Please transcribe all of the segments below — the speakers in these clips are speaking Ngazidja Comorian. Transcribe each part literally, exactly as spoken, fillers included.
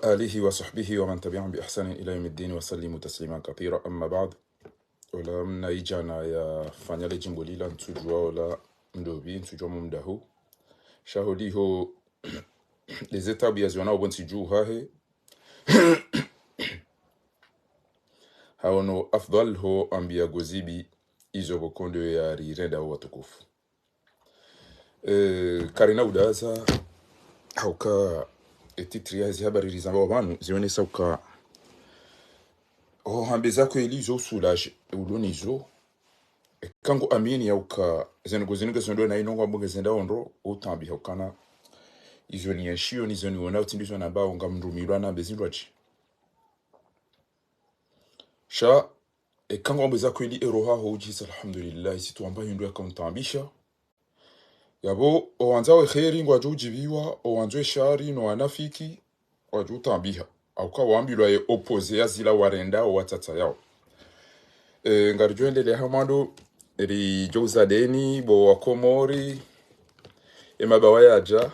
آله وصحبه ومن تبعهم بإحسان إلى يوم الدين وسلم تسليما كثيرا. أما بعد. Ola mna idjana yafanya le djimbo lila, ntsudjua ola mndopvi, ntsudjua mumdahu. Sha holiho, leze tabu yaziona opvo ntsi dju hahe. Haono afdhal ho ambia gozibi izo pvo kondo yarirenda o watukufu. Eh, karina udaza, hauka e titre ya ezi habari rizamba wa pvanu, zionesa uka, oh, hambe za kweli zo soulager, ulo nizo. E, kangu amini ya uka, zenu gozinuke zondo na inongo ambonge zenda ondro, utambi haukana. Izo ni yashio, nizo niona, utsi ndizo namba, onga mndru milwa na bezindwaji. Sha, e kangu ambe za kweli e roho ho udjisa, alhamdulillah, isi tuamba hindru yaka untambisha. Yapvo, owandzao e kheri ngwadjo udjibiwa, owandzao e shari no wanafiki ngwadjo utambiha. Hauka wambilwa ye opposé ya zila warenda o watsatsa yao. E, ngaridjo endelea ha mwando, ridjo uzadeni, bo wa Komori, e mabawa yadja,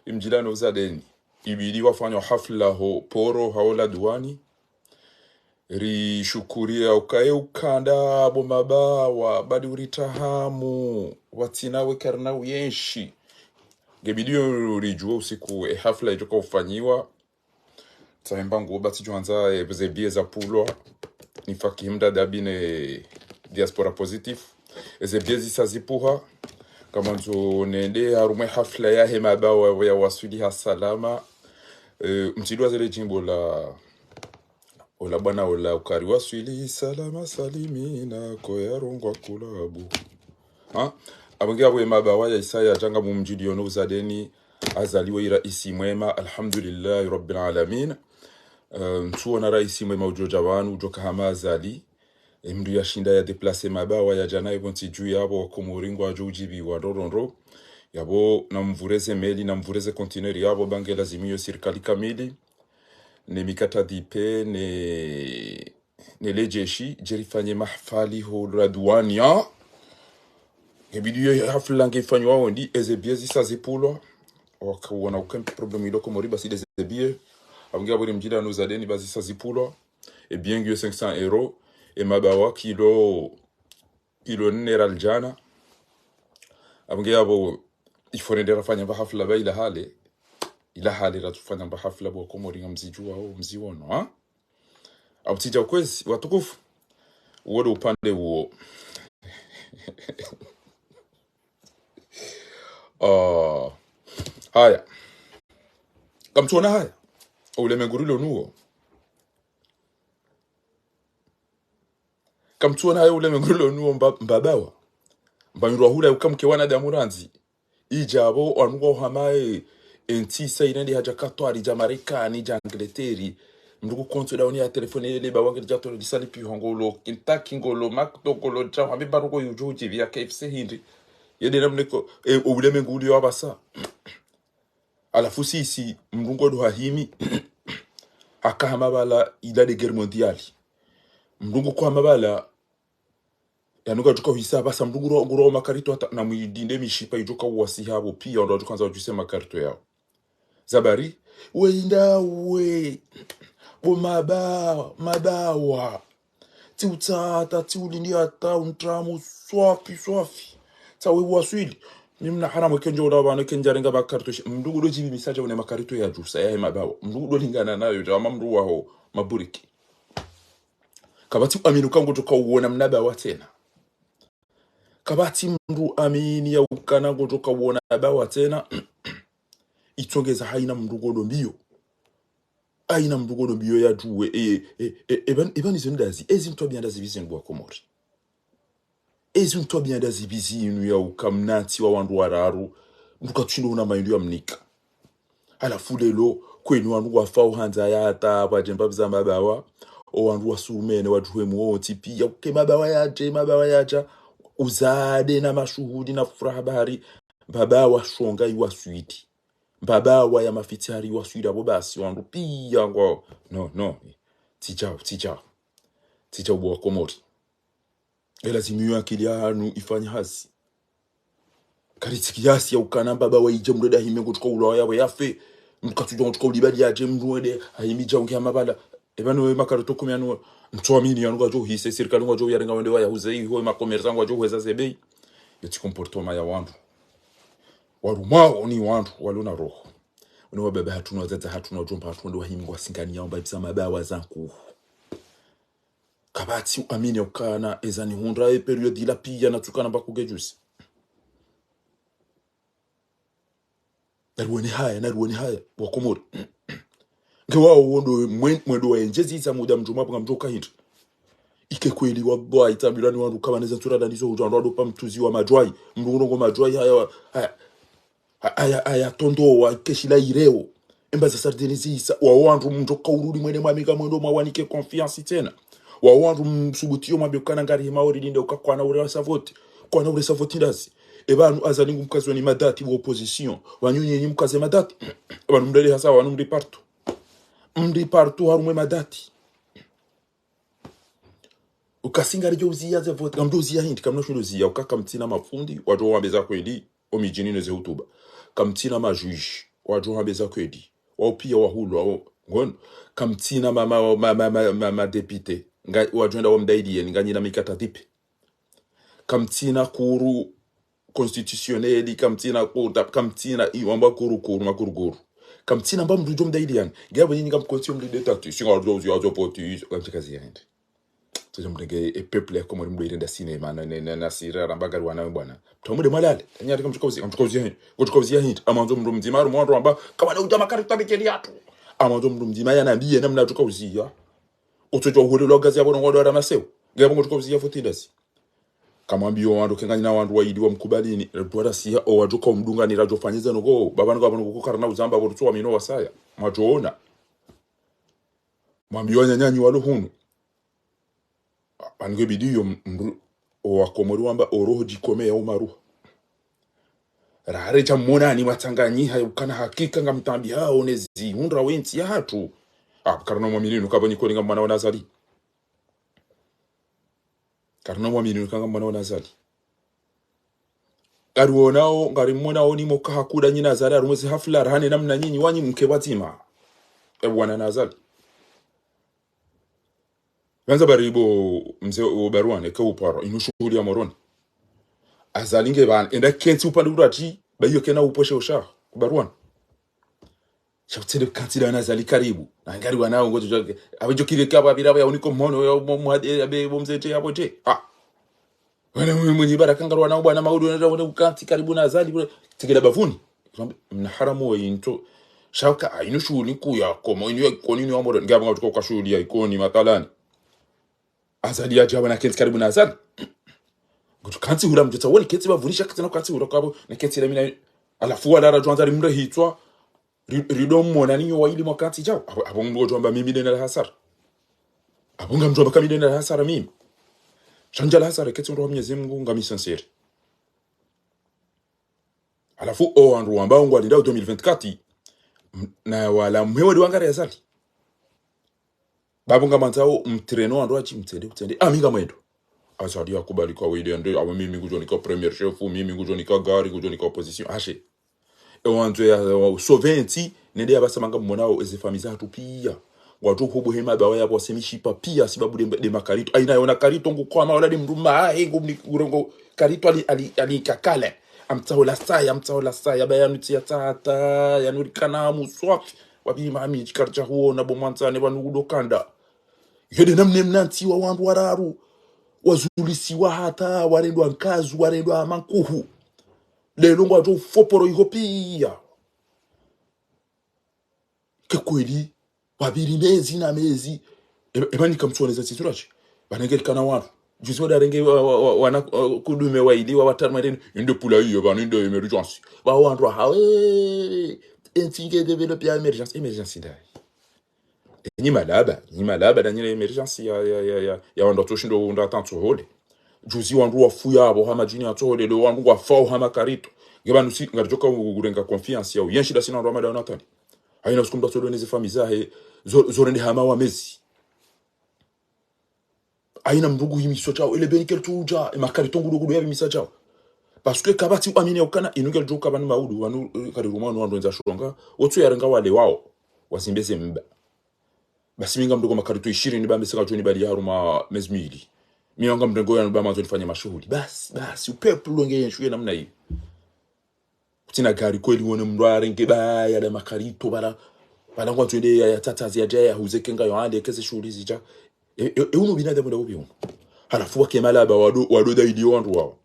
imdjila no uzadeni. Ibidi wafanya hafla ho poro, hao la duwani, rishukuria ukaye ukanda bo mabawa, badi uritahamu, watsina we karina uyenshi. Ngebidi yo ridjua usiku e hafla idjoka ufanyiwa. Tsahemba nguo batsi djwandza, e, ze billets za pulwa. Ni Fakihi Mdadabi ne Diaspora Positif. Eze billets zisa zipvuha. Kamandzo nende harumwa e hafla yahe mabawa ya waswili ha salama. E, mtsidwa zele djimbo la ola bwana ola ukari waswili salama salimina ko yarongwa kulabu. Ha? Apvo nge apvo e mabawa ya isa yadja nga mumdjiliyo no uzadeni, azaliwa i raisi mwema, alhamdulillahi rabbil alamin. Eh, ntsuona raisi mwema udjo dja pvanu, udjo ka hama Azali. E mndru yashinda ya déplacer mabawa yadja naye pvo ntsi dju yapvo wa Komori ngwadjo udjibiwa ndrondrondro. Yapvo namvureze meli, namvureze conteneur yapvo, ba nge lazimu yo sirikali kamili. Ne mikata dipe, ne, ne le jeshi, dje rifanye mahafali ho la duwani, ha? Ngebidi yo hafla nge ifanywa wondi, eze billets zisa zipvulwa. Waka wona uka problème ilo Komori basi de ze billets. Apvo nge apvo ri mdjila no uzadeni ba zisa zipvulwa. E billet ngiyo cinq cents euros. E mabawa kilo, kilo nne ra ldjana. Apvo nge apvo, il faut rende rafanya mba hafla ba ila hale. Ila hale ratsufanya mba hafla bo wa Komori ngamzidjuwao, mziwono, ha? Apvo tsidja ukwezi, watukufu. Uwo ndo upande uwo. Ah, haya. Kamtsuona haya. Ulemengu rilo nuwo. Kamtsuona haya ulemengu rilo nuwo mba-, mbabawa. Mba mirwa hula uka mke wanadamu randzi. Idja apvo, wanu ngwao hama e, e ntsi isa ina ndi hadja Katwari, dja Marekani, dja Angleteri. Mndru ku konso daoni ya telefoni ele ba wange dja tole disali pi hongolo, Kentucky ngolo, McDo ngolo, dja hame baruko yudjo udjibiya K F C hindri. Yede namneko, e, o ulemengu uliyo apvasa. Halafu sisi, mndru ngodo hahimi, haka hama pvala ila de guerre mondiale. Mndru nguko hama pvala, yanu kadjuka uhisa apvasa mndru nguro, nguro makarito hata na mwidinde mishipa idjoka uwasi hapvo, piya wandru wadjoka wandza wadjuse makarito yao. Zabari, we inda we, bo maba-, mabawa. Tsi utsata, tsi ulindi hata, untramu, swafi, swafi. Tsa we waswili. Mimi na haramu kenjo ula pvanu kenja renga makarito shi. Mndru ngudo djibi misadja une makarito ya djusa, yahe mabawa. Mndru ngudo lingana nayo, dja ama mndru waho, maburiki. Kapvatsi amini uka ngodjoka uwona mna bawa tsena. Kapvatsi mndru amini ya ukana ngodjoka uwona bawa tsena. Itsongeza haina mndru ngodo mbiyo. Haina mndru ngodo mbiyo ya djuwe. E, e, e, e, pvan-, e pvani zinu ndazi. Ezi ntwabiya ndazi pvi zinu bo wa Komori. Ezi ntwabiya ndazi pvi zinu ya uka mna ntsi wa wandru wararu. Mndru katsushindo una mayindru ya mnika. Halafu lelo, kwenu wanu ngwafao handza ya hata, pvwadje mbapvi za mabawa, o wandru wasumene, wadjuhwe mwontsi piya, uke mabawa yadje, mabawa yadja, uzade na mashuhuli na furaha bahari, mbabawa shonga iwaswidi. Mbabawa ya mafitsi hari iwaswidi, apvo basi, wandru piya ngwao. No, no. Tsidjao, tsidjao. Tsidjao bo wa Komori. Elazimu yo akili yanu ifanye hazi. Karitsi kiasi ya ukana mbabawa idja mndru dahime ngotsuka ulawa yapvo yafe. Mndru katsudjuwa ngutsuka ulipva liadje, mndru wende, hayimidja ungi hamapvala. Eba no makarito kumi yanu, mtsuamini yanu ngwadjo uhise, sirikali ngwadjo uyarenga wende wayahuze iho, makomersa ngwadjo uheza ze bei. Yo tsi comportement ya wandru. Warumwao ni wandru, walona roho. Wone wababa hatru, no wadzadze hatru, no wadjomba hatru, wende wahimi ngwasinganiyao, mba ipvisa mabawa za nkuhu. Kapvatsi uamini ukana, eza nihundra, e période ila piya, natsukana mba kugejusi. Nariwone haya, nariwone haya, Wakomori. Nge wao wondo mwen-, mwendo wa enjezi isa muda mdjo mwapvanga mdjo kahindri. Ike kweli wa bwa itabila ni wandru kawaneza ntsura danizo hudja wandru wadopa mtsuzi wa madjwayi. Mndru urongo madjwayi haya, haya, haya, haya tondo wa keshila ireo. Emba za sardine zisa, wa wandru mdjo kaurudi mwene mwamika mwendo mwawanike confiance tsena. Wa wandru msubutiyo mwambe ukana ngari hima ori linde uka kwana ure sa vote. Kwana ure sa vote ndazi. Eba anu Azali ngu mkazo ni madati wa opposition. Wanyu nyenyi mkaze madati. Eba anu mdele hasa wanu mri partout. Mri partout harumwe madati. Ukasinga ridjo uziya ze vote. Kamdjo uziya hindri, kamna shundo uziya. Uka kamtsina mafundi, wadjo wambe za kweli. O midjini ne ze hutuba. Kamtsina majuge, wadjo hambe za kweli. Wao piya wahulwa, o, ngono. Kamtsina ma, ma, ma, ma, ma, ma, ma député. Nga, wadjo enda wamdaidiyeni, nganyina mikata dipe. Kamtsina kuru constitutionnel, kamtsina kuru tap, kamtsina, i, wamba kuru, kuru, makuru, kuru. Kamtsina mba mndru djo mdaidiyani. Nge abo nyinyi kamkonsi yo mdru de tatu, singa wadjo uziya, wadjo poti, kamtsika ziyende. Tsoja mrenge e peuple ya Komori mdo irenda cinéma, na, na, na, na sira, ramba ngari wana bwana. Mtsamude mwalale. Nyari kamtsuka uzi, kamtsuka uzi ya hindri. Kamtsuka uzi ya hindri. Amandzo mndru mdzima, aru mwandru wamba, kawana udja makarito abekeli hatru. Amandzo mndru mdzima ya nambiye namna tsuka uziya. Utsoja uhule lo gazi ya bono ngwado ara maseo. Nge abo ngamtsuka uziya vote ndazi. Kamwambiyo wandru kenganyina wandru waili wamkubalini. Rebwara siya o wadjo ka umdungani radjo fanyiza noko. Baba noko abo noko karana uzamba abo rutsuwa mino wasaya. Mwadjoona. Mwambiyo wananyanyu walo hunu. Pvanu nge bidi yo mndru, o Wakomori wamba o roho djikome ya umaruha. Rare cha mwonani mwatsanganyiha ya ukana hakika ngamtambihao ne zihundra wentsi ya hatru. Ah, karina mwamini nuka bo nyikoni nga mwana wa Azali. Karina mwamini nuka nga mwana wa Azali. Ngari wonao, ngari mwonao ni moka hakuda nyina Azali, harumwe zi hafla, rahane namna nyinyi, wanyi mke wadzima. E wana na Azali. Pvandza bari bo mze o Barwane ke upara, inu shuhuli ya Moroni. Azali nge bana, enda kentsi upande urati, ba iyo kena uposhe osha, Barwane. Sha utsende kantsi da na Azali karibu. Na ngari wana ngodjo, abe djo kile kaba bila ya uniko mhono, ya mo-, mwade, abe bo mze te, ya bote. Ah. Wana mwe-, mwenye baraka ngari wana bwana maudu, wana, wana ukantsi karibu na Azali, bwana. Tsikila bavuni. Mna haramu wa into. Sha uka, ah, inu shuhuli nkuu ya Komori, inu ya Ikoni, inu ya Moroni. Ngaba ngatuka kwa shuhuli ya Ikoni, mathalani. Azali ya djaba na kentsi karibu na Azali. Ngutu kantsi hula mdjotsa woni kentsi bavuni sha kentsi na kantsi hula kabo, na kentsi la mina. Halafu wala radjo andza ri mre hitswa, ri-, rido mwona ninyo waili mwa kantsi djao. Abo, abo mdru djo amba mimi dena la hasara. Abo ngamdjo amba kami dena la hasara mimi. Sha ndja la hasara kentsi mdru wa Mwenyezi Mungu ngami sincère. Halafu o wandru wamba ngwalindao deux mille vingt-quatre, m-, na wala mwe wadi wangari Azali. Babo ngamandzao mtreno wandru wachi mtsende, mtsende. Ami ngamwendo. Azali ya kubali kwa wende ande, awa mimi ngudjo nika premier chef, mimi ngudjo nika gari, ngudjo nika opposition. Ashe. E wandzo ya, ya sauver ntsi, nende ya basa manga mwonao eze famille za hatru piya. Ngwadjo hubu hema bawa ya bwase mishipa piya, sibabu de, de makarito. Aina yona karito ngu kwama wala de mdru ma, he, ngu mni-, urongo karito ali, ali, ali kakale. Amtsaho la saya, amtsaho la saya, ba yanu tsiya tsata, yanu rikana muswafi. Wabi mami, djikari dja huona, bo mwandzani, wanu udo kanda. Yede namne mna ntsi wa wandru wararu. Wazulisiwa hata, warendwa nkazu, warendwa mankuhu. Lelo ngwadjo ufoporo iho piya. Ke kweli, wabiri mezi na mezi. E, eba nika mtsuoneza tsitsurachi. Banenge likana wandru. Juzi wadarenge wa, wa, wa, wana, wa, kudume waili, wa watanu mareni. Inde pula iyo, banu inde émergence. Ba wandru hawe. Entsi nge développer ya émergence. Émergence ndayi. Nyi malaba, nyi malaba, da nyi la émergence ya, ya, ya, ya, ya wandru watsoshindo unda tantso hole. Juzi wandru wafu ya abo ha madjini ya tsohole, leo wandru ngwafao ha makarito. Nge banu si, ngaridjoka u-, urenga confiance yao. Yenshi da sina wandru wa mada wanatani. Haina usiku mdru atsolo neze famille zahe, zo-, zorende hama wa mezi. Haina mdru ngu himisa chao, ele beni kele tsuja, e makarito ngudo ngudo ya himisa chao. Parce que kapvatsi uamini ukana inu ngeli djuka pvanu maudu, pvanu, eh, kari ruma wanu wandru wendza shonga, wotsu yarenga wale wao, wazimbeze mba. Basi mi ngamdoko makarito ishirini ba mbe seka djoni bali haruma mezi mili. Mi ngamdoko yanu ba mandzo nifanye mashuhuli. Basi, basi, upepulu wenge yenshuye namna iyo. Kutsina gari kweli wone mndru arenge ba yale makarito bala, bala ngwandzo ende ya, ya tsatsaze yadje yahuze kenga yo ande keze shuhuli zidja. E, e, e unu binadamu nda ubi unu. Halafu wake malaba wado, wado da iliyo wandru wao.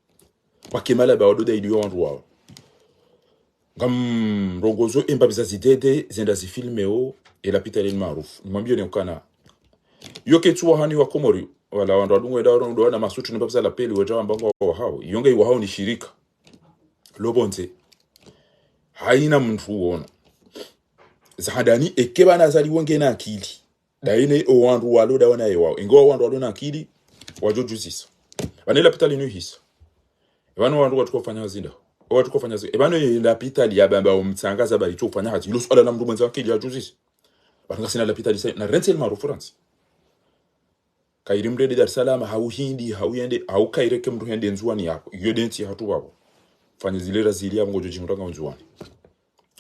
Wake malaba wado da iliyo wandru wao. Ngam rongozo emba biza zidede, zenda zifilmeo, e lapitali ni maarufu. Nimwambiyo ne ukana. Yo ketsu wahani wa Komori, wala wandru wadungu wenda waro ndo wana masutu ni mba biza lapeli, wedja wamba ngwa wahao. Iyo nge iwahao ni shirika. Lopvondze. Haina mndru uona. Za handani, eke bana Azali wenge na akili. Daine o wandru walo da wana ewao. Ingo wandru walo na akili, wadjo djuzisa. Pvane lapitali ni hisa. Epvanu wandru watsuka ufanya hazi nda. Watsuka ufanya hazi. Epvanu ye lapitali ya bamba o mtsanga za bali tsu ufanya hazi. Ilo suala na mndru mwendza akili ya djuzisa. Pvanu ngasina lapitali sa, na rentse ni maarufu France. Kairi mndru ende Dar es Salaam, hau Hindi, hau yende, hau kaire ke mndru hende Ndzuwani yapvo. Iyo de ntsi hatru wapvo. Fanye zile razili yapvo ngodjo djimranga Ndzuwani.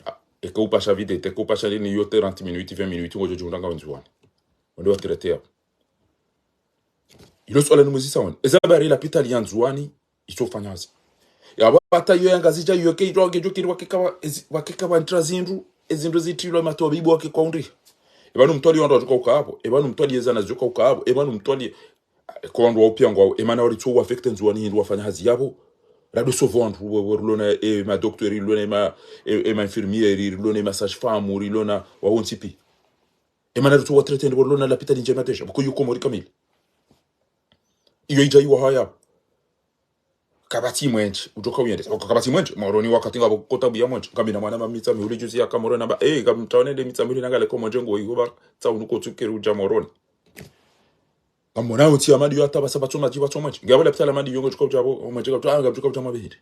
Ah, eke upasha vite, eke upasha lini yo trente minutes, vingt minutes, ngodjo djimranga Ndzuwani. Wende wa traité yapvo. Ilo suala ni mwezi sawa. Eza bari lapitali ya Ndzuwani, itso ufanya hazi. Yapvo hata iyo ya Ngazidja iyo ke itwa wake djo kiri wake kawa, ezi, wake kawa ntra zindru, ezindru zitrilwa matwabibu wake kwa undri. Epvanu mtwali wandru wadjuka uka apvo, epvanu mtwali ezana zidjuka uka apvo, epvanu mtwali, eh, kwa wandru wa upia ngwao, emana wari tso uaffecté Ndzuwani hindru wafanya hazi yapvo. Rado sauvé wandru, we, we, rilona, e, ma docteur, rilona, e, ma, e, e, ma infirmière, rilona, e, ma sage-femme, rilona, wa wontsi pi. Emana ritso wa traité ndi, rilona lapitali ndjema déjà, pvoko yo Komori kamili. Iyo idja iwahao. Kapvatsi mwenje, udjoka uyende. Kapvatsi mwenje, Moroni wakati ngapvo kota buya mwenje. Ngamina mwana ma Mitsamihuli juzi yaka Moroni namba, eh, ngamtaone nde Mitsamihuli nangale ko mwenje ngo iho ba, tsa unu kotsu keri udja Moroni. Ngamona untsi ya madi yo hata basa pvatso madji, pvatso mwenje. Ngapvo lapitali madi yo ngodjoka udja pvo, mwenje kapvatso, ah, ngamdjoka udja mabehiri.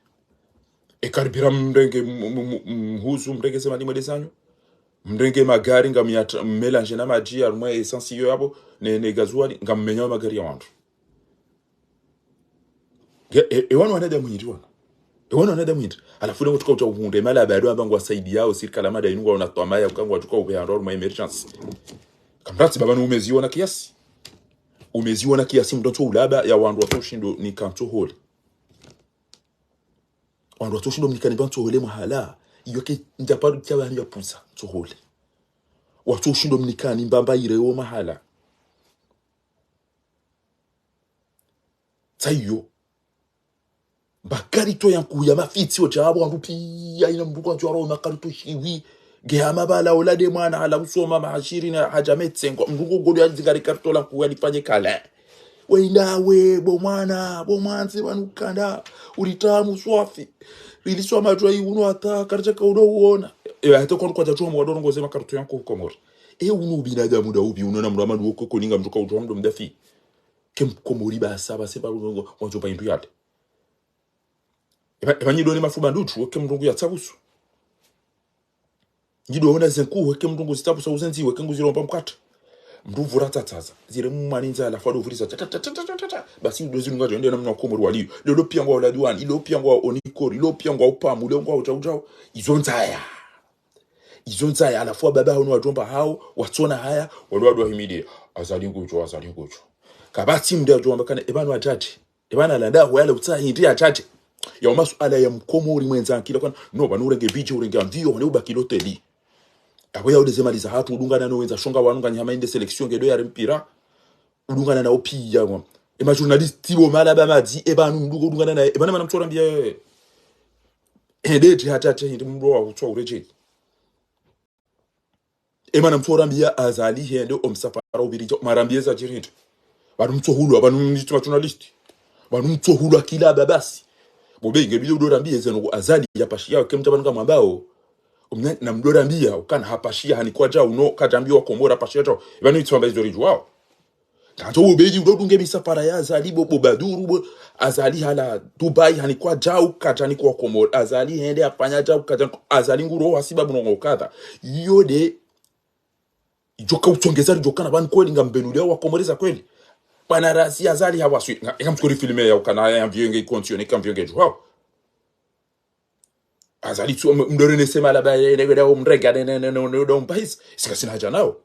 E karibira mrenge, m-, m-, m-, mhuzu, mrenge ze madi mwende zanyu. Mrenge magari, ngamyatra-, mmélange na madji, harumwa essence iyo yapvo, ne, ne gazuwali, ngammenya magari ya wandru. Nge, e, e wanu wanadamu hindri wana. E wanu wanadamu hindri. Halafu leo tuka uta uhundre, mala bado amba ngwasaidiyao, sirikali mada inu ngwaona twamaya, uka ngwatsuka upe handru harumwa émergence. Kamratsi baba ni umezi wona kiasi. Umezi wona kiasi mndru ntso ulaba, ya wandru watso ushindo nika ntsohole. Wandru watso ushindo mnika ni ba ntsohole mahala. Iyo ke ndja paru kia bani ya pusa ntsohole. Watso ushindo mnika ni mbamba ire wo mahala. Tsa iyo. Makarito ya nkuu ya mafitsi, oja abo wandru piya, ina mndru kwandzo waro makarito shiwi. Nge hama bala ola de mwana hala usoma mahashiri na hadja metsengo. Mndru ngo godo ya zingari karito la nkuu ya lifanye kale. We inda we, bo mwana, bo mwanzi wanu kanda. Ulitamu swafi. Riliswa madjwa yi unu hata, karidja ka udo uona. Ewa, hata kwanu kwadja tsuwa mwadoro ngoze makarito ya nkuu Komori. E unu ubinadamu nda ubi, unu na mndru amadu woko koninga mndru ka udjuwa mndru mdafi. Ke mkomori basa, basa, ba unu, wandzo pa indru yale. Eba, eba nyido ni mafuba ndutsu, weke mndru ngu ya tsabusu. Nyido wona ze nkuu, weke mndru ngu zitsabusa, uze nzi, weke ngu ziromba mkate. Mndru vura tsatsaza. Zire mwani nza, halafu ado vuriza. Tsa, tsa, tsa. Basi udo zinu ngajo, ende na mna Komori waliyo. Leo piya ngwa ola duwani, leo piya ngwa onikori, leo piya ngwa upamu, leo ngwa ujau ujau. Izo nzaya. Izo nzaya, halafu wa baba hao ni wadjomba hao, watsona haya, walo wadwa himidi. Azali ngujo, Azali ngujo. Kapvatsi mndru yadjomba kana, eba ni watsatse. Eba na landa ho yale utsaha hindri ya tsatse. Ya umasuala ya mkomori mwendza nkila kana, no, pvanu urenge bidje, urenge amviyo, hone ubaki loteli. Abo ya udeze mali za hatru, udungana no wendza shonga wanu ngani hama inde sélection ngedo ya rempira. Udungana na opiya, mwa. Ema journaliste, bo mala ba madzi, eba nu mdugo udungana na, eba na mana mtsorambiya. Hende ti hata ti hindri mndru wa utswa ureje. Ema na mtsorambiya Azali hende omsafara ubirija, marambiye za jirindi. Pvanu mtsohulwa, pvanu mtso journaliste. Pvanu mtsohulwa kila babasi. Bo be inge bidi udorambiye zeno ku Azali ya pashiya, ke mtsa pvanu kamwambao. Omnya, na mdorambiya, ukana hapashiya, hani kwadja, uno, kadjambiwa Komori hapashiya djao. Eba ni itso amba izo ridjuwao. Kanto ubeji udodunge misafara ya Azali bo, bo Baduru bo, Azali hala Dubai hani kwadjau, kadjani kwa Komori. Azali hende hafanya djau, kadjani kwa, Azali nguro hasibabu nongo kadha. Iyo de, idjoka utsongeza ridjoka na pvanu kweli ngambenulia wa Komori za kweli. Bwana rasi Azali hawaswi, nga, eka mtsikori filme ya ukana ya mviyenge ikonsione, eka mviyenge djuhao. Azali tsu mdore ne sema la ba ne ne ne mrega ne ne ne ne ne do mpahisi. Sika sina haja nao.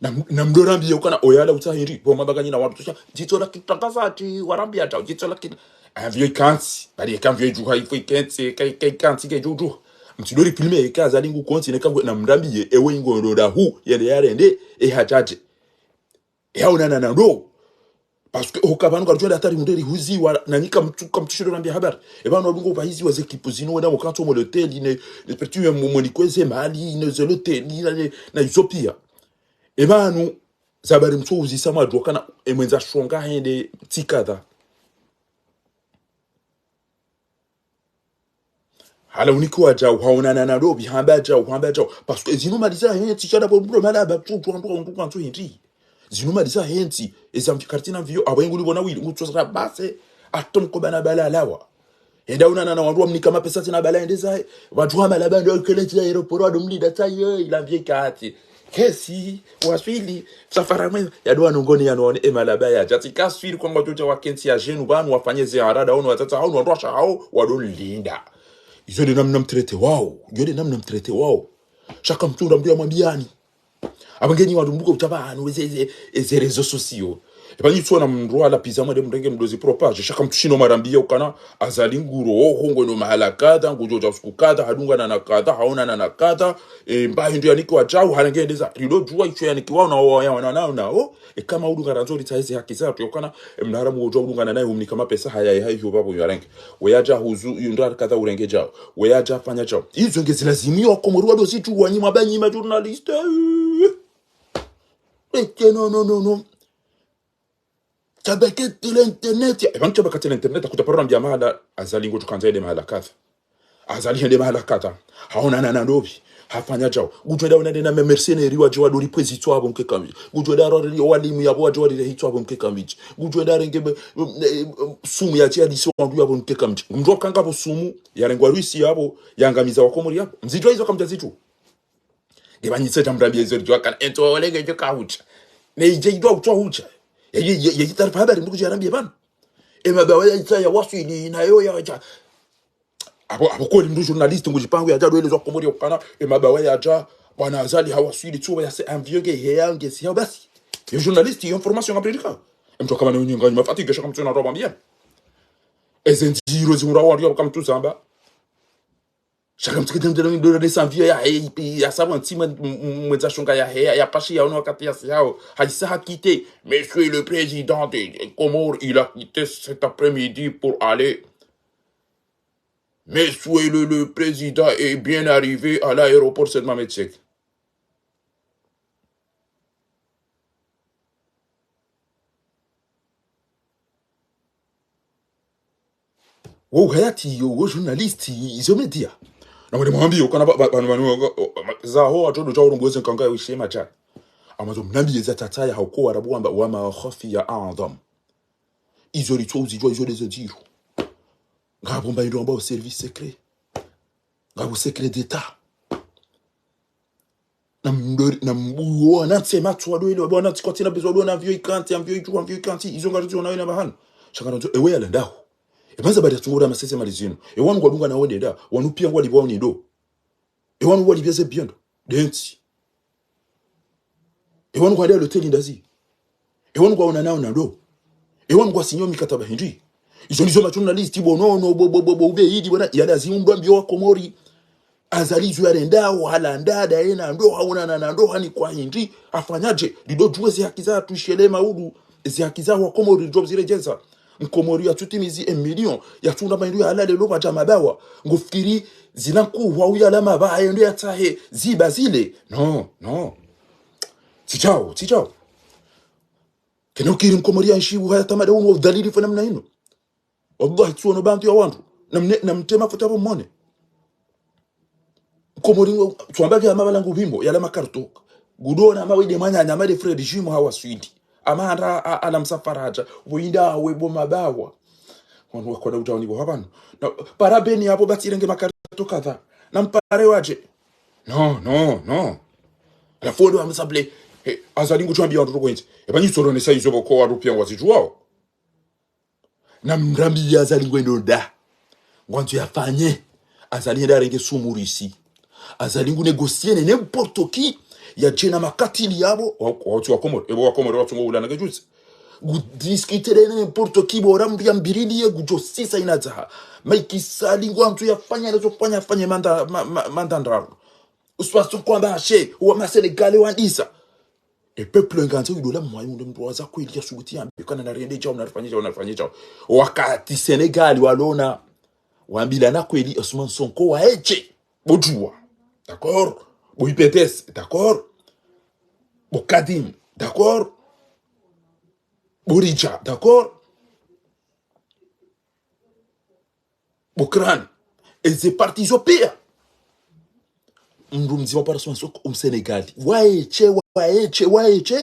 Na na mdore ambiye ukana oyala utahiri bo mabagani na wandru tusha. Djitso la kitangaza ati warambiya djao djitso la kit. Aviyo ikantsi bali eka aviyo idjuha ifo ikentsi eka eka ikantsi ke djudjuha. Mtsidori filme eka Azali ngu kontsi ne kangwe na mrambiye ewe ingo ndo dahu yende yarende e hajaje. Eya unana na ndo. Parce que oka pvanu karutsuwenda hatari hundre rihuziwa na nyika mtu kamtsushiro rambiya habari. Epvanu wadungo upvahiziwa ze ekipu zinu wenda mokantso mo loteli ne ne pertu ya mumoni kweze mali ne ze loteli na ne na izo piya. Epvanu zabari mtsu uzisa mwadjuwa kana emwendza shonga hende tsi kadha. Hala unikiwa djao, haonana na ndo pvi, hamba djao, hamba djao. Parce que zinu mali za hentsi, shada bo mdro mala ba tsu tsu andu andu kantsu hindri. Zinu mali za hentsi, eza mfi karti na mfiyo, aba inguli bona wili, ngutso sa base, atom ko bana bala lawa. Enda unana na wandru wamnika mapesa tsina bala ende zahe, wandru wa mala ba ndo kele tsi ya aéroport, wado mlinda tsa yo, ila mfi kati. Kesi, waswili, msafara mwema. Yado wanu ngoni yanu waone emalaba yadja. Tsi kaswili kwamba tsotsa wakentsi ya djenu pvanu wafanye ze arada, wanu watsatsa, wanu wandrwasha hao, wado linda. Izo nde namna mtrete wao. Iyo nde namna mtrete wao. Shaka mtsu ura mndru ya mwambiyani. Aba ngenyi wandru mbuko utsa pvanu, eze, eze, eze réseaux sociaux. Epva nyi tsuona mndru ala piza mwade mrenge mdozi propage. Shaka mtsu shino marambiya ukana, Azali nguro, oho, ngwendo mahala kadha, ngudjo dja usiku kadha, hadungana na kadha, haonana na kadha, e, mba hindru yanikiwa djao, harenge endeza, rido djuwa isho yanikiwa, na, na, na, na, na, o, e, kama udu ngarandzo ritsahe ze haki zatru, yokana, e, mnaharamu wodjuwa udungana naye, humnika mapesa, haya, haya, hivyo pvapvo yarenge. Weyadja huzu, yundra kadha urenge djao. Weyadja fanya djao. Izo nge zilazimu yo wakomori wado zidjuwa nyi mwabanyi ma journaliste. Eke, no, no, no, no. Tsabakete l'internet. Epva ntsabakete l'internet, akutsa paro rambiya mahala, Azali ngudjo kandza yende mahala kadha. Azali hende mahala kadha. Haonana na ndo pvi. Hafanya djao. Ngudjo enda unane na me mercenaires wadje wado ripvwe zitswa apvo mkeka mdji. Ngudjo enda rari walimu yapvo wadje wari rehitswa apvo mkeka mdji. Ngudjo enda renge me, me, me, sumu ya tsi ya disi wandru yapvo mkeka mdji. Mndru wakanga pvo sumu, yarengwa Rusi yapvo, yangamiza wakomori yapvo. Mzidjuwa izo kamdja zidjuwa. Nge pva nyi tsa dja mrambiye izo ridjuwa kana, entso olenge djo kahutsha. Ne idje idjuwa utswa hutsha. Ye, ye, ye, ye, taarifa habari mbuku dja rambiye pvanu. Emabawa ya itsa ya waswili, na yo yadja. Apvo, apvo kweli mndru journaliste ngudjipangu yadja ndo elezwa Komori ya ukana, emabawa yadja, bwana Azali hawaswili, tsuwa ya se avion nge heya, nge si hao basi. Yo journaliste, yo information ngapvirika. Emndru kama ne unyinga, ni mafatige, shaka mtsu na roba mbiyani. Eze ndziro zimura wari, ya kama mtsu zamba. Shaka mtsikete mtele ndo ne sa avion ya, ya, ya sa bon, tsi mwe, mwe, mwendza shonga ya heya, ya pashi ya ono wakati ya si hao. Hadisa ha quitté. Monsieur le Président des Comores, il a quitté cet après-midi pour aller. Monsieur le, le Président est bien arrivé à l'aéroport Saint-Mamet-Sec. Wo uhayati yo, wo journaliste, izo média. Na mwende mwambiye ukana ba, ba, ba, ba, zaho atodo dja urongoze nkanga ya wishe madjani. Amazo mnambiye za tsatsa ya hauko Warabu wamba, وما خفي أعظم. Izo ritswa uzidjuwa izo ndezo ndziro. Ngapvo mba indro wamba au service secret. Ngapvo secret d'État. Na mdori, na mbuwo, na ntse matso wado ile, wado na ntsi kwa tsina bezo, wado na avion ikantsi, avion idjuwa, avion ikantsi, izo ngarizo na wena bahanu. Shaka ndzo, ewe yala ndaho. E banza bari ya tsungura masese mali zinu. E wanu ngwadunga na wende nda, wanu piya ngwalipvwa wani ndo. E wanu ngwalipvwa ze biendo. Ndentsi. E wanu ngwade loteli ndazi. E wanu ngwaonana na ndo. E wanu ngwasinyo mikataba hindri. Izo ndizo ma journaliste bo no, no, bo, bo, bo, bo, ube idi, bwana, yalazimu mdru ambiye wakomori. Azali izo yarendao, halanda, daye na ndo, haonana na ndo, hanikwa hindri, hafanya dje, rido djuwe ze haki zatru, ishele maudu, ze haki za wakomori, ridjo ziredjeza. Mkomori yatsutimizi e million, yatsunda mahindru ya halale lo pvadja mabawa. Ngufikiri zila nkuhu wa uyala mabaha yendo yatsahe ziba zile. No, no. Tsi djao, tsi djao. Kena ukiri mkomori ya nshibu haya tamada unu wa udhalili fo namna inu. Wallahi, tsuono bantu ya wandru. Na mne, na mtema fota pvo mwone. Komori ngo, tsuamba vya mabala ngu vimbo, yala makarto. Ngudona ama wede mwananya, ama de Fred Jimo hawaswili. Ama handa a, ala msafara hadja. Wenda we bo mabawa. Wanu wakona udjao ni bo hapvanu. Na, para beni yapvo batsi renge makarto kadha. Na mpare wadje. No, no, no. Halafu wende wa msable. He, Azali ngutsuambiya wandru kwenzi. Eba nyi tsoro ne sa izo bo ko wandru piya ngwazidjuwao. Na mrambiye Azali ngwendo nda. Ngwandzo yafanye. Azali yende yarenge sumu Russie. Azali ngu négocier ne n'importe qui. Yadje na makatili yapvo. Wa, wa, watsi wa Komori. Epvo wa Komori watsungo ulana kejuzi. Ngu discuter ne n'importe qui bora mbi ya mbirili ye ngudjo sisa inadzaha. Macky Sall ngwandzo yafanye, anazofanya, afanye manda, ma, ma, manda ndraru. Usipasi kwamba ashe, wa ma Sénégalais wandisa. E peuple ngwandzo idola mwayi unde mndru waza kweli ya subuti yambe, kana narende djau, narifanye djau, narifanye djau. Wakati Sénégal walona, wambilana kweli, Ousmane Sonko waeshe. Bo Juwa, d'accord. Bo I P T S, d'accord. Bo Kadim, d'accord. Bo Ridja, d'accord. Bo Crane. Eze parti zo pia. Mndru mdzima para Ousmane Sonko, um Sénégal. Waeshe, waeshe, waeshe.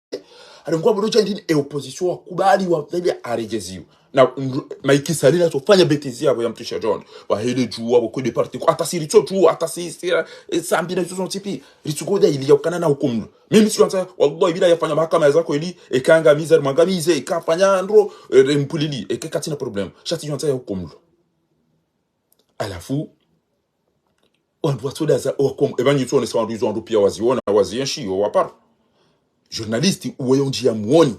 Arengwa bodo chandini, e opposition wakubali, wapvele arejeziwa. Na mndru, Macky Sall natsofanya bêtise yapvo ya mtrisha John. Wahele Juwa, bo kode parti, ata si ritso Juwa, ata si, si, e, Sambi na zozo ntsipi. Ritsuko da ili ya ukana na hukumu. Mimi si wanza, wallahi bila yafanya mahakama yaza kweli, eka angamiza, mwangamize, eka fanya ndro, e, rempulili, eka katsina problème. Sha tsi wanza ya hukumu. Halafu, wandru watsodaza, wakom-, epva nyi tsonesa wandru izo wandru pia waziona, wazienshi, yo waparo. Journaliste, uwe yo ndjiya mwoni.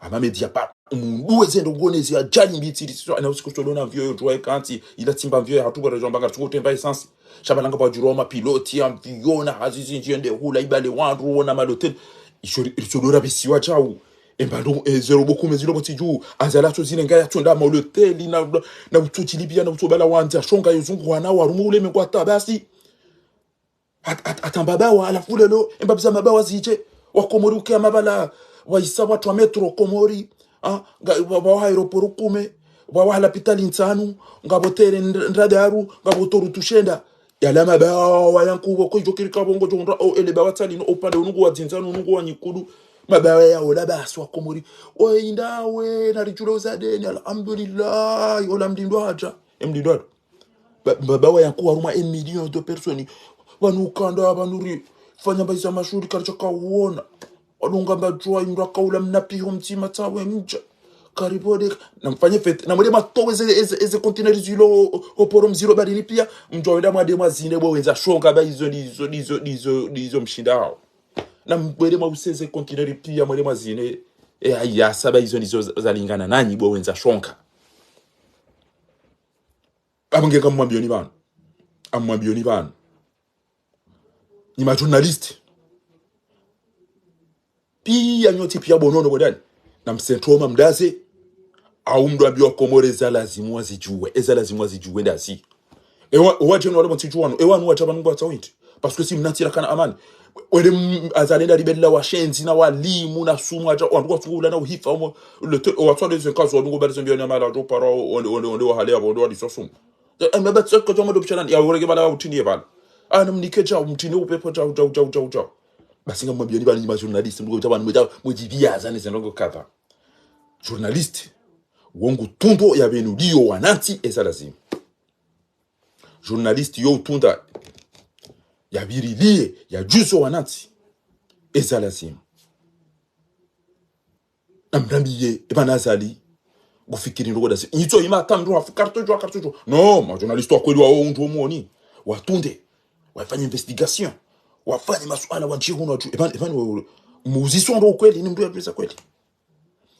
Ama média pa, mndru weze ndo ngonezi ajali mbitsi, ritso, ana usiku tsolo na mvio yo Juwa ekantsi, ila tsimba mvio ya hatu bora jomba nga tsuko temba essence. Sha pvala ngapvo djuro ma pilote ya mvio na hazi zindji yende hula ibale wandru wona ma l'hôtel. Isho ri-, ritsodora bisiwa djau. Emba ndo, e, zero bo kume zilo bo tsidju. Azali atso zine ngaya tsonda ma l'hôtel na, na, na utso tsilipia na utso bala wandza. Shonga yo zungu wana warumu ule mengwa tabasi. At-, at-, ata mbabawa, halafu lelo, emba biza mbabawa zidje, wa Komori uke ya mabala, wa isa watru wa métro Komori, ah, nga, wa, wa, wa aéroport kume, wa, wa lapitali ntsanu, ngapvo tere ndra-, ndradaru, ngapvo toru tushenda. Yala mbabawa ya nkubo, ko idjo kiri kabongo djo ndra, o ele bawa tsali, no, upande unungu wa dzindzanu, unungu wa nyikudu, mbabawa ya ola basi wa Komori. O inda we, na ridjule uzadeni, alhamdulillah, ola mdindo hadja, e mdindo hadja. Ba-, mbabawa ya nkuwa harumwa un million de personnes. Pvanu ukanda, pvanu ri fanya mbayi za mashuhuri kari tsaka uona. Wadunga mbadjuwa imra kaula mnapiho mdzima tsawe mdja. Karibode, na mfanye fête, na mwende matowe eze, eze, eze conteneurs zilo o, o poro mzilo baharini pia, mdjuwa wenda mwade mwazine bo wendza shonga ba izo, izo, izo, izo, izo mshindao. Na mwende mwause eze conteneurs pia, mwende mwazine, e, ayasa ba izo, izo za-, zalingana nanyi bo wendza shonga. Apvo nge kamwambiyoni pvanu. Amwambiyoni pvanu. Nyi ma journaliste. Pia nyontsi pia bonono bodani. Na msentroma mdaze. Au mdru ambiwa Komori eza lazimu wazidjuwe. Eza lazimu wazidjuwe ndazi. Ewa, ewa djenu wale mtsidjuwano. Ewa nu wadja pvanu ngwatsaho hindri. Parce que si mnatsi rakana amani. Wele m-, Azali nda libelila washenzi na walimu na sumu wadja. Wandru watsuhula na uhifa omo. Le te-, watsuhale zenkazo wadungo bali zembiyo ni amala wadjo para o-, onde, onde, onde wahale yapvo, onde waliswa sumu. E, e, mba tsaka djwa mwando pichanani. Ya urege pvala ya utini ye pvala. Ana mnike djau, mtini upepvo djau, djau, djau, djau, djau. Basi ngamwambiyoni pvanu nyi ma journaliste, mdru djau pvanu mwedja, mwedjibiyaza ne zendrongo kadha. Journaliste, wo ngu tundo ya pvenu liyo wanantsi eza lazimu. Journaliste yo utunda ya pvirilie, ya djuzo wanantsi eza lazimu. Na mrambiye, epvanu Azali, ngufikiri ndrongo ndazi. Nyitso ima hata mdru hafu kartsodjuwa, kartsodjuwa. Non, ma journaliste wa kweli wawo undru omwoni. Watunde. Wafanye investigation. Wafanye masuala wadjihu na wadju. Epvanu, epvanu, muziso ndo kweli, ni mdru ya pesa kweli.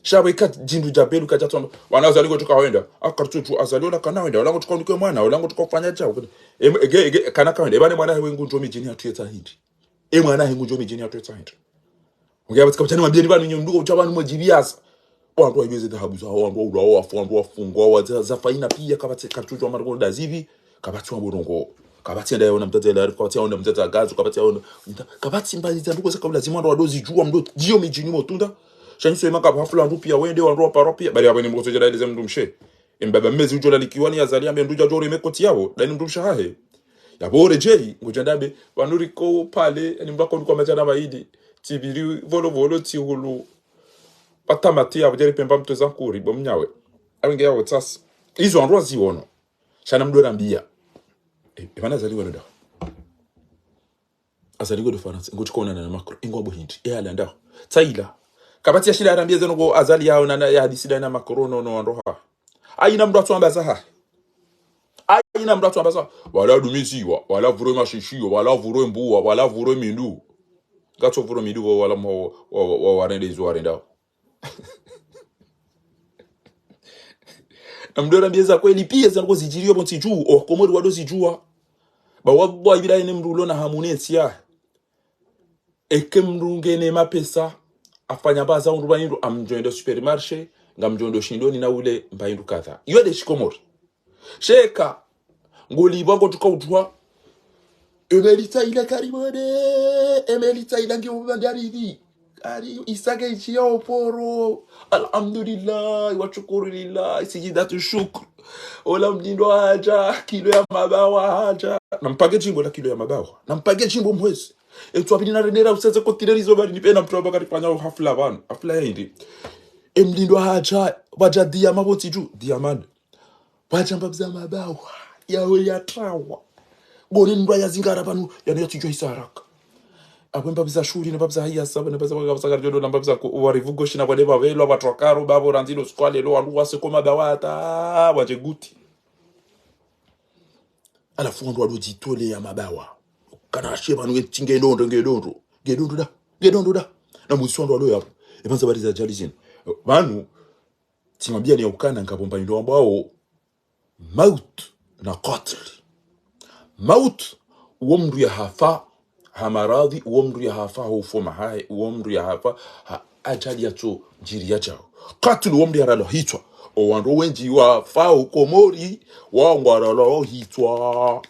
Sha pvo ika djindru dja pvelu kadja tsamba. Wana Azali ngotsuka wenda. A kartsodjuwa Azali ola kana wenda. Ola ngotsuka unike mwana. Ola ngotsuka ufanya djau. Em-, ege, ege, kana kawenda. Epvanu mwana hewe ngundjo midjini hatru yetsa hindri. E mwana hengu ndjo midjini yatru yetsa hindri. Ongea pvatsika pvachani mabiyeni pvanu nyo mdru ko utsha pvanu mwe djibiyaza. Wandru wa ibeze dhahabu zaho, wandru wa ulwa, wafu, wandru wafungwa, wa za, za faina piya, kapvatsi, kapvatsi udjwa mariko ndazivi, kapvatsi wa borongo. Kapvatsi enda yaona mdzadze ya Larifu, kapvatsi yaona mdzadze ya Gazo, kapvatsi yaona, kapvatsi mbali za ndru ko zaka lazima wandru wa dozi djuwa mdru, djiyo midjini mo tunda. Shanyi so ima kapvwa hafula wandru piya wende, wandru wa parwa piya, bali apveni mkoso djela eleze mdru mshe. Embaba mmezi udjo lalikiwa ni Azali ambe ndru dja djo reme koti yawo, dani mdru mshe hahe. Yapvo redjeyi, ngudja ndambe, pvanu riko pvale, yani mdru ako ndru kwa madjana mayili, tsi pvili volovolo tsi hulu, patamati yapvo djeri pemba mtwe za nkuri, bo mnyawe. Awe nge yawo tsasi. Izo wandru wa ziwono. Shana mdru rambiya. E, e pvanu Azali weno ndaho. Azali ngwendo Farantsa, ngotsuka onana na Macron, ingo apvo hindri, e hala ndaho. Tsayila. Kapvatsi ya shila yarambiya zeno ngo Azali yaonana ya hadisi dani na Macron no, no wandru ha. Ayina mdru atsuamba zahahe. Haina mndru atsuamba sa, wala dumiziwa, wala vurwe mashishiyo, wala vurwe mbuwa, wala vurwe mindru. Ngatso vurwe mindru, wa-, wala mo-, wa-, wa-, wa-, warende izo warendao. Na mndru rambiye za kweli piya zango zidjiriyo pvo ntsi dju, o Komori wado zidjuwa. Ba wallahi billahi ne mndru ulo na hamu ne ntsi yahe. Eka mndru ngena mapesa, afanya baza undru ba hindru, ngamdjo enda supermarché, ngamdjo enda shindoni na ule mba hindru kadha. Iyo nde shikomori. Sha eka, ngolipvwa ngotsuka utsuha. Emelitsa ila karibone, emelitsa ila ngiyo bandari. Kari, isake ishi ya oporo. Alhamdulillah, wa shukuru lillah, sijidatu shukru. Ola mlindwa hadja, kilo ya mabawa hadja. Na mpake shimbo la kilo ya mabawa. Na mpake shimbo mwezi. Etswa pili na renera useze kotireri zo bari nipve na mndru amba karifanya hafla pvanu. Hafla ya hindri. E mlindwa hadja, wadja diamant pvo ntsi dju, diamant. Wadja mbapvi za mabawa, yawe ya trawa. Ngoni mndru ya zingara pvanu, yanu ya tsidjuwa isa haraka. Apvo mbapvi za shuri, na mbapvi za haya saba, na mbapvi za waka, mbapvi za karijodo, na mbapvi za ku-, warivu goshi, na wade bavelo, watrokaro, bavo, randzilo, skwale, lo, wandru wase ko mabawa, hata, wadje guti. Halafu wandru wado djitole ya mabawa. Kana she pvanu nge tsinge ndondo, nge ndondo. Nge ndondo da, nge ndondo da. Na mwisi wandru walo yapvo. Epvanza bari za djali zinu. Pvanu, tsimwambia ni ya ukana ngapvo mba hindru wambao maut na katl. Maut, uwo mndru ya hafa, ha maradhi, uwo mndru ya hafa, ha ufoma hahe, uwo mndru ya hafa, ha ajali yatso djiri yadjao. Katl, uwo mndru ya ralwa hitswa. O wandru wendji wafa, o Komori, wao ngwaralwao hitswa.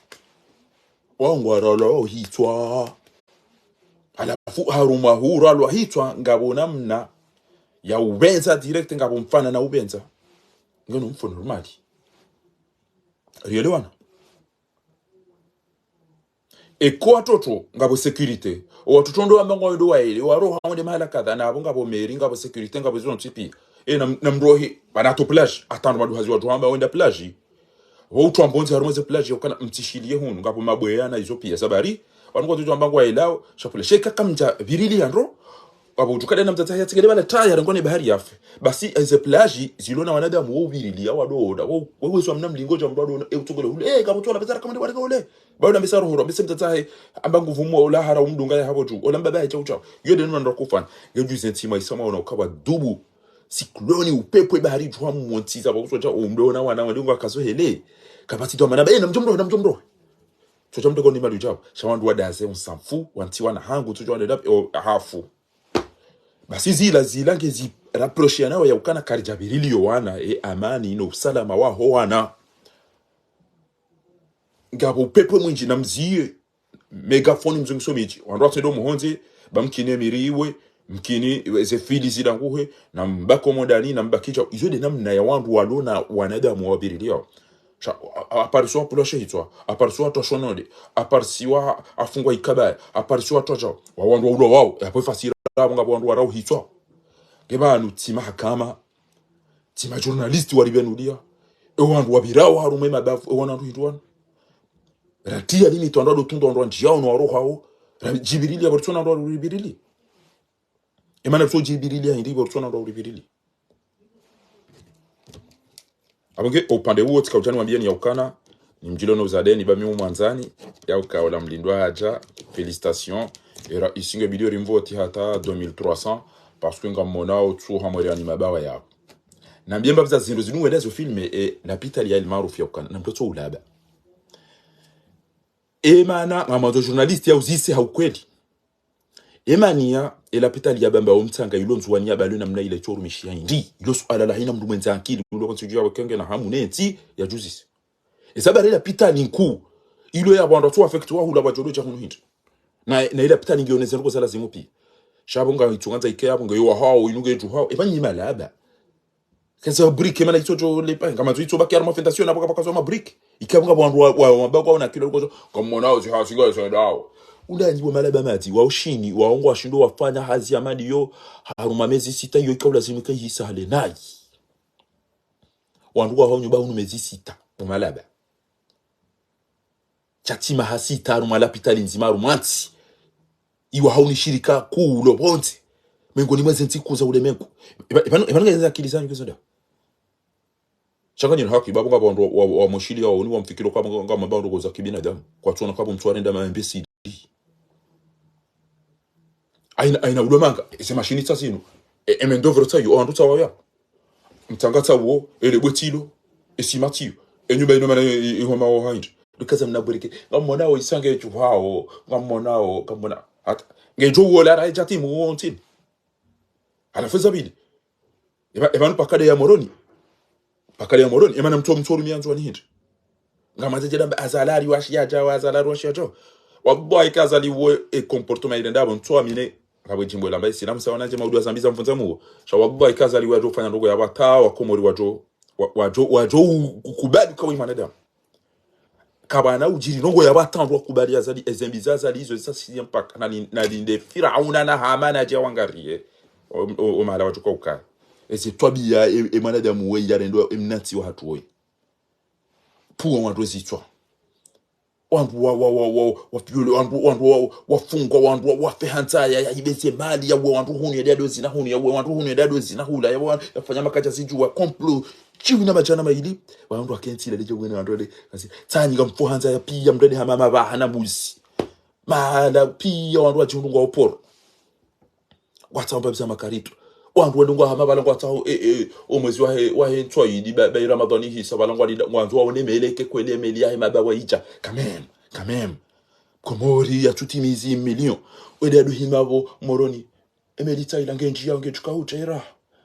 Wao ngwaralwao hitswa. Halafu harumwa huralwa hitswa ngapvo namna ya upvendza direct ngapvo mfana na upvendza. Ngeno mfo normal. Rielewana? Eka watoto ngapvo sécurité. O watoto ndo wamba ngwendo waele, waroha wende mahala kadha, na apvo ngapvo mairie, ngapvo sécurité, ngapvo zontsi piya. E na, na mrohe, pvana to plage, hata ndo madru hazi wandru wamba wenda plage. Wo utwa mbondzi harumwa ze plage ya ukana mtsishiliye hunu, ngapvo mabweya na izo piya zabari. Wanu kwa tutu amba ngwa ilao, shapule. Sha eka kamdja pvirili ya ndro, wapvo utukade na mdzadze ya tsigele pvala tayari ngone bahari yafe. Basi, eh, ze plage, zilo na wanadamu wo pvirili ya wado ona. Wo, wo wezo amna mlingo dja mndru wado ona, e utsogole ule, e, ngapvo tsola, bezara kamande wale ka ule. Ba ula mbesa roho, mbesa mdzadze, amba nguvu mwa ula hara umdunga ya hapvo dju, ula mbaba ya chau chau. Yo nde nuna ndo kufana. Yo dju ze ntsima isama ona ukawa dubu. Sikloni, upepvo, bahari djuha mwontsi za pvo kutsodja umdro na wana wende ngwa kazo hele. Kapvatsi ndo mana, e, na mdjo mrohe, na mdjo mrohe. Tsodja mdro koni mali udjao. Sha wandru wadaze, unsamfu, wantsi wana hangu, tsodja wande dapi, o, hafu. Basi zila, zila nge zi rapproche ya nawo ya ukana karidja pvirili yo wana, e, amani, no usalama waho wana. Ngapvo upepvo mwindji na mziye. Mégaphone mzunguso midji. Wandru watsendo muhondze, ba mkini emiri iwe, mkini iwe ze fili zidanguhe, na mbako modani, na mbakidja. Izo nde namna ya wandru walo na wanadamu wa pvirili yao. Sha, a, a, aparisiwa pulwa shehitswa, aparisiwa twa shonode, aparisiwa afungwa ikabaya, aparisiwa twa djao. Wa wandru wa ulwa wao, e, apvo ifasira, apvo ngapvo wandru warao hitswa. Nge pvanu, tsi mahakama, tsi ma journaliste wali pvenuliya. E wandru wapvirao harumwa e mabavu, e wana wandru hindru wanu. Ratiya limite wandru wado tunda wandru wandjiyao no warohao. Ra-, djipvirili, apvo ritsona wandru wado ripvirili. E mana ritso djipvirili ya hindri, apvo ritsona wandru wado ripvirili. Apvo nge, upande uwo, tsika udjani wambiyeni ya ukana, ni mdjilo no uzadeni, ba mi umwandzani, ya uka ola mlindwa hadja, félicitations. Era isinge bidio rimvoti hata deux mille trois cents, parce que ngamona otsu hamwere ani mabawa yao. Na mbiye mbapvi za zindru zinu welezo filme, e, lapitali ya El Maarouf ya ukana, na mndru tso ulaba. E mana, ngamwandzo journaliste ya uzise ha ukweli. E maniya, e lapitali ya Bambao Mtsanga ilo Ndzuwani ya balwe namna ile tso rumishiya hindri. Ilo suala la haina mndru mwendza ankili, ulo kontsi udjuwa wekenge na hamu ne ntsi ya djuzise. Eza bari lapitali nkuu, ilo ya wandru tso affecté wa hula wa djolo dja hunu hindri. Na, na e lapitali ngiyo neze ndrongoo za lazimu piya. Sha apvo nga itso ngandza ike apvo nge yo wahao, inu nge djuhao, e pvanyi malaba. Kaza brique, mana itso djo lepa, ngama zo itso baki harumwa fondation, na pvaka pvaka zo ma brique. Ika pvanga wandru wa, wa, wa, bako wana kilo kozo, kamona ozi hasi nga zo dao. Unda nyi wa malaba madzi, wa ushini, wa ongo washindo wafanya hazi ya mali yo, harumwa mezi sita yo ika ulazimu ika yisa hale nayi. Wandru wa hao nyumba hunu mezi sita, wa malaba. Sha tsi maha sita harumwa lapitali ndzima harumwa ntsi. Iwa hau ni shirika kuu lo pvondze. Mengoni mwa ze ntsi kuu za ulemengu. Eba, eba, eba nga zenza akili zanyu kezo nda. Sha nganyina haki, babo ngapvo wandru wa, wa, wa moshili yao, ni wamfikiri kwamba nga, nga mabao ndrongoo za kibinadamu. Kwatsona kwamba mtru arenda ma imbécile. Haina, haina udo manga, eze mashini tsa zinu. E, e mendovro tsayo, o wandru tsawawo ya. Mtsanga tsawo, ele bwetilo, e sima tsiyo. E nyumba ino mana i, i, ihoma wo haindi. Lukaza mna bwereke. Ngamwonao isange chuhao, ngamwonao, ngamwona. Hata, ngedjo uola ra ejati mu wontini. Halafu za pvili. Eba, eba nu pakade ya Moroni. Pakade ya Moroni. Emana mtru, mtru ru mianzo wa nihindi. Ngamanze djeda mba Azali ari washi ya djao, Azali ari washi ya djao. Wallahi ka Azali wo e comportement ile ndapvo mtru amine. Ngapvo djimbo lamba isi lamu sawa na ndje maudu wa zambi za mvundza muo. Sha wallahi ka Azali wadjo fanya ndrongoo ya wata, wa Komori wadjo, wa, wadjo, wadjo u-, ukubali kawe mwanadamu. Kapvana udjiri ndrongoo ya wata ndru wakubali Azali, ezembi za Azali izo zisa siya mpaka, na li-, na linde Firauna na Hamana dje wangariye. O, o, o mahala wadjo ka ukaya. Eze twabiya, e, e mwanadamu we yarendo, e mnatsi wa hatru we. Puwa wandru ezitswa. Wandru wa, wa, wa, wa, wa viole, wandru, wandru wa, wafungwa, wandru wa, wafe handza ya, ya ibeze mali ya we, wandru hunu ya dado zina hunu ya we, wandru hunu ya dado zina hula ya we, wandru yafanya makaja zidjuwa complot. Chiwi na madjana mayili, wandru wakentsi ile ledje wene wandru wale, kasi, tsanyi ngamfo handza ya piya mrende hama mabaha na mbuzi. Mahala piya wandru wadjihundru ngwa uporo. Ngwatsaho mbapvi za makarito. Wandru wende ngwahama pvala ngwatsaho, e, e, o mwezi wahe, wahe ntswa idi, ba, ba i Ramadhani ihisa, pvala ngwalida, ngwandzo waone meli ke kweli emeli yahe mabawa idja. Quand même, quand même. Komori yatsutimizi million. Wende adu hima pvo Moroni. Emeli tsa ila ngendji ya ngendji ka uta era.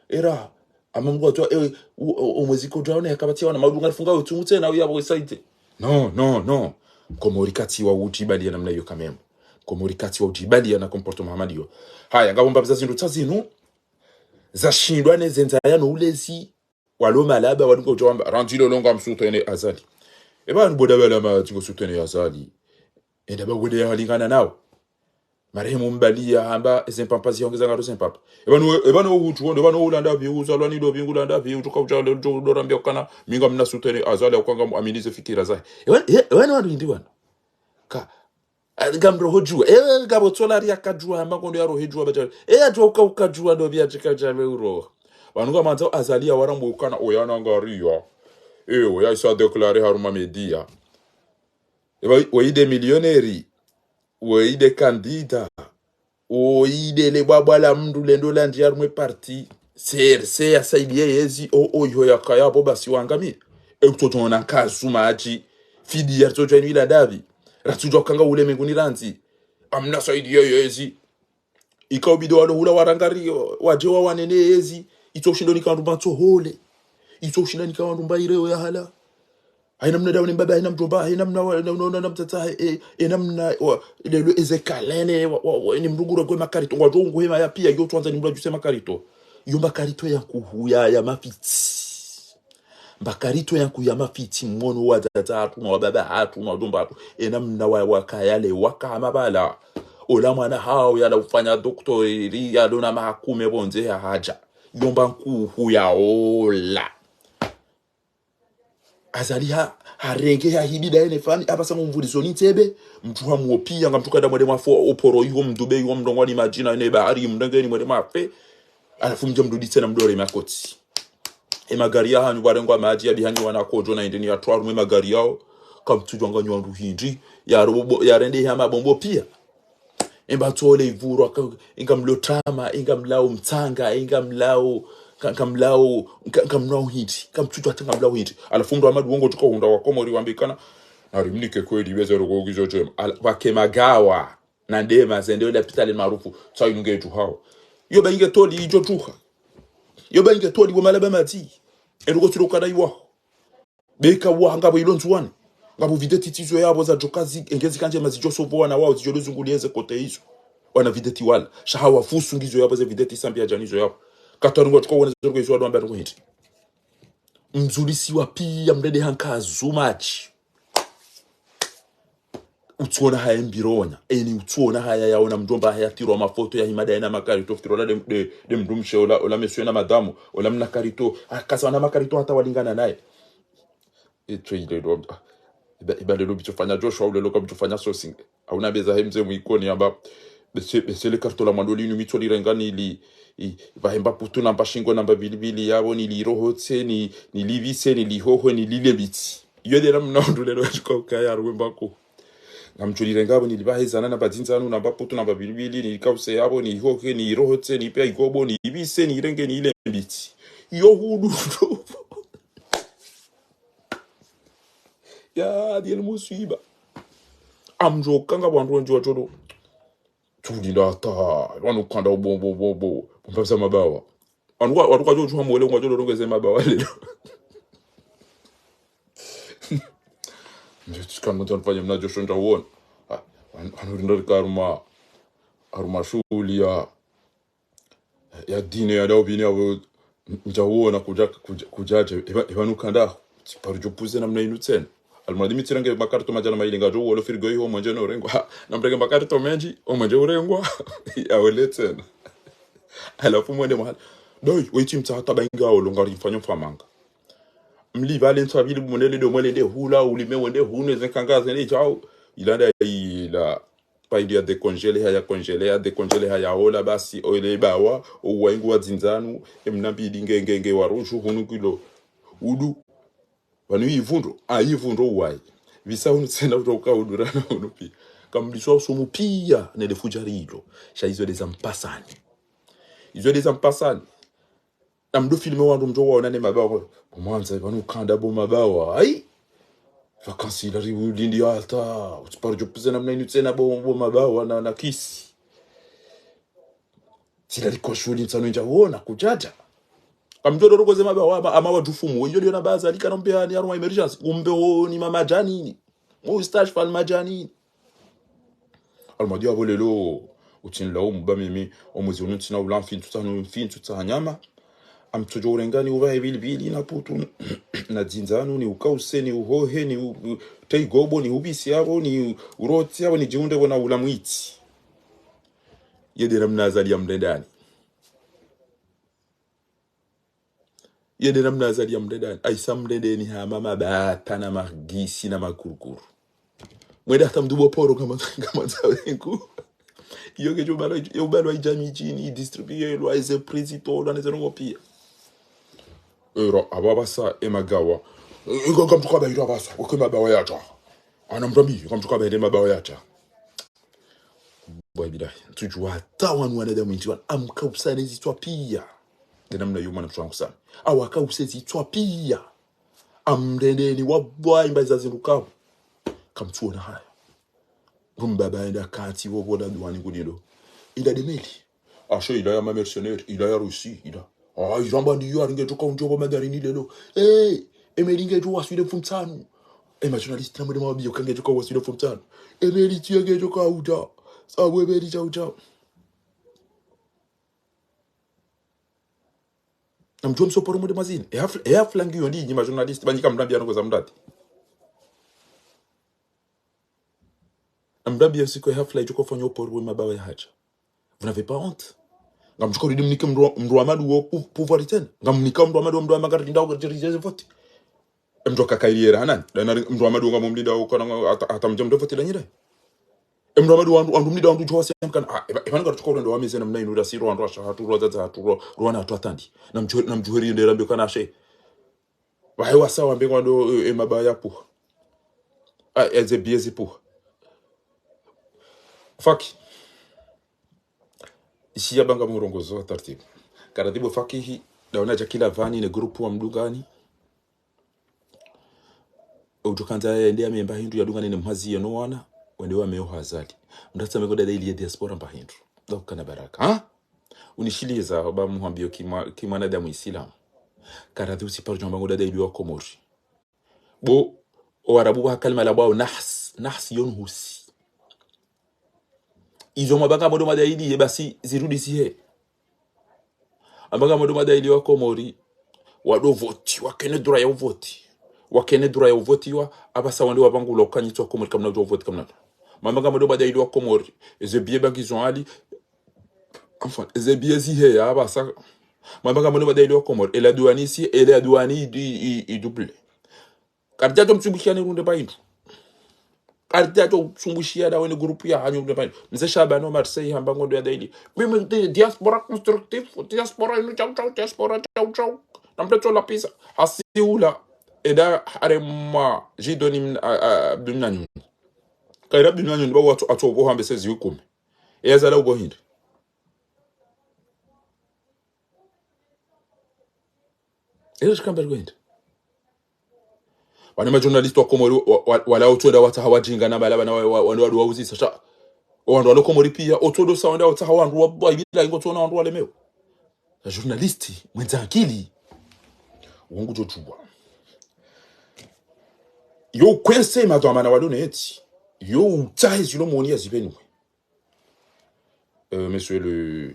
Era. Ama mngwatsaho, e, o, o, o mwezi kodja one yakapvatsi ya wana maudu ngarifunga utsumu tsena uya pvo isaite. Non, non, non. Komori katsi wa udjibaliya namna iyo quand même. Komori katsi wa udjibaliya na comportement hama ndiyo. Haya, ngapvo mbapvi za zindru tsa zinu. Zashindwa ne zendza ya no ulezi. Walo malaba, wadunga udjo wamba, randzi lolo ngamsoutenir Azali. Eba ni boda bala ma tsingo soutenir Azali. Enda ba wende ya halingana nao. Marehemu Mbaliya hamba, eze mpampa zihongeza ngaro ze mpampa. Eba no, eba no hudju, eba no ulanda pvi, uzalwa ni do pvi, ngulanda pvi, udjo ka udja leo, udjo dorambia ukana, mi ngamna soutenir Azali, ukanga muaminize fikira zahe. Eba, e, eba no wandru hindri wanu. Ka, a, ngamroho djuwa. E, ngapvo tsola ri yakadjuwa, hamba kondo ya rohe djuwa, badjali. E, yadjuwa uka, ukadjuwa, ndo pvi yadjika djale uroha. Wanu ngamandzo Azali ya warambo ukana, oya na ngariya. E, oya isa déclarer haruma média. Eba, oyi nde millionnaire. Woyi nde candidat. Woyi nde le bwabwa la mndru lendo landjiya harumwa e parti. C R C yasaidiye yezi, o, o, iho yakaya pvo basi wangamia. E kutsodjo ona nkazu madji. Fidi ya ritsodjo inu ila ndapvi. Ratsudjuwa ukanga ule menguni randzi. Amna saidiye yezi. Ika ubidi walo hula warangari, wadje wawanene yezi. Itso ushindo nika wandru mba ntsohole. Itso ushinda nika wandru mba irewo ya hala. Haina mna dawo ni mbaba, haina mdjomba, haina mna wa, na, na, na, na mtata, e, e, haina mna wa, lelo eze kalene, wa, wa, wa, ni mndru ngure kwe makarito, ngwadjo ungu hema ya piya, yo tswandza ni mndru adjuse makarito. Yo makarito ya nkuhu ya, ya mafitsi. Makarito ya nkuhu ya mafitsi, mwono wa tata hatru, na wa baba hatru, na wa djomba hatru. Haina mna wa, wa kaya le, waka hama pvala. Ola mwana hawo yala ufanya docteur, yalo na mahakume pvondze ya hadja. Yo mba nkuhu ya ola. Azali ha, harenge ha hibida yene fani, apvasa ngo mvulizo ni ntsebe, mndru hamuwo piya, ngamndru kada mwende mwafe, oporo iho mdube, iho mndrongwa ni madjina, ne bahari, mndrenge ni mwende mwafe. Halafu mdje mrudi tsena mdore makoti. E magari ya hanyu pvarengwa madji, ya bihanyi wana kodjo na indeni ya twaru mwe magari yao, kamtsudjuwa nganyi wandru hindri, ya robo, ya rende ha mabombo piya. Emba tsole ivurwa, ka-, inga mlo tama, inga mlao mtsanga, inga mlao, ka-, ka mlao, ka-, ka mlao hindri, ka mtsutsu hata nga mlao hindri. Halafu mndru Amadu wongo tuka hundra wa Komori wambikana, na rimnike kweli, iweze rogo gizo djema. Ala, wake magawa, na ndema, zende ole lapitali maarufu, tsa inunge tu hao. Yo ba inge toli, idjo tuha. Yo ba inge toli, wo malaba mati. Erugo tiro kada iwaho. Beka wa ngapvo ilo Ndzuwani. Ngapvo videti tsizo yapvo za djoka zi, engezi kandje mazidjo sovo wana wao zidjo luzunguliye ze kote izo. Wana videti wala. Sha hawa fusu ngizo yapvo ze videti sambi ya djanizo yapvo. Katwanu ngwa tuka wana zorgo izo wadu wamba ndrongoo hindri. Mzulisiwa piya mrende ha nkazu madji. Utsuona haya mbironya. Eni utsuona haya yaona mdjomba haya tirwa mafoto ya hima daye na makarito, fitirola de, de, de mndru mshe ola, ola monsieur na madame, ola mna karito. Ah, kasa wana makarito hata walingana naye. Etso ile lo, ah, iba, iba lelo bitso fanya Joshua, ulelo ka bitso fanya sourcing. Hauna beza he mze mwikoni amba, bese, bese le karito la mwando linu mitso lirengani li, I, pvahe mba putu na mba shingo na mba pilipili yapvo, nilirohotse, ni, nilipvise, nilihohe, nilile mbitsi. Iyo nde namna wandru leo wadjuka ukaya harumwa mba kuhu. Ngamdjo lirenga yapvo, nilipvahe zana na mba dzindzanu na mba putu na mba pilipili, nilikause yapvo, nihohe, nirohotse, nipve igobo, nipvise, nirenge, nile mbitsi. Iyo hudu. Ya, ndiye muswiba. Ngamdjo kanga wandru wendji wadjo lo. Tsulinda hata, pvanu kanda bo, bo, bo, bo, bo, mbapvi za mabawa. Wandru wa, wandru kwadjo tsuha mwele, ngwadjo lo rongeze mabawa leo. Nde tsikanu mtsa nifanye mna djosho ndja uona. Ah, wan-, wandru rinda rika harumwa, harumwa shughuli ya, ya dine ya daubini yapvo, ndja uona kudja, kudja, kudja dje, epva, epvanu kanda, tsi paro djo puze namna inu tsena. Almadi mi tsirenge makarto madjana mayili ngadjo uolo frigo iho omwenje no urengwa. Ha, namrenge makarto mendji, omwenje urengwa, ya ole tsena. Halafu mwende mahala. Doi, weitsi mtsa hata bainga olo, ngari mfanyo mfamanga. Mlipvale ntsa pvili mwenele do mwele nde hula, ulime wende hune, ze nkanga zende djao. Ilanda ila. Pvaindi ya décongelé, haya congelé, ya décongelé, haya ola, basi, ole bawa, o wayi ngu wa dzindzanu, emna mbili nge, nge, nge wa rudju, hunu kilo. Udu. Pvanu ivundro, a ivundro uwayi. Pvisa hunu tsena utoka udurana hunu pia. Kamliswa usumu pia, nele fudjari ilo. Sha izo nde za mpasani. Izo nde za mpasani. Namdo filmé wandru mdjo waona ne mabawa. Bo mwandza, pvanu kanda bo mabawa. Ayi! Vacances ila ri ulindi hata. Utsi paro djo puze namna inu tsena bo, bo mabawa na, na kisi. Tsila liko shughuli ntsanu ndja uona kudja dja. Kamdjo doro koze mabawa, ama, ama wadjufumu. Iyo liona baza lika nombe hani harumwa émergence. Kumbe oni mamadjani. Moustache fal madjani. Almadi yapvo leo, utsinilaumu ba mimi, omwezi unu ntsina ula mfintsu tsanu, mfintsu tsa nyama. Ngamtsodjo urenga niupvahe pilipili na putu, na dzindzanu, niukause, niuhohe, ni u-, u-, teigobo, niupvise yapvo, niurotse yapvo, nidjihundre pvo na ula mwitsi. Iyo nde namna Azali ya mrendani. Iyo nde namna Azali ya mrendani. Ayisa mrendeni hama mabata na magisi na makurukuru. Mwende hata mdru bo poro kama, kama zawengu. Iyo kedjo balwa, iyo balwa idjami djini, idistribué lwa, eze prix zitolwa, neze ndrongo pia. Ero, apvasa, emagawa. E, e, kamtsuka ba iro apvasa, weke mabawa yadja. Ana mrambi, kamtsuka ba ire mabawa yadja. Bwa bilahi, ntsudjuwa hata wanu wanadamu ntsi wanu, ngamkausane zitswa pia. Nde namna yo mwana mshe wangu sana. Ngamkausane zitswa pia. Ngamrendeni wa bwa imba za zindru kawu. Kamtsuona haya. Rumbaba enda kati wo bola duwani kudilo. Ila nde meli. Ashe ila ya ma mercenaires, ila ya Russie, ila. Ah, ila mba ndiyo aringe djoka undjo bo madarini leo. Eh, emeli nge djo waswile mfumtsanu. E ma journaliste na mwende mwabiyo kange djoka waswile mfumtsanu. Emeli tiye nge djoka uta. Sabu emeli tsa uta. Namdjuwe msoporo mwende mwazini. E hafla, e hafla ngiyo ndi nyi ma journaliste, ba nyi kamrambiya ndrongo za mradi. Namrambiye siku e hafla idjo kofanywa oporo we mabawa yahadja. Vous n'avez pas honte? Ngamdjo ridi mnike mdru, mdru wa madu wo pou-, pouvoir tsena. Ngamnika mdru wa madu, mdru wa magari ndao ka dirige ze vote. Mdru kakailiera hanani? Dana mdru wa madu ngamumlinda wo kana nga hata, hata mdja mdru vote danyira. Mdru wa madu wandru, wandru mlinda wandru djuwa se mkana. Ah, eba, eba nga tuko rendo wa meze namna inu ra siro wandru washa hatru, wadzadze hatru, wana hatru atandi. Namdjo, namdjo heri ndera mbe kana she. Wahe wasa wambe ngwando, eh, eh, mabawa ya puha. Ah, eze biye zi puha. Faki. Ishi ya banga murongozo wa tartibu. Karatibu Fakihi, daona djakila vani ne grupu wa mdungani. Utukandza yende ya memba hindru ya dungane ne mhazi ya no wana, wende wa meo hazali. Mdatsa meko dada ili ye diaspora mba hindru. Daukana baraka. Ha? Unishiliza, ba muhambiyo kima, kima na damu Isilamu. Karadhi usiparu djamba ngo dada ili wa Komori. Bo, o Arabu wa kalima la bwao nahs, nahs yonhusi. Izo mabanga modo madaili, ye basi zirudi sihe. Mabanga modo madaili wa Komori, wado voti, wakene dura ya uvoti. Wakene dura ya uvoti wa, apvasa wande wabangula ukanyitso wa Komori kamna dura uvoti kamna. Mabanga modo madaili wa Komori, eze biye bangi zon ali, Enfin, eze biye ziheya apvasa. Mwamba ngamwone madaili wa Komori. Ela duwani si, ela duwani i, i, i double. Karidja to mtsubushani runde ba hindru. Arrêtez ya usumbushiya na wene groupe ya hanyu mle pale. Mze Shabani wa Marseille hamba ngondo ya daily. Mimi ndi diaspora constructive, diaspora inu chau chau, diaspora chau chau. Na mle chola pizza. Hasi ula. Eda harema jidoni mn-, a, a, Abdul Nanyun. Kaira Abdul Nanyun ba watu atogo hambe sezi wikume. Eza la ugo hindri. Elo shikamba likwenda. Wane ma journaliste wa Komori wa, wa, wala utwenda wataha wajinga na bala bana wa, wa, wa, wa, wa uzisa. Sha, wandru walo Komori pia, utwendo sa wenda wataha wandru wa, wa, bila ingo tuona wandru walemewa. Na journaliste, mwenza akili. Wangu jojua. Yo kwense madhwamana walo neti. Yo utahe zilo moni ya zibenuwe. Euh, monsieur le,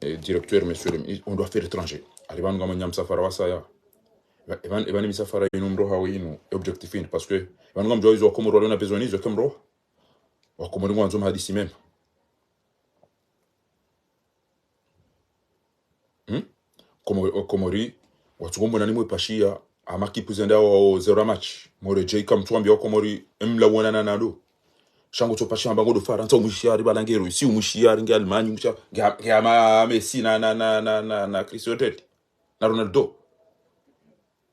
euh, directeur, monsieur le ministre, on doit faire étranger. Allez, pvanu ngamwenya msafara wa saya. Eba, eba, eba ni misafara inu mroha winu, objectif inu, parce que, eba ngamdjuwa izo wa Komori walo na besoin izo ke mroha. Wa Komori ngwandzo mahadisi mema. Hmm? Komori, o Komori, watsukombo nani mwe pashiya, ama kipu zenda wa, wa zero match. More J ka mtsuwambiya wa Komori, emla wona na nado. Shango tso pashiya amba ngodo Farantsa umwishiya, ari bala nge Russie umwishiya, ari nge Allemagne umwishiya, nge, nge ama Messi na, na, na, na, na, na Cristiano Ronaldo.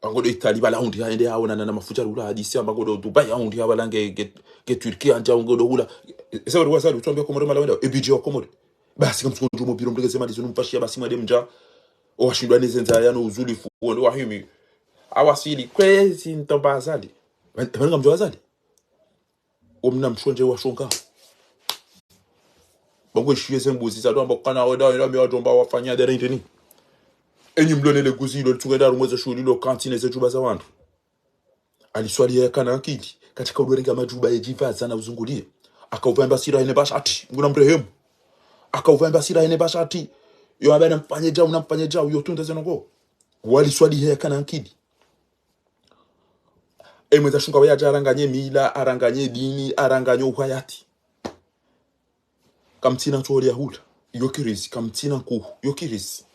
Amba ngodo Italie bala hundri ha ende haona na, na mafuta rula hadisi, amba ngodo Dubai hundri ha bala nge, nge, nge Turquie anja ngodo hula. Ese wari wazali, utsuwambiya Komori mala wenda, e budget wa Komori. Basi kamtsuko djumo biro mdrege ze mali zinu mpashiya basi mwade mdja. Owashindwa ne zenza yano uzulifu, wonde wahimi. Awasili, kwezi ntomba Azali. Eba ngamdjuwa Azali. Omna mshonje wa shonga. Bango ishiye ze mbuzi za dwamba kana wenda, wenda, mi wadjomba wafanya dere indeni. Enyi mlo nele guzi ilo litsunge daru mweze shuhuli lo kantine ze djuba za wandru. Ali Swalihi yakana akili, katsika udo renga madjuba ye djivaza na uzunguliye. Aka uvamba sira hene bashati, Mngu na mrehemu. Aka uvamba sira hene bashati, yo amba namfanye djau, namfanye djau, yo tunda ze ndrongo. Wali Swalihi yakana akili. Emweza shunga we yadja aranganye mila, aranganye dini, aranganye uhayati. Kamtsina ntsoholi ya hula. Yo kirizi, kamtsina nkuhu. Yo kirizi.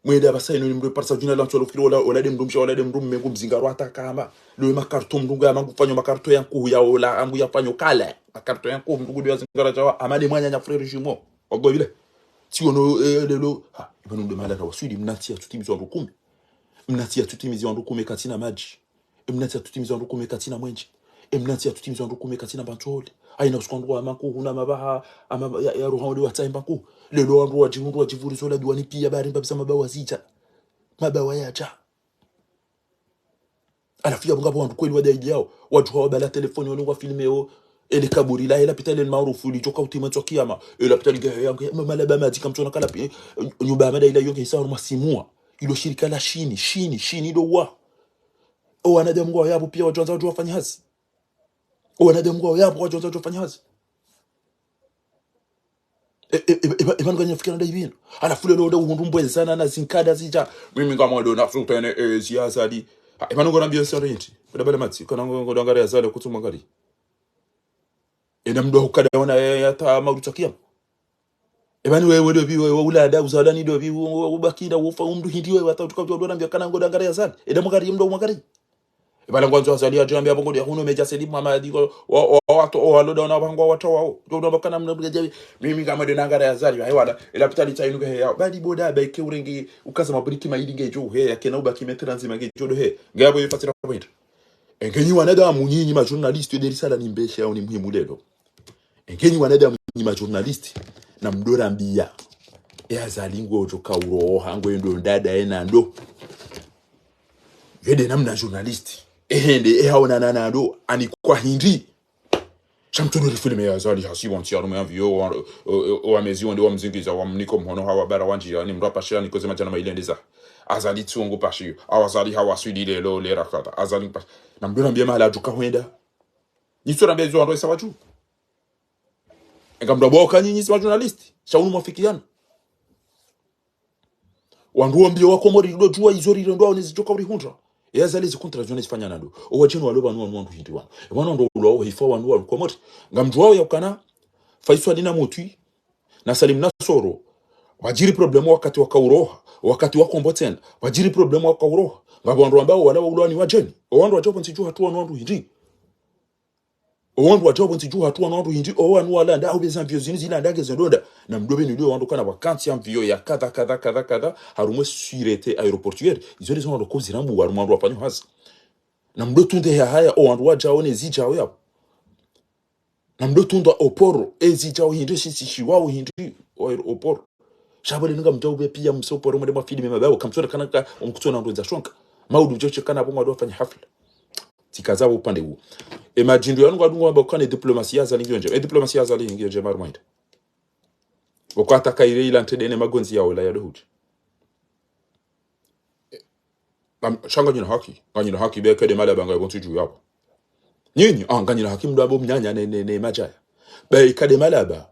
Mwende apvasa inu ni mndru parisa djina la ntsoholi fikiri ola, ola de mndru mshe, ola de mndru mme ngu mzinga rwata kamba. Lo ye makarto mndru ngu ya mangu fanyo makarto ya nkuhu ya ola, angu ya fanyo kale. Makarto ya nkuhu mndru ngu de ya zingara djawa, ama de mwanya nya frère jumeau. Wago bile. Tsi wono, eh, lelo. Ha, eba nunde mala na waswidi, mnatsi ya tsutimizi wandru kume. Mnatsi ya tsutimizi wandru kume katsina madji. Emnatsi ya tsutimizi wandru kume katsina mwenje. Emnatsi ya tsutimizi wandru kume katsina mbantsole. Haina usiku wandru wa mankuhu na mabaha, ama ya, ya roha wandru watsahe mbankuhu. Lelo wandru wadjihundru wadjivurizo la duwani pia bari mbapvi za mabawa zidja. Mabawa yadja. Halafu yapvo ngapvo wandru kweli wadaidi yao. Wadjuha wabala telefoni wanu wa filmeo. Ele kaburi la, ela pitali el maarufu lidjo ka utima ntswa kiyama. Ela pitali nge, nge, ma-, malaba madzi kamtsona kala pi-, nyumba ya madaila yo nge isa harumwa simua. Ilo shirika la Shini, Shini, Shini do wa. O wanadamu ngwao yapvo pia wadjo andza wadjo wafanya hazi. O wanadamu ngwao yapvo wadjo andza wadjo wafanya hazi. E, e, e, e, e, pvanu nganya fikira nda ipvino. Halafu lelo nda uhundru mbwezana na zinkada zidja. Mimi ngamwando na sutene, e, zi Azali. Ha, e, pvanu ngona mbio sio renti. Kuda bala matsi, kana ngo, ngo dangari Azali kutsu mangari. Enda mndru hukada wona, e, hata maudu tsakia. Eba ni wewe dopvi, wewe ulada, uzalani dopvi, u-, u-, ubakira, ufa, umndru hindri wewe, hata utuka utuka utuka utuka kana ngo dangari Azali. Eda mwangari, mndru mwangari. Eba la ngwandzo Azali, adjambi apvo ngodi ya huno meja Said Mohamed, ko, wa, wa, wa, to, wa, loda, wana, wangu, wa, to, wa, wa, to, wa, kana mndru mndru mimi kama de nangari Azali, wa, wala, ela pitali tsa inu ke he, ya, badi boda, ba ike urenge, ukaza mabriki maili nge djo, he, ya kena ubaki metra nzima nge djo do, he, nge apvo ye fatira point. Engenyi wanadamu nyinyi ma journaliste de risala ni mbeshe au ni muhimu lelo. Engenyi wanadamu nyinyi ma journaliste na mdora mbia. E Azali ngudjo kauroha ngwendo ndada ena ndo. Yede namna journaliste. Ehende ehaona na nando ani kwa hindri. Sha mtsudo ri filme ya Azali hasibu ntsi ya rume avion wa, o, o, o, wamezi wende wamzingiza wamniko mhono hawa bara wandji ya ni mndru apashe aniko ze madjana maili endeza. Azali tsungu pashi. Awa Azali hawaswidi lelo le rakata. Azali pashi. Na mdora mbia mahala adjuka hwenda. Nyi sura mbia izo wandru esa wadju. Enga mndru abwa uka nyinyi si ma journaliste. Sha unu mwafikiana. Wandru wambia wa Komori ndo djuwa izo rire ndo aone zidjoka urihundra. E Azali zi contrat zone zifanya nando. O wadjeni walo pvanu wanu wandru hindri wanu. E wanu ndo ulo wawo hifa wanu walo Komori. Ngamdjuwao ya ukana Faiswali na Mutwi, na Salim Nasoro. Pvadjiri problème wakati wa kauroha. Wakati wa Kombo tsena. Pvadjiri problème wa kauroha. Ngapvo wandru wambao wala wa ulo wani wadjeni. O wandru wadjao pvo ntsi djuwa hatu wanu wandru hindri. O wandru wadjao pvo ntsi dju hatru wanu wandru hindri, o wanu walanda, au pveza mvio zinu zilanda nge zendronda. Na mdopve nilio wandru kana wakantsi ya mvio ya kadha, kadha, kadha, kadha, harumwa sûreté aéroportuaire. Izo lezo wandru kozirambu harumwa wandru wafanyo hazi. Na mdo tunde ya haya, o wandru wadjao ne zidjao yapvo. Na mdo tundwa o poro, e zidjao hindri, shisi shiwao hindri, o, o poro. Sha pvo le ninga mdjao pve pia mso poro mwende mwa filme mabao, kamtsona kana ka, omkutso na ndronza shonka. Maudu mdjao shekana pvo mwado wafanya hafla. Tsikaza pvo upande uwo. E madjindru yanu ngwadungo wamba ukana e diplomasia ya Azali ngiyo ndje. E diplomasia ya Azali ngiyo ndje marumwa hindri. Okwata kaire ila ntrende ne magondzi yao la ya dohudji. Am-, sha nganyina haki, nganyina haki, be kade malaba ngayo pvo ntsi dju yapvo. Nyinyi, ah, nganyina haki mdo wambe mnyanya ne, ne, ne madjaya. Be kade malaba.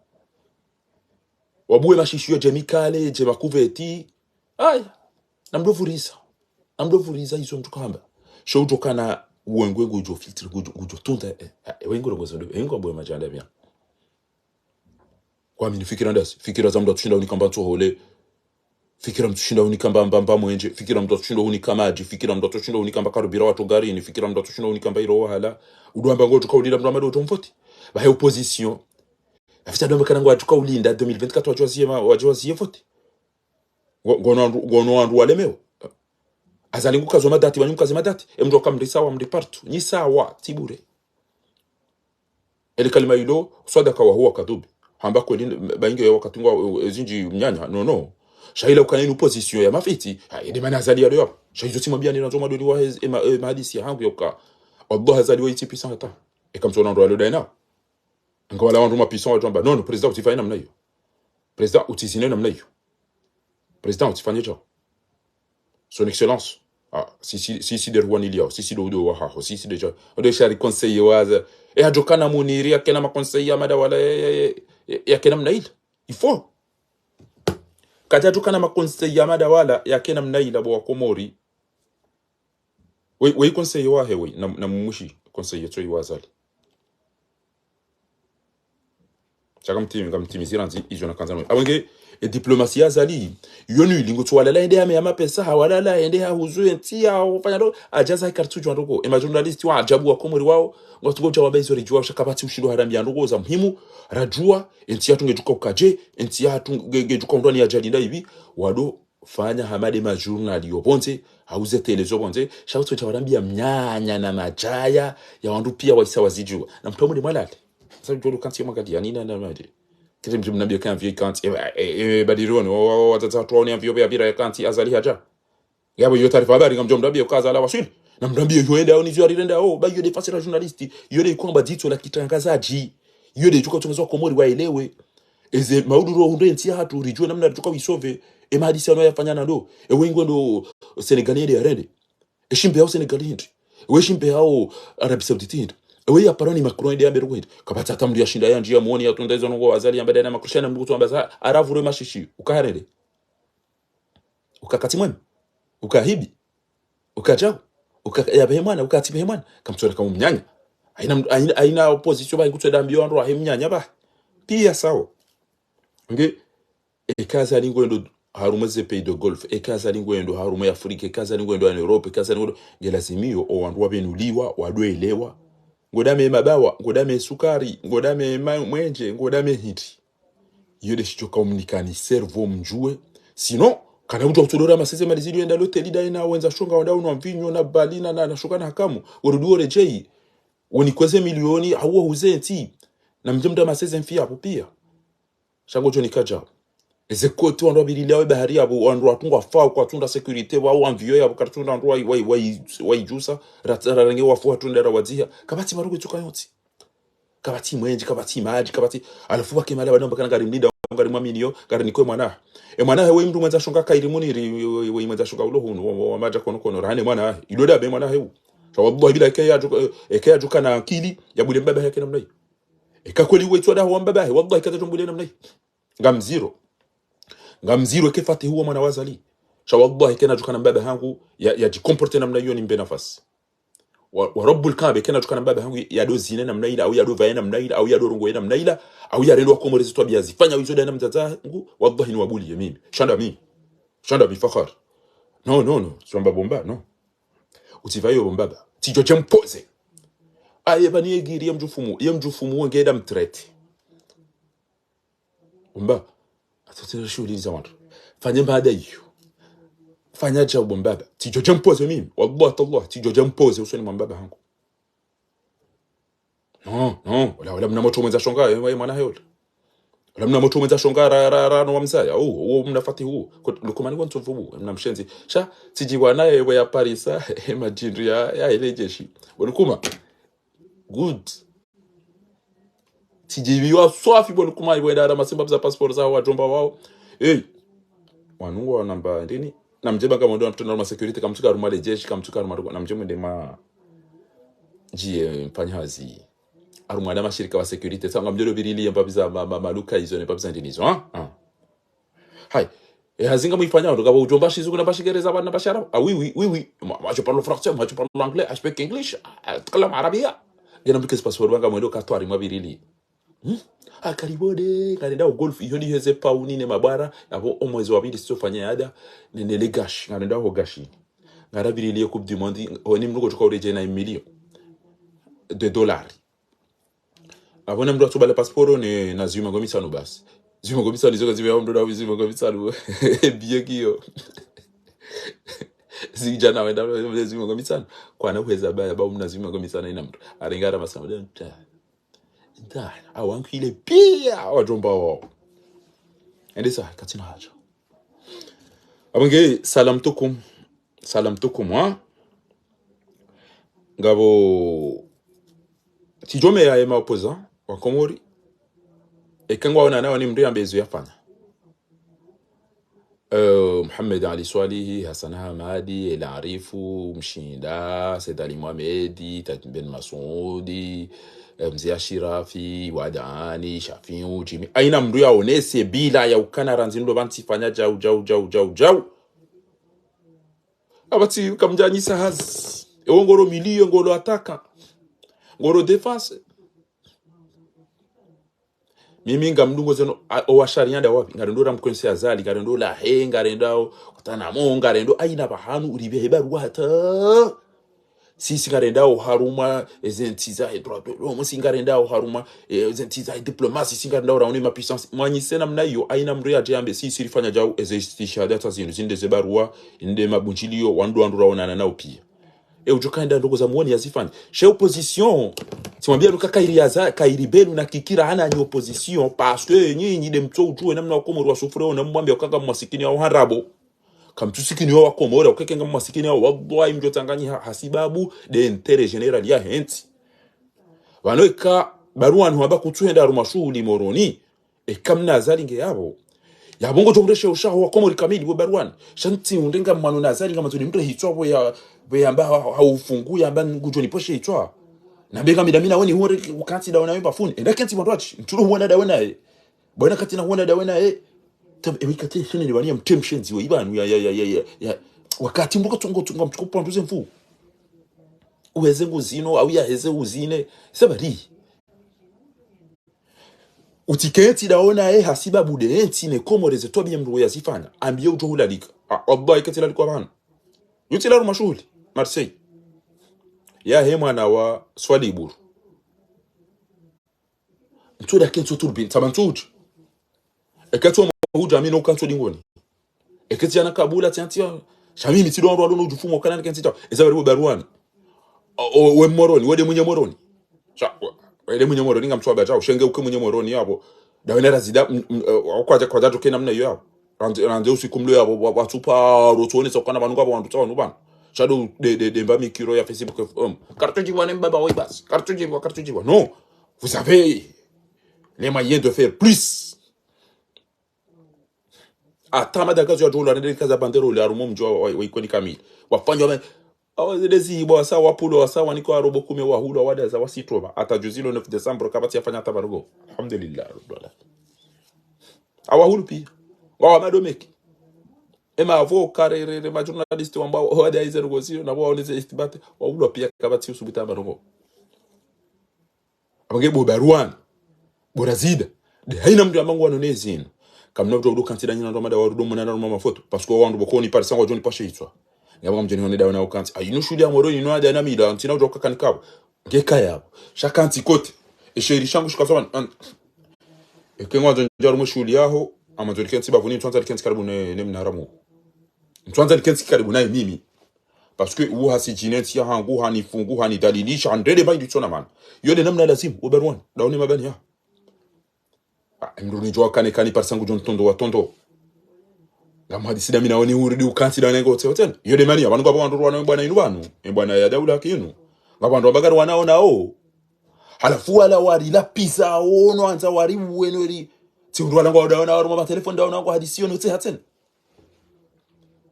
Wabuwe mashishiyo dje mikale, dje makuveti. Aya, na mdo vuriza. Na mdo vuriza izo mtsu kamba. Sho udjo kana wengwe ngudjo filtre, ngudjo, ngudjo tunda, eh, eh, wengwe ngudjo zondo, wengwe wabuwe madjanda bien. Kwami ni fikira ndasi, fikira za mdru atsushinda unika mba ntsohole, fikira mdru atsushinda unika mba, mba, mba mwenje, fikira mdru atsushinda unika madji, fikira mdru atsushinda unika mba karubira watru garini, fikira mdru atsushinda unika mba iro wahala. Udo wamba ngo tuka ulinda mdru amado utomvoti. Bahe opposition. Afisa do wamba kana ngo atuka ulinda deux mille vingt-quatre wadjo waziye ma, wadjo waziye voti. Ngo-, ngono wandru, ngono wandru walemewa. Azali ngukazo madati, wanyu mkaze madati. E mdru wakamri sawa, mri partout. Nyi sawa, tsi bure. Ele kalima ilo, swadaka wa huwa kadhubi. Hamba kweli, bainge ya wakati ngwa, e, e, zindji mnyanya. No, no. Sha ila ukana inu opposition ya mafiti. Ha, ede mana Azali ya doya. Sha izo tsimwambia ni nazo madoli wa hez-, e ma-, e mahadisi ya hangu ya uka. Allah Azali wa itsi puissant hata. Eka mtsona ndo alo daina. Nga wala wandru ma puissant wadjo wamba, non, non, président, utsifanye namna iyo. Président, utsizine namna iyo. Président, utsifanye djao. Son Excellence. Ah, si, si, si, si de rwani liao, si, si do, do wahaho, si, si de djao. Ode shari conseiller waza. E hadjo kana Muniri, yakena ma conseiller ya madawala, ya, ya, ya, ya, yakena mna ila. Il faut. Kadja hadjo kana ma conseiller ya madawala, yakena mna ila bo wa Komori. We, we conseiller wahe we, na, na mumushi conseiller tso iwa Azali. Shaka mtimi, nga mtimi zirandzi, izo na kanza nwe. Awenge, e diplomasia ya Azali, yonu ilingo tsu walala ende ya me ya mapesa, ha walala ende ha huzu entsi ya, ufanya ndo, ajaza hikari tsu jwa ndoko. E ma journaliste wa ajabu wa Komori wao, ngo tsungo jawa baizo rijua, shaka pvatsi ushindo harambi ya ndoko, za muhimu, rajua, entsi ya tunge juka ukaje, entsi ya tunge, nge juka undwani ya jalinda hivi, wado, fanya hama de ma journal yo pvondze, hau ze télé zo pvondze, sha utso tsa warambia mnyanya na madjaya, ya wandru pia waisa wazijua. Na mtru wa mwende mwalale. Sa mdjolo kantsi ya mwangaliani na, na, na, kete mdji mnambia kaya mvio kantsi, e, e, e, badironi, wa, wa, wa, watata watu waone mvio ya pvira ya kantsi, Azali hadja. Yapvo iyo taarifa habari, ngamdjo mrambia uka Azali waswili. Na mrambia iyo enda, oni zio arirenda, o, ba iyo de fasira journaliste, iyo de ikwamba dzitso la kitrangazadji. Iyo de juka utsongeza wa Komori waelewe. Eze mauduro hundre entsi ya hatru, rijue namna ritsuka wisove. E mahadisi yanu yafanya na ndo. Ewe ingwe ndo Senegal yende yarende. Eshimbe yao Senegal hindri. Ewe shimbe yao Arabie Saoudite hindri. Ewe ya parani Macron yende yambe roko hindri. Kapvatsi hata mdru ya shinda ya ndjia mwoni ya tunda izo nongo Azali yamba dana Macron shana mdru kutsu wamba za aravu re mashishi. Uka harende. Uka katsi mwema. Uka hibi. Uka djau. Uka ya pvehe mwana, uka tsi pvehe mwana. Kamtsona kamu mnyanya. Haina, haina, haina opposition ba ikutsu dambio wandru wahe mnyanya ba. Pia sawa. Nge, eka Azali ngwendo harumwa ze pays de Golfe, eka Azali ngwendo harumwa ya Afrique, eka Azali ngwendo ya Europe, eka Azali ngwendo, nge lazimiyo, o wandru wapvenuliwa, wadwelewa. Ngodame mabawa, ngodame sukari, ngodame ma-, mwenje, ngodame hindri. Iyo de shidjo kaumnikani cerveau mdjue. Sinon, kana udjua utsodora maseze mali zili wenda loteli daina, wendza shonga, wenda unwa mvinyo, na bali, na, na, na shonga na hakamu. Warudi woredjei. Woni kweze milioni, hauwa huze ntsi. Na mdje mda maseze mfi yapvo pia. Sha ngodjo nikadja. Eze koti wandru wapvirilia we bahari yapvo, wandru watungwa fao, kwatsunda sécurité, wao wamvio yapvo, karitsunda wandru wai, wai, wai, waijusa, rat-, rarenge wafu watsunda rawadziha. Kapvatsi marugu itsuka yontsi. Kapvatsi mwenje, kapvatsi madji, kapvatsi, alafu wake mala wadamba kana ngari mlinda, ngari mwaminiyo, ngari nikwe mwana. E mwana he we mdru mwendza shonga kairi muniri, we, we, we mwendza shonga ulo hunu, wa, wa, wa madja kono kono, rahane mwana he. Ilo dabe mwana he u. Sha wallahi bila eke ya juka, eke ya juka na akili, ya bule mbaba yake namna hii. Eka kweli we tswada wa mbaba he, wallahi kadja jombulia namna hii. Ngamziro. Ngamziro eke Fatihu wa mwana wa Azali. Sha wallahi kena juka na mbaba hangu, ya, ya jicomporte namna iyo nimbe nafasi. Wa, wa Rabbul Kaaba kena juka na mbaba hangu, ya do zine namna ila, au ya do vaye namna ila, au ya do rongoye namna ila, au ya rendo wa Komori ze twabia zifanya izo dana mdzadze hangu, wallahi ni wabuliye mimi. Sha nda mi. Sha nda mi fakhari. Non, non, non. Tsamba bomba, non. Utsivayo bo mbaba. Tsidjo dje mpoze. Aye pvani ye giri ya mdjufumu, ya mdjufumu wenge eda mtrete. Umba, atsotsera shuhuli za wandru. Fanya mbaada iyo. Fanya djau bo mbaba. Tsidjo dja mpoze mimi. Wallah tallah, tsidjo dja mpoze usoni mwa mbaba hangu. Non, non, wala, wala mna motro mwendza shonga, ye, ye mwana hayo. Wala mna motro mwendza shonga, ra, ra, ra, no wamzaya. Uwo, uwo mna fati uwo. Ko, Lukumani wa ntsovu uwo, mna mshenzi. Sha, tsidji bwana ye, we ya parisa, ye madjindru ya, ya ile jeshi. Bo Lukuma. Good. Tsidji biwa swafi bo Lukuma, iwe dara masimba biza passeport za wadjomba wao. Hey. Wanu ngwa wanamba ndini. Na mdje banga mwendo na mtuna harumwa sécurité, kamtsuka harumwa le jeshi, kamtsuka harumwa, na mdje mwende ma, djiye mfanya hazi. Harumwa na mashirika wa sécurité, sa ngamdjo lo birili ye mbabiza ma, ma, maluka izo ne mbabiza ndini izo, ha? Ha. Hai. E hazi ngamwifanya, ndo kaba udjomba shizu kuna bashigereza bana bashara. Ah, oui, oui, oui, oui. Moi, moi, je parle français, moi, je parle anglais, I speak English, I أتكلم عربية. Ngena mdru kezi passeport banga mwendo katwari mwa birili. Hmm? Ah, karibode, ngarenda ho golf, iyo ni heze pauni ne mabara, yapvo omwezi wa pvili sitso fanya yada, ne, ne le gashi, ngarenda ho gashi. Ngara birili ye Coupe du Monde, ho ni mdru kotsuka uredje na million de dollars. Apvo na mdru atsu bala passeport ne, na zima ngo mitsanu basi. Zima ngo mitsanu, izo kazibe ya mdru na zima ngo mitsanu. Biye kiyo. Zidja na wenda zima ngo mitsanu. Kwana hweza baya, ba umna zima ngo mitsanu ina mdru. Arengara masama. Nda, nda, awangu ile pia, wadjomba wao. Ende sa, katsina haja. Apvo nge, salam tukum. Salam tukum, ha? Ngapvo, tsidjo meya ye ma opposants wa Komori. Eka ngwaona nawa ni mdru yambe ezo yafanya. Eh, Mohamed Ali Soilihi, Hassan Hamadi, El Arif, Mshinda, Said Ali Mohamed, Taj Ben Massoud, eh, Mze Ashirafi, Wadani, Shafiu, Jimmy. Haina mdru yaonese bila ya ukana randzi ndo pvantsi fanya djau, djau, djau, djau, djau. Apvatsi kamdjanyisa hazi. Ewo ngolo milieu, ngolo attaquant. Ngolo défense. Mimi ngamdungo zeno, a, owa sharia nda wapvi. Ngarendo ra mkwense Azali, ngarendo lahe, ngarendao, kutana mo, ngarendo, haina pvahanu, uribe heba ruwa hata. Sisi ngarendao harumwa, eze ntsi za he droit de l'homme, si ngarendao harumwa, eh, eze ntsi za he diplomatie, si ngarendao raone ma puissance. Mwanyise namna iyo, haina mdru yadje yambe, sisi rifanya djau, eze istishhada ta zinu, zinde ze barua, inde mabundjilio, wandru wandru raonana nao pia. E udjo kaenda ndoko za mwoni yazifanya. She opposition, tsimwambia nuka kairi yaza, kairi belu na kikira hana nyi opposition, parce que nyinyi nde mtso udjuwe namna wakomori wasufureo na mwambia ukanga mwasikini ya uharabo. Kamtsusikini wa Komori, ukeke nga mwasikini wa, wallahi mdjo tsanganyiha, hasibabu de intérêt général ya he ntsi. Pvanu eka Barwani hwamba kutsuhenda harumwa shuhuli Moroni, eka mna Azali nge yapvo. Yapvo ngodjo mreshe ushaho wa Komori kamili we Barwani. Sha ntsi undenga mwano na Azali nga matsoni mdru hitswa pvo ya, pvo yamba ha, ha ufungu, yamba ngudjo niposhe hitswa. Na benga midamina weni hore ukantsi dawe nawe bafuni. Enda kentsi mwandru watsi, ntsulo huona dawe naye. Bwana kati na huona dawe naye. Tab-, ewe kati shene ni bani ya mtemshenzi we ibanu ya, ya, ya, ya, ya, ya. Wakati mbuka tsungo, tsungo, mtsuko pwanduze mfu. Uheze nguzino, au ya heze uzine. Sebari. Utikentsi dawe naye hasibabu de ntsi ne Komori ze twabiya mdru yazifanya. Ambiye udjo hulalika. Ah, Allah ikentsi lalikwa pvanu. Yutsi la harumwa shuhuli. Marseille. Ya he mwana wa Swaliburu. Ntsu da kentsi turbine, tsama ntsu udji. Ekentsi wa udja, mi no kantsi dingoni. Ekentsi yana kabula, tsi antsi ya. Sha mimi tsi ndo wandru walo no udjufumo kana kentsi ta. Eza bari we Barwani. O, o, we Moroni, we de mwenye Moroni. Sha, we, we de mwenye Moroni, ngamtsu wabadja, ushenge uke mwenye Moroni yapvo. Dawe na razida, m, m, eh, kwadja, kwadja toke namna iyo yapvo. Randze, randze usiku mlo yapvo, wa, watsupa, rotsuone tsokana pvanu ngapvo wandru tsa wanu pvanu. Sha do de, de, de mba mikiro ya Facebook F M. Kartsu djibwa ne mbaba woyi basi. Kartsu djibwa, kartsu djibwa. Non. Vous avez les moyens de faire plus. Ata madagazo ya djola, nende kaza bandero le harumwa mdji wa, wa, wa Ikoni kamili. Wafanywa wa, awa zile zibwa wasa, wapulo wasa, waniko arobo kume wahulwa, wadaza, wasitopva. Ata juzi le neuf décembre, kapvatsi yafanya ata barogo. Alhamdulillah, Rabbil alamin. Awahulu pia. Wawa madomeki. Ema avo karerere, ma journaliste wamba, wada ize rogo zio, na waoneze istibate, wahulwa pia kapvatsi usubuta barogo. Apvo nge bo Barwani, bo razida. De haina mdru yamba ngwano ne zinu. Kamna mdru wa udo kantsi da nyina ndo mada wa rudo mwana ndo mama foto. Parce que wandru bokoni parisa ngwadjo nipashe hitswa. Ngapvo ngamdjo nihone dawe na ukantsi. Ah, inu shuhuli ya Moroni, inu ada na mida, ntsina udjo kaka nikapvo. Ngeka yapvo. Sha kantsi kote. Eshe ili shangu shika sawa, an-, eke ngwandzo ndja harumwa shuhuli yaho, ama ndzo likentsi bapvuni, ntswandza likentsi karibu ne, ne mnara mu. Ntswandza likentsi karibu naye mimi. Parce que uwo hasi djinentsi ya hangu, hanifungu, hanidhalilisha, handrende mba indi tsona mana. Yo nde namna lazimu, ubaruwani, dawe ne mabani ya. Ah, mndru nidjuwa kane kani parisa ngudjo ntondo wa tondo. Ngamhadisi dami nawe ni uridi ukantsi dawe na ingo tse hotel. Yo nde mani ya, pvanu ngapvo wandru ruwana bwana inu pvanu. E bwana ya daula kinu. Ngapvo wandru wabagari wanaona o. Halafu wala wari lapisa ono andza wari uweno ri. Tsi undru wala ngwa daona harumwa matelefoni daona ngwa hadisi ono tse hatsena.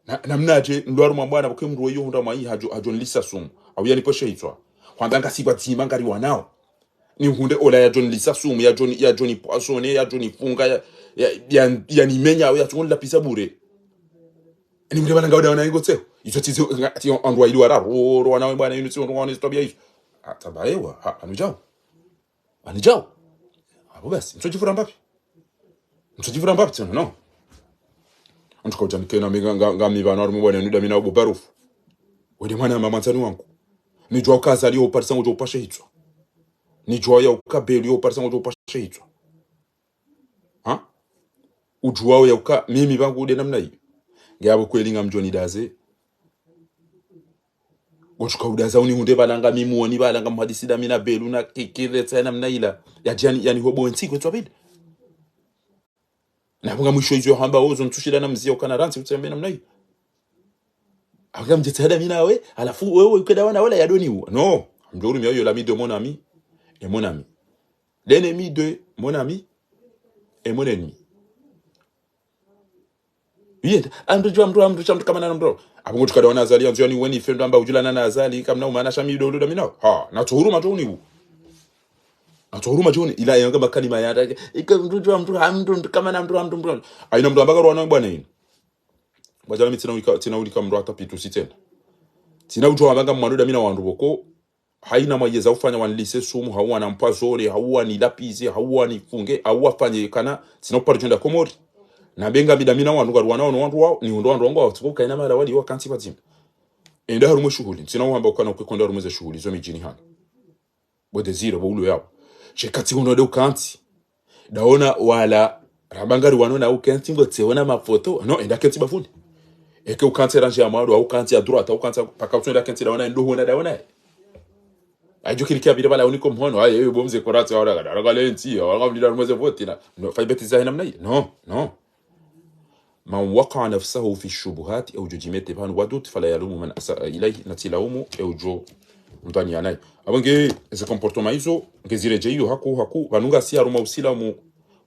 Na, namnadje, ndo harumwa bwana, pvoke mndru weyo hundra mwayi hadjo, hadjo nilisa sumu. Au ya niposhe hitswa. Hwandza ngasi pvadzima ngari wanao. Nihundre ola yadjo nilisa sumu, yadjo ni, yadjo nipoisonner, yadjo nifunga, ya, ya, ya, yanimenya, au yadjo nilapisa bure. Nihundre pvala ngauda wana ingo tseho. Izo tsi zi, nga, tsi wandru wayili wararu, ro, ro, wana we bwana, inu tsi wandru wana zitwabiya izo. Hata baewa, ha, pvanu djao. Pvanu djao. Apvo basi, mtsodjivura mbapvi. Mtsodjivura mbapvi tsena, no. Antru kaudja nikena mi nga, nga, ngami pvanu harumwa bwana inu dami na ubo barufu. We nde mwana mama mwandzani wangu. Nidjuwa uka Azali yo uparisa ngudjo upashe hitswa. Nidjuwa ya uka Belu yo uparisa ngudjo upashe hitswa. Ha? Udjuwa ya uka, mimi pvangu nde namna iyo. Ngapvo kweli ngamdjo nidaze. Ngoshuka udaza unihundre pvala ngami muoni pvala ngamhadisi dami na Belu na kikile tsa namna ila. Yadjani, yani hobo ntsi kwetswa pvili. Na pvunga mwisho izo hamba ozo ntsushida na mziya ukana rantsi utsembe namna iyo. Aka mdjetsi hada mi nawe, halafu wewe ukeda wana wala yadoni uwa. No, mdjo urumia yo l'ami de mon ami et mon ami. L'ennemi de mon ami et mon ennemi. Yenda, amdru djuwa mdru, amdru sha mdru kamana na mdru. Apvo ngotsu kada wana Azali, yandzo yani weni fendo amba udjulana na Azali, kamna umana sha mi ndo ndo dami nawe. Ha, natso huruma djo uniwu. Natso huruma djo uni, ila yanga makalima ya ndake. Ika mdru djuwa mdru, ha mdru, mdru kamana mdru, ha mdru, mdru. Haina mdru amba karuwana bwana inu. Bwadjana mi tsina ulika, tsina ulika mdru hata pitu sitena. Tsina udjuwa amba ngamwando dami na wandru pvoko. Haina mwayeza ufanya wanilise sumu, hau wanampoisonner, hau wanilapize, hau wanifunge, hau wafanye kana, tsina uparo djenda Komori. Na benga mi dami na wandru karuwana ono wandru wao, nihundre wandru wangu wao, tsiko kaina mara wali wakantsi pvadzima. Enda harumwa shuhuli, tsina uhamba ukana uke kwenda harumwa ze shuhuli, zo midjini hanu. Bo Désiré, bo ulo yao. Sheka tsi uno nde ukantsi. Ndaona wala, ramba ngari wano na ukentsi ngotseona mafoto. No, enda kentsi bapvuni. Eke ukantsi randje ya mwando, au ukantsi ya droite, au ukantsi ya paka utsonda kentsi ndaona, ndo huona ndaona. Aidjo kilikia pvile pvala uniko mhono, aye, yo bo mze koratsi, wala kada, wala kalentsi, wala kamdida mweze voti na. No, fai bêtise za namna iyo. No, no. من وقع نفسه في الشبهات, e udjo djimete pvanu wa doute, فلا يلوم من أساء إليه, natsi laumu, e udjo mdhwaniya naye. Apvo nge, eze comportement izo, nge ziredjeyi iyo haku, haku, pvanu ngasi harumwa usilamu,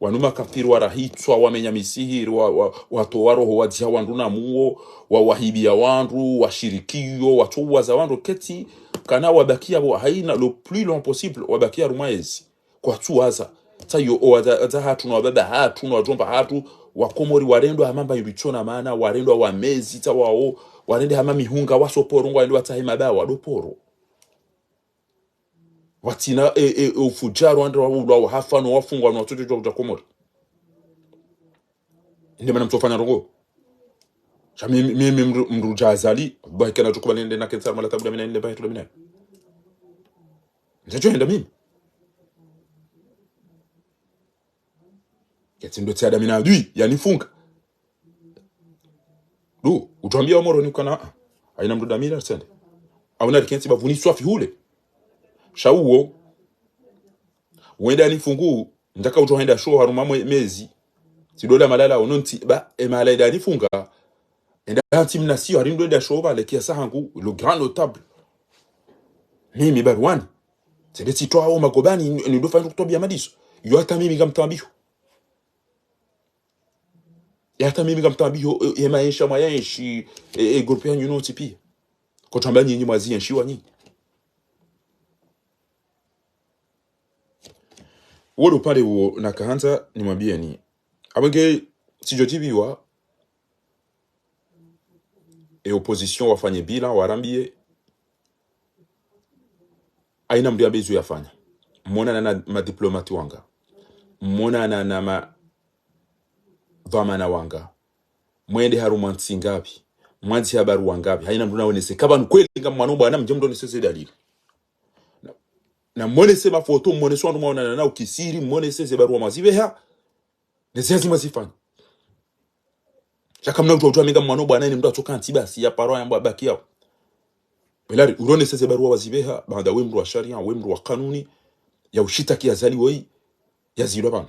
wanu makafiri warahitswa, wamenya misihiri, wa, wa, watowa roho wadziha wandru na muo, wa, wahibiya wandru, washirikiyo, watowuwaza wandru, ketsi, kana wabakiya pvo, haina le plus long possible, wabakiya harumwa ezi. Kwatsuwaza. Tsa yo, o wadza, wadza hatru, na wababa hatru, na wadjomba hatru, Wakomori warendwa hama mba yibitsona mana, warendwa wamezi, tsa wao, warende hama mihunga, wasoporo, ngwarende watsahe mabawa, ndo poro. Watsina, e, e, e, ufudjaru, wandru wa ulwa, wahafa, no wafungwa, no watsotso djuwa kudja Komori. Inde mana mtsofanya ndrongo. Sha mi, mi, mi mdru, mdru dja Azali, bahi kana djukubali nende na kentsi harumwa la tabu dami na nende bahi tu dami na. Ndja djo henda mimi. Ketsi ndo tsi hada mi na adui, yanifunga. Du, utwambiya wa Moroni ukana, ah, haina mdru dami na tsende. Au narikentsi bapvuni swafi hule. Sha uwo, wenda yanifungu, ndjaka udjo henda sho harumwa mwe, mezi. Tsi dola malala ono ntsi, ba, e mahala enda yanifunga. Enda ntsi mna siyo, hari ndo enda sho pvale kiasi hangu, le grand notable. Mimi baruwani. Tsende tsitwa o magobani, ni, ni ndo fanya kutwabiya madiso. Yo hata mimi ngamtwabiyo. Yo hata mimi ngamtwabiyo, e, e maesha mwayenshi, e, e groupe yanyu nontsi piya. Kotwamba nyinyi mwaziyenshi wa nyinyi. Wo ndo upande uwo nakahandza nimwambiyeni. Apvo nge tsidjo djibiwa, e opposition wafanye bilan, warambiye, haina mdru yambe izo yafanya. Monana na madiplomate wanga. Monana na ma, dhwamana wanga. Mwende harumwa ntsi ngapvi. Mwandziha barua ngapvi? Hayina mndru naonese. Kapvanu kweli ngamwana bwana, mdje mndru onese ze dalili. Na, na monese mafoto, monese wandru mwaonana nao kisiri, monese ze barua mwazipveha. Ne ze hazi mwazifanya. Sha kamna udjuwa udjuwa mi ngamwana bwana, ine mndru atsoka ntsi basi, ya paro ya mbwa baki yao. Belari, uronese ze barua wazipveha, baanda we mndru wa sharia, we mndru wa kanuni, ya ushitaki Azali woyi, ya zilwa pvanu.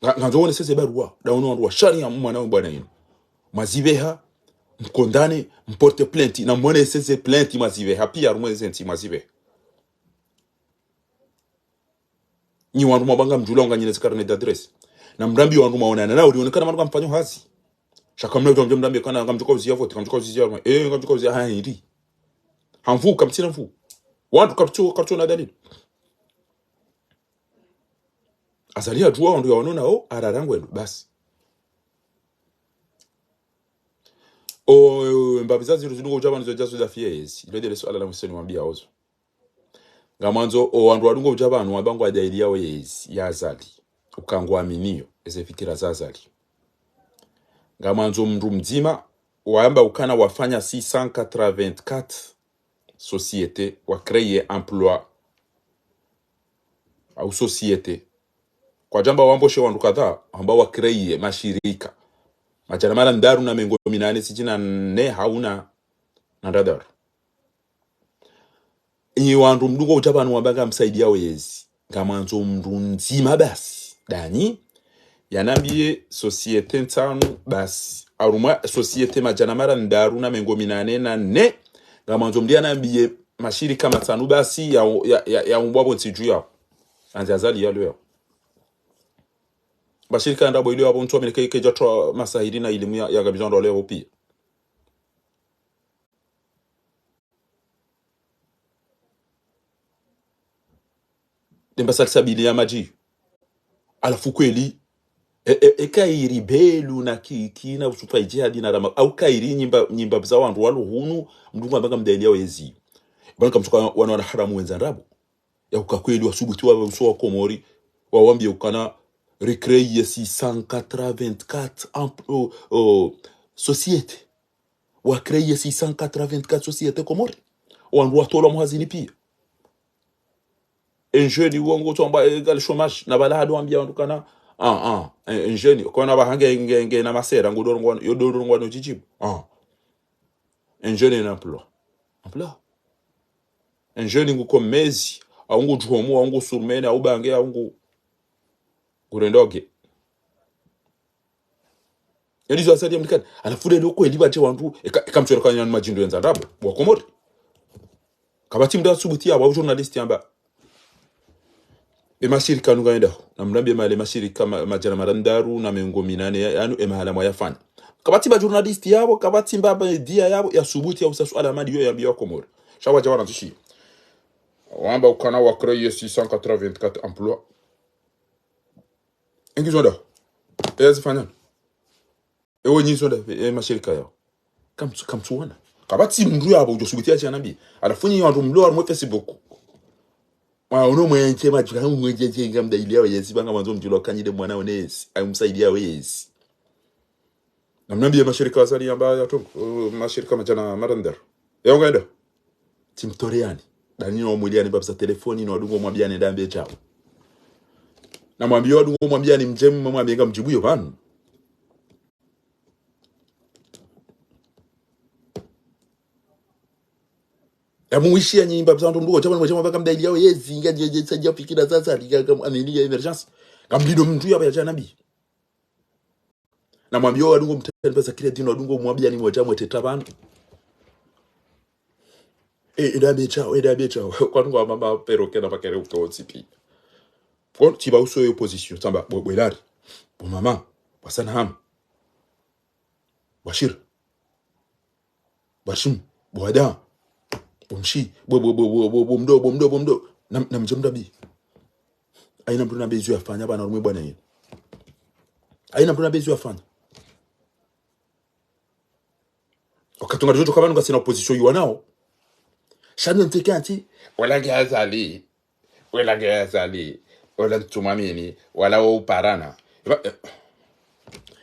Nga, ngandzo wonese ze barua, da wono wandru wa sharia mwana we bwana inu. Mwazipveha, mkondane, mporte plainte, na mwonese ze plainte mwazipveha, piya harumwa ze ntsi mwazipveha. Nyi wandru mwabanga mdjula unga nyine ze carnet d'adresse. Na mrambi wandru mwaonana nao, rionekana wandru kamfanyo hazi. Sha kamna udjuwa mrambi kana, kamdjuka uziya vote, kamdjuka uziya harumwa. Eh, kamdjuka uziya, ha, hindri. Hamvu, kamtsina mvu. Wandru kaptso, kaptso na dalili. Azali hadjuwa wandru ya wanono nao, arara ngwendo, basi. O, mbapvi za zindru zinu ngo udja pvanu zo djazo za fiezi. Ilo ndele suala la mwisoni mwambiya ozo. Ngamwandzo, o, wandru wadungo udja pvanu, wamba ngwadayiliya o yezi, ya Azali. Uka ngwaaminiyo, eze fikira za Azali. Ngamwandzo mndru mdzima, wamba ukana wafanya six cent quatre-vingt-quatre société, wa créer emploi, au société. Kwadjamba wamboshe wandru kadha, wamba wa créer mashirika. Madjana mararu na mengo minane sitini na nne hauna na ndraru. Inyi wandru mdungo udja pvanu wamba ngamsaidiya o yezi. Ngamwandzo mndru mdzima basi. Danyi, yanambiye société ntsanu basi. Harumwa société madjana mararu na mengo minane na nne. Ngamwandzo mndru yanambiye mashirika matsanu basi ya, ya, ya, ya umbwa pvo ntsi dju yao. Andzi Azali yalo yao. Mashirika ndrabo ilo yapvo ntsu amene ke, kedja towa masahiri na ilimu ya, ya gabizo ndo leo piya. Demba salsabili ya madji. Halafu kweli, e, e, e kairi belu na ki, ki na usufa ijihadi na rama, au kairi nyimba, nyimba za wandru walo hunu, mdungu wamba ngamdayiliya o yezi. Bwana kamtsuka wana wana haramu wendza ndrabo. Ya uka kweli wasubuti wa uso wa Komori, wawambiye ukana recréer six cent quatre-vingt-quatre em-, o, o, société. Wa créer six cent quatre-vingt-quatre société Komori. Wandru watolwa mhazini piya. Enjeni wongo tsamba égal chômage. Na pvala hadu wambiya wandru kana, ah, ah, en-, enjeni. Kona pvahange nge, nge na masera, ngu dorongwa, yo dorongwa no djidjibu. Ah. Enjeni na emploi. Emploi. Enjeni ngu komezi, au ngu djuhomu, au ngu surmene, au bange, au ngu, ngu rendoge. Elizo asadi ya mlikani. Halafu lelo kweli pvadje wandru, eka, eka mtswera kanya ni madjindo yendza ndrabo, wa Komori. Kapvatsi mndru asubuti ya, wa journaliste yamba. E mashirika anu ngayenda. Na mrambiye male mashirika ma, madjana mararu na mengo minane ya, yanu e mahala mwayafanya. Kapvatsi mba journaliste yapvo, kapvatsi mba, mba media yapvo, ya subuti ya usa suala mali yo yambiya wa Komori. Sha wadja wanantsushi. Wamba ukana wa créer six cent quatre-vingt-quatre emplois. Engizo nda. E yazifanya. Ewe nyizo nda, e mashirika yao. Kamtsu, kamtsuwana. Kapvatsi mndru yapvo udjo subuti ya tsi yanambiye. Halafu nyi wandru mlo harumwa Facebook. Mwa uno mwenje madjuka, mwenje ngamdayiliya o yezi, ba ngamwandzo mdjulo kanyile mwana onesi. Ayo msaidiya o yezi. Na mnambiye mashirika Azali yamba ya tu, uh, mashirika madjana mararu. Yao ngayenda. Tsimtoreyani. Dani no mwiliyani mbapvi za telefoni no wadungo mwambiyani ndambe djao. Na mwambiyo wadungo mwambiyani mdje mwambiye ngamdjibu yo pvanu. Ya mwishiya nyimba pvisa ndo mdugo, chama, chama, baka mdayiliya o yezi, nga, je, je, sadja fikira sasa, liga, kam, amini ya émergence. Kamlindo mndru ya, ya, ya nabi. Na mwambiyo wadungo mtani pvasa crédit, no wadungo mwambiyani mwadja mweteta pvanu. E, eda becha, eda becha. Kwa nungo mama pero kena pakere uke otsipi. Kwa tiba uso yo opposition, tsamba, bo, bo Elari. Bo mama, bo Sanham. Bo Ashir. Bo Hashim, bo Ada. Bo Mshi, bo, bo, bo mdo, bo mdo, bo mdo. Na, na mdje mdabi. Hayina mndru na besoin yafanya, bwana, harumwa bwana yinu. Hayina mndru na besoin yafanya. Wakati ngadjo djoka pvanu ngasina opposition yiwanao. Shanu nteke anti, wala nge Azali. Wala nge Azali. Wala ntsumwamini. Wala wo uparana. Eba, eh.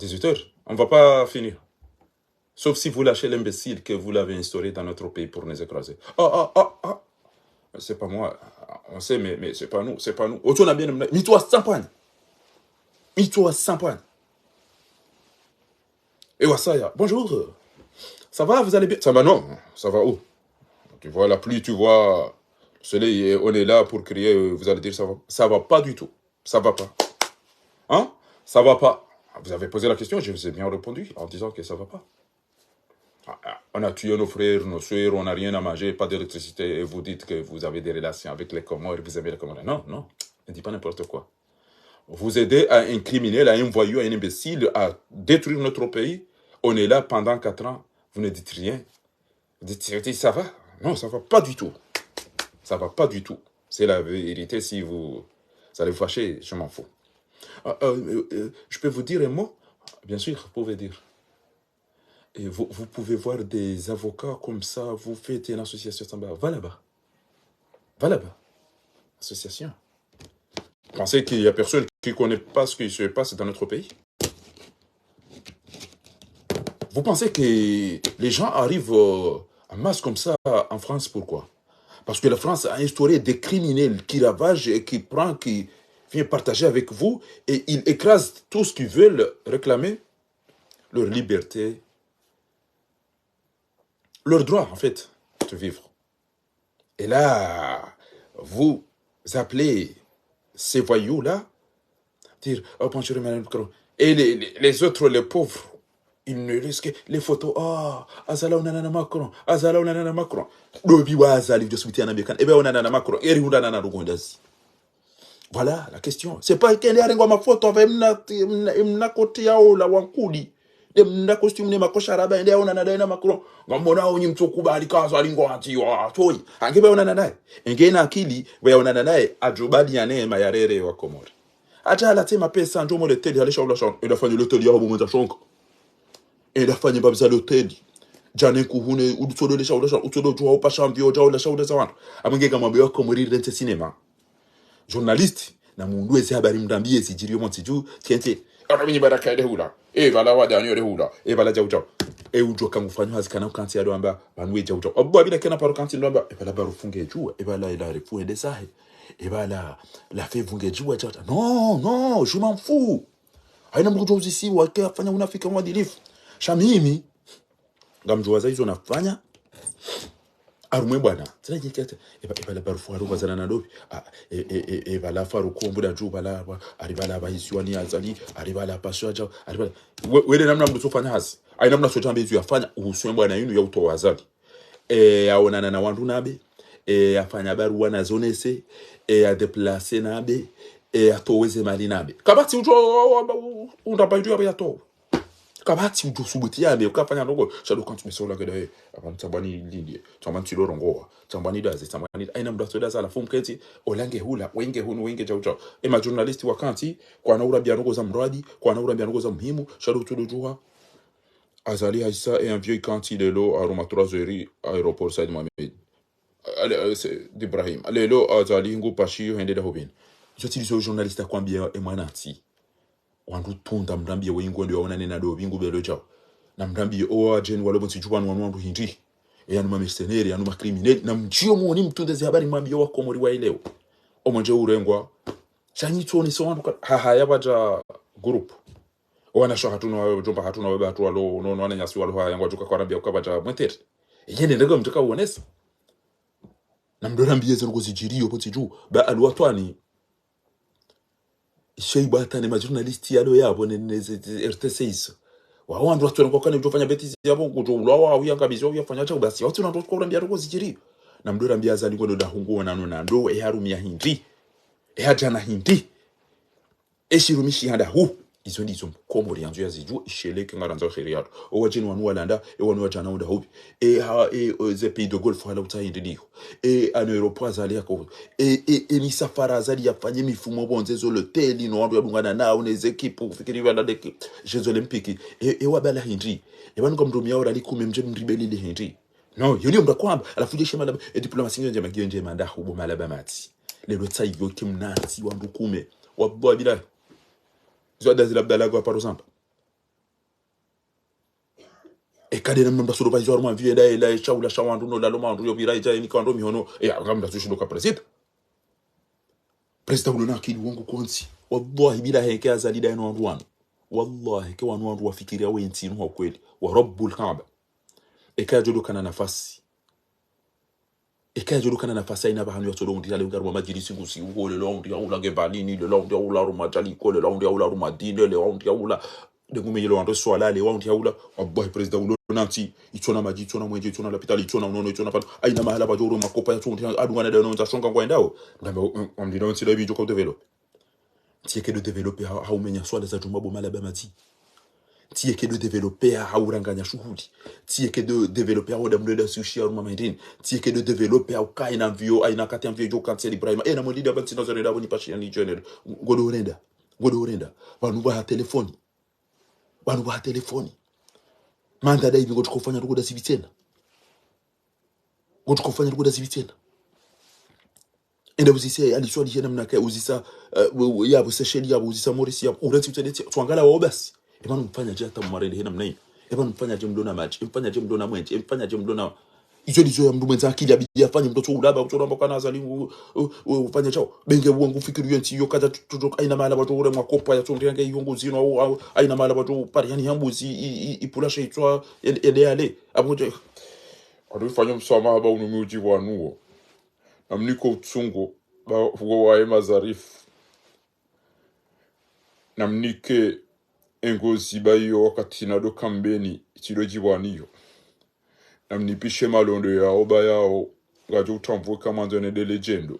dix-huit heures, on va pas finir. Sauf si vous lâchez l'imbécile que vous l'avez instauré dans notre pays pour nous écraser. Ah, ah, ah, ah. C'est pas moi. On sait, mais, mais c'est pas nous, c'est pas nous. Autour, on a bien, mais toi, sans point. Mais toi, sans point. Et Wasaya, bonjour. Ça va, vous allez bien ? Ça va, non. Ça va où ? Tu vois la pluie, tu vois le soleil, et on est là pour crier, vous allez dire, ça va, ça va pas du tout. Ça va pas. Hein ? Ça va pas. Vous avez posé la question, je vous ai bien répondu en disant que ça va pas. Ah, ah, on a tué nos frères, nos sœurs, on n'a rien à manger, pas d'électricité, et vous dites que vous avez des relations avec les Comores, vous aimez les Comores. Non, non, ne dis pas n'importe quoi. Vous aidez à un criminel, à un voyou, à un imbécile à détruire notre pays. On est là pendant quatre ans, vous ne dites rien. Vous dites, vous dites, ça va ? Non, ça va pas du tout. Ça va pas du tout. C'est la vérité, si vous, vous allez vous fâcher, je m'en fous. Euh, euh, euh, je peux vous dire un mot ? Bien sûr, vous pouvez dire. Et vous, vous pouvez voir des avocats comme ça, vous faites une association samba. Va là-bas. Va là-bas. Association. Vous pensez qu'il y a personne qui connaît pas ce qui se passe dans notre pays ? Vous pensez que les gens arrivent euh, en masse comme ça en France, pourquoi ? Parce que la France a instauré des criminels qui ravagent et qui prend, qui vient partager avec vous et ils écrasent tout ce qu'ils veulent réclamer, leur liberté, leur droit en fait de vivre. Et là, vous appelez ces voyous-là, dire, oh, bonjour, Emmanuel Macron. Et les, les, les autres, les pauvres, ils ne laissent que les photos. Ah, aza la onana na Macron, aza la onana na Macron. Dobi wa Azali, je suis bien américain. Eh ben, onana na Macron. Eri onana na Rwandais. Voilà la question. C'est pas qu'elle est en mafoto avec mna, mna, mna côté ya ola wankudi. Nde mna costume ne makosha raba, nde yaonana naye na Macron. Ngamwona onyi mtsukubali kaza lingo ati wa toi. Ange be yaonana naye. Enge na akili, be yaonana naye, adjobali ya neema ya rere wa Komori. Hata ala tsema pesa, ndjo mo loteli, hale shaula shonka. Enda fanye loteli ya hobo mwenza shonka. Enda fanye mbapvi za loteli. Djane kuhune, utsodo le shaula shonka, utsodo djuwa upasha mbio, djaula shaula za wandru. Amwenge kamwambe wa Komori rentse cinéma. Journaliste, na mundru ezi habari mndambiye zidjiriyo montsi dju, tskentse. Ara mini baraka ende hula. E bala wa Daniel ende hula. E bala djau djau. E udjo kangufanyo hazi kana ukantsi ya ndo amba, pvanu we djau djau. Abu abila kena paro kantsi ndo amba, e bala barufu nge djuwa, e bala ila refu ende sahe. E bala la fevu nge djuwa djau djau. Non, non, je m'en fous. Haina mndru kudjo uzisiwa, ke afanya unafiki mwadilifu. Sha mimi, ngamdjuwa za izo nafanya, harumwa bwana. Tsina jikete, e ba, e bala barufu haru bazana na dobi. Ah, e, e, e, e bala faru kombu da dju bala, wa, ari bala ba isiwani Azali, ari bala paswa djau, ari bala. We, wele namna mndru tsofanya hazi. Haina mndru tsotsambe izo yafanya, uhuswe bwana yinu ya utowa Azali. E, yaonana na wandru nabe, e, yafanya baruwa na zonese, e, ya déplacer nabe, e, yatowe ze mali nabe. Kapvatsi udjo, undra ba idjo ya towa. Kapvatsi udjo subuti yambe, ukafanya ndrongo, sha ndo kantsu mesa ula keda, eh, apvanu tsambwani lindi, tsambwani tsilo rongowa, tsambwani daze, tsambwani, ayina mndru atso daza, halafu mketsi, ola nge hula, wenge hunu, wenge djau djau. E ma journaliste wakantsi, kwana urambia ndrongo za muradi, kwana urambia ndrongo za muhimu, sha ndo tsudo djuha. Azali haisa e avion ikantsi lelo, haruma trois heures, aéroport Said Mohamed. Ale, ale, se, d'Ibrahim. Lelo, Azali ngu pashi yo hende daho bini. Izo tsi ndizo journaliste akwambia e mwanantsi. Wandru tunda mrambie we ingo ndo waona nena ndo bingu belo djao. Na mrambie o wadjeni walo pvontsi dju pvanu wanu wandru hindri. E yanu ma mercenaires, yanu ma criminels. Na mdjio muoni mtunde ze habari mwambie wa Komori wa ileo. Omwendje urengwa. Sha nyi tsuonese wandru ka, ha, ha, ya pvadja groupe. Owanashe hatru no, djomba hatru no, webe hatru walo, no, no, wananyasi walo, ha, yangwa djuka kwarambia uka pvadja mwenteri. Yene ndege mdjuka uonesa. Na mdo rambie ze ndrongo zidjiriyo pvontsi dju. Ba alwatwani. Sheiba hata ne ma journaliste yalo yapvo ne, ne, ze, ze R T C izo. Wao wandru watsu wenga wakane udjofanya bêtise yapvo, ngudjo ulwa wao, uyangamizi wao, uyafanya djau basi. Watsu na ndro kwa urambia ndrongo zidjiriyo. Na mdo rambia Azali ngwendo daho ngu wonano na ndo, e harumia hindri. E hadjana hindri. E shirumishi handa hu. Izo ndizo Komori yandzo yazidjuwe, isheleke ngarandzo kheri yatru. O wadjeni wanu walanda, e wanu wadjana unda hubi. E ha, e, e, ze pays de Golfe hala utsaha hindri ndiyo. E, ano Europe Azali yako. E, e, e misafara Azali yafanye mifumo pvondze zo loteli, no wandru yadungana nao, ne ze équipe, ufikiri wala deke, Jeux Olympiques. E, e wabala hindri. E pvanu ka mndru mia ora likume mdje mribeli le hindri. No, yo ndiyo mndru akwamba, halafu dje she malaba, e diplomasi ngiyo ndjema, ngiyo ndjema ndahu bo malaba matsi. Lelo tsa iyo kimnatsi wandru kume. Wallahi billahi. Zo adazi la Abdallah kwa paro samba. E kade na mndru mba solo pa izo harumwa avion enda ela, e shaula sha wandru no lalo ma wandru yo bira idja ini kwa wandru mihono. E, anga mndru atsu shindo ka président. Président ulo na akili wongo kontsi. Wallahi billahi ke Azali daye no wandru wanu. Wallahi ke wanu wandru wafikiria wentsi inu ha ukweli. Wa Rabbul Kaaba. Eka yadjo ndo kana nafasi. Eka yadjo ndo kana nafasi ayina pvahanu yatso ndo undi yale unga harumwa madjilisi ngusi uko lelo undi yaula nge valini, lelo undi yaula harumwa djali ko, lelo undi yaula harumwa dine, lelo undi yaula. Ndengu menyelo wandru swala, lelo undi yaula. Wallahi président ulo nantsi, itsona madji, itsona mwendje, itsona lapitali, itsona unono, itsona pvanu. Ayina mahala pvadjo uro makopa yatso undi, adungana dano, ndza shonga ngwa endao. Ngamba, um, um, ndino ntsi da ibi djoka udévelopper. Ntsi yeke ndo développer ha, ha umenya swala za djumwa bo malaba matsi. Ntsi yeke ndo développer ha, ha uranganya shuhuli. Ntsi yeke ndo développer ha oda mndru eda sushi harumwa mahindini. Ntsi yeke ndo développer ha ukayi na avion, ayina kati avion djo kantsi ya Ibrahima. E na mwendida pvantsi na zore da pvo ni pashi ya ni djenero. Ngodo urenda. Ngodo urenda. Pvanu pvaha telefoni. Pvanu pvaha telefoni. Manda da ibi ngodjo kofanya ndrongo da sibi tsena. Ngodjo kofanya ndrongo da sibi tsena. Enda uzise, aliswali yena mnaka, uzisa, eh, we, we, yapvo Seychelles, yapvo uzisa Maurice, yapvo, urantsi utsedetse, tswangala wao basi. E pvanu mfanya dje hata mwarende hena mna inu. E pvanu mfanya dje mndru na madji, e mfanya dje mndru na mwendje, e mfanya dje mndru na. Izo ndizo ya mndru mwendza akili yabidi yafanye mndru tso ulaba, kutso ramba kana Azali ngu, u, u, ufanya shao. Benge wangu fikiri yentsi yo kadja tutoka ayina mahala pvadjo ure makopa yatso ndenge iyo nguzino, au, au, ayina mahala pvadjo pari, yani yambuzi, i, i, i, ipula she itswa, ele, ele, ale. Apvo dje. Adu ifanya msamaha ba unu miuji wanuo. Namnike utsungo, ba, uwo waye mazarifu. Namnike engozi ba iyo wakati na ndo kambeni, itsi ndo djibwaniyo. Namnipishe malondo yao ba yao, ngadjo utamvwe ka mwandzo ne dele djendo.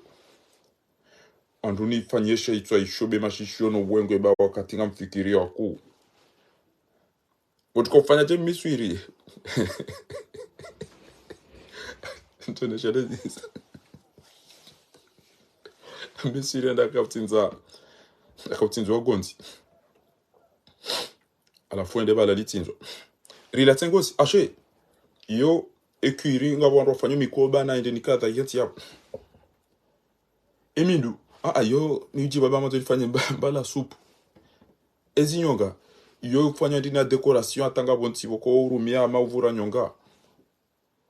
Wandru nifanyesha itswa ishobe mashishiyo no wengwe ba wakati ngamfikiri waku. Ngodjo kofanya dje Miswiri? Ntone shale zisa. Miswiri enda akautsinza. Akautsinza wa gondzi. Halafu ende bala litsinzo. Rila tsengozi, ashe. Iyo, ekwiri ngapvo wandru wafanya mikoba na ende nikadha yentsi yapvo. Emindu, a, a, yo, ni uji baba mato lifanye mba, mbala supu. Ezi nyonga, yo kufanya ndina décoration hata ngapvo ntsi pvoko urumia ama uvura nyonga.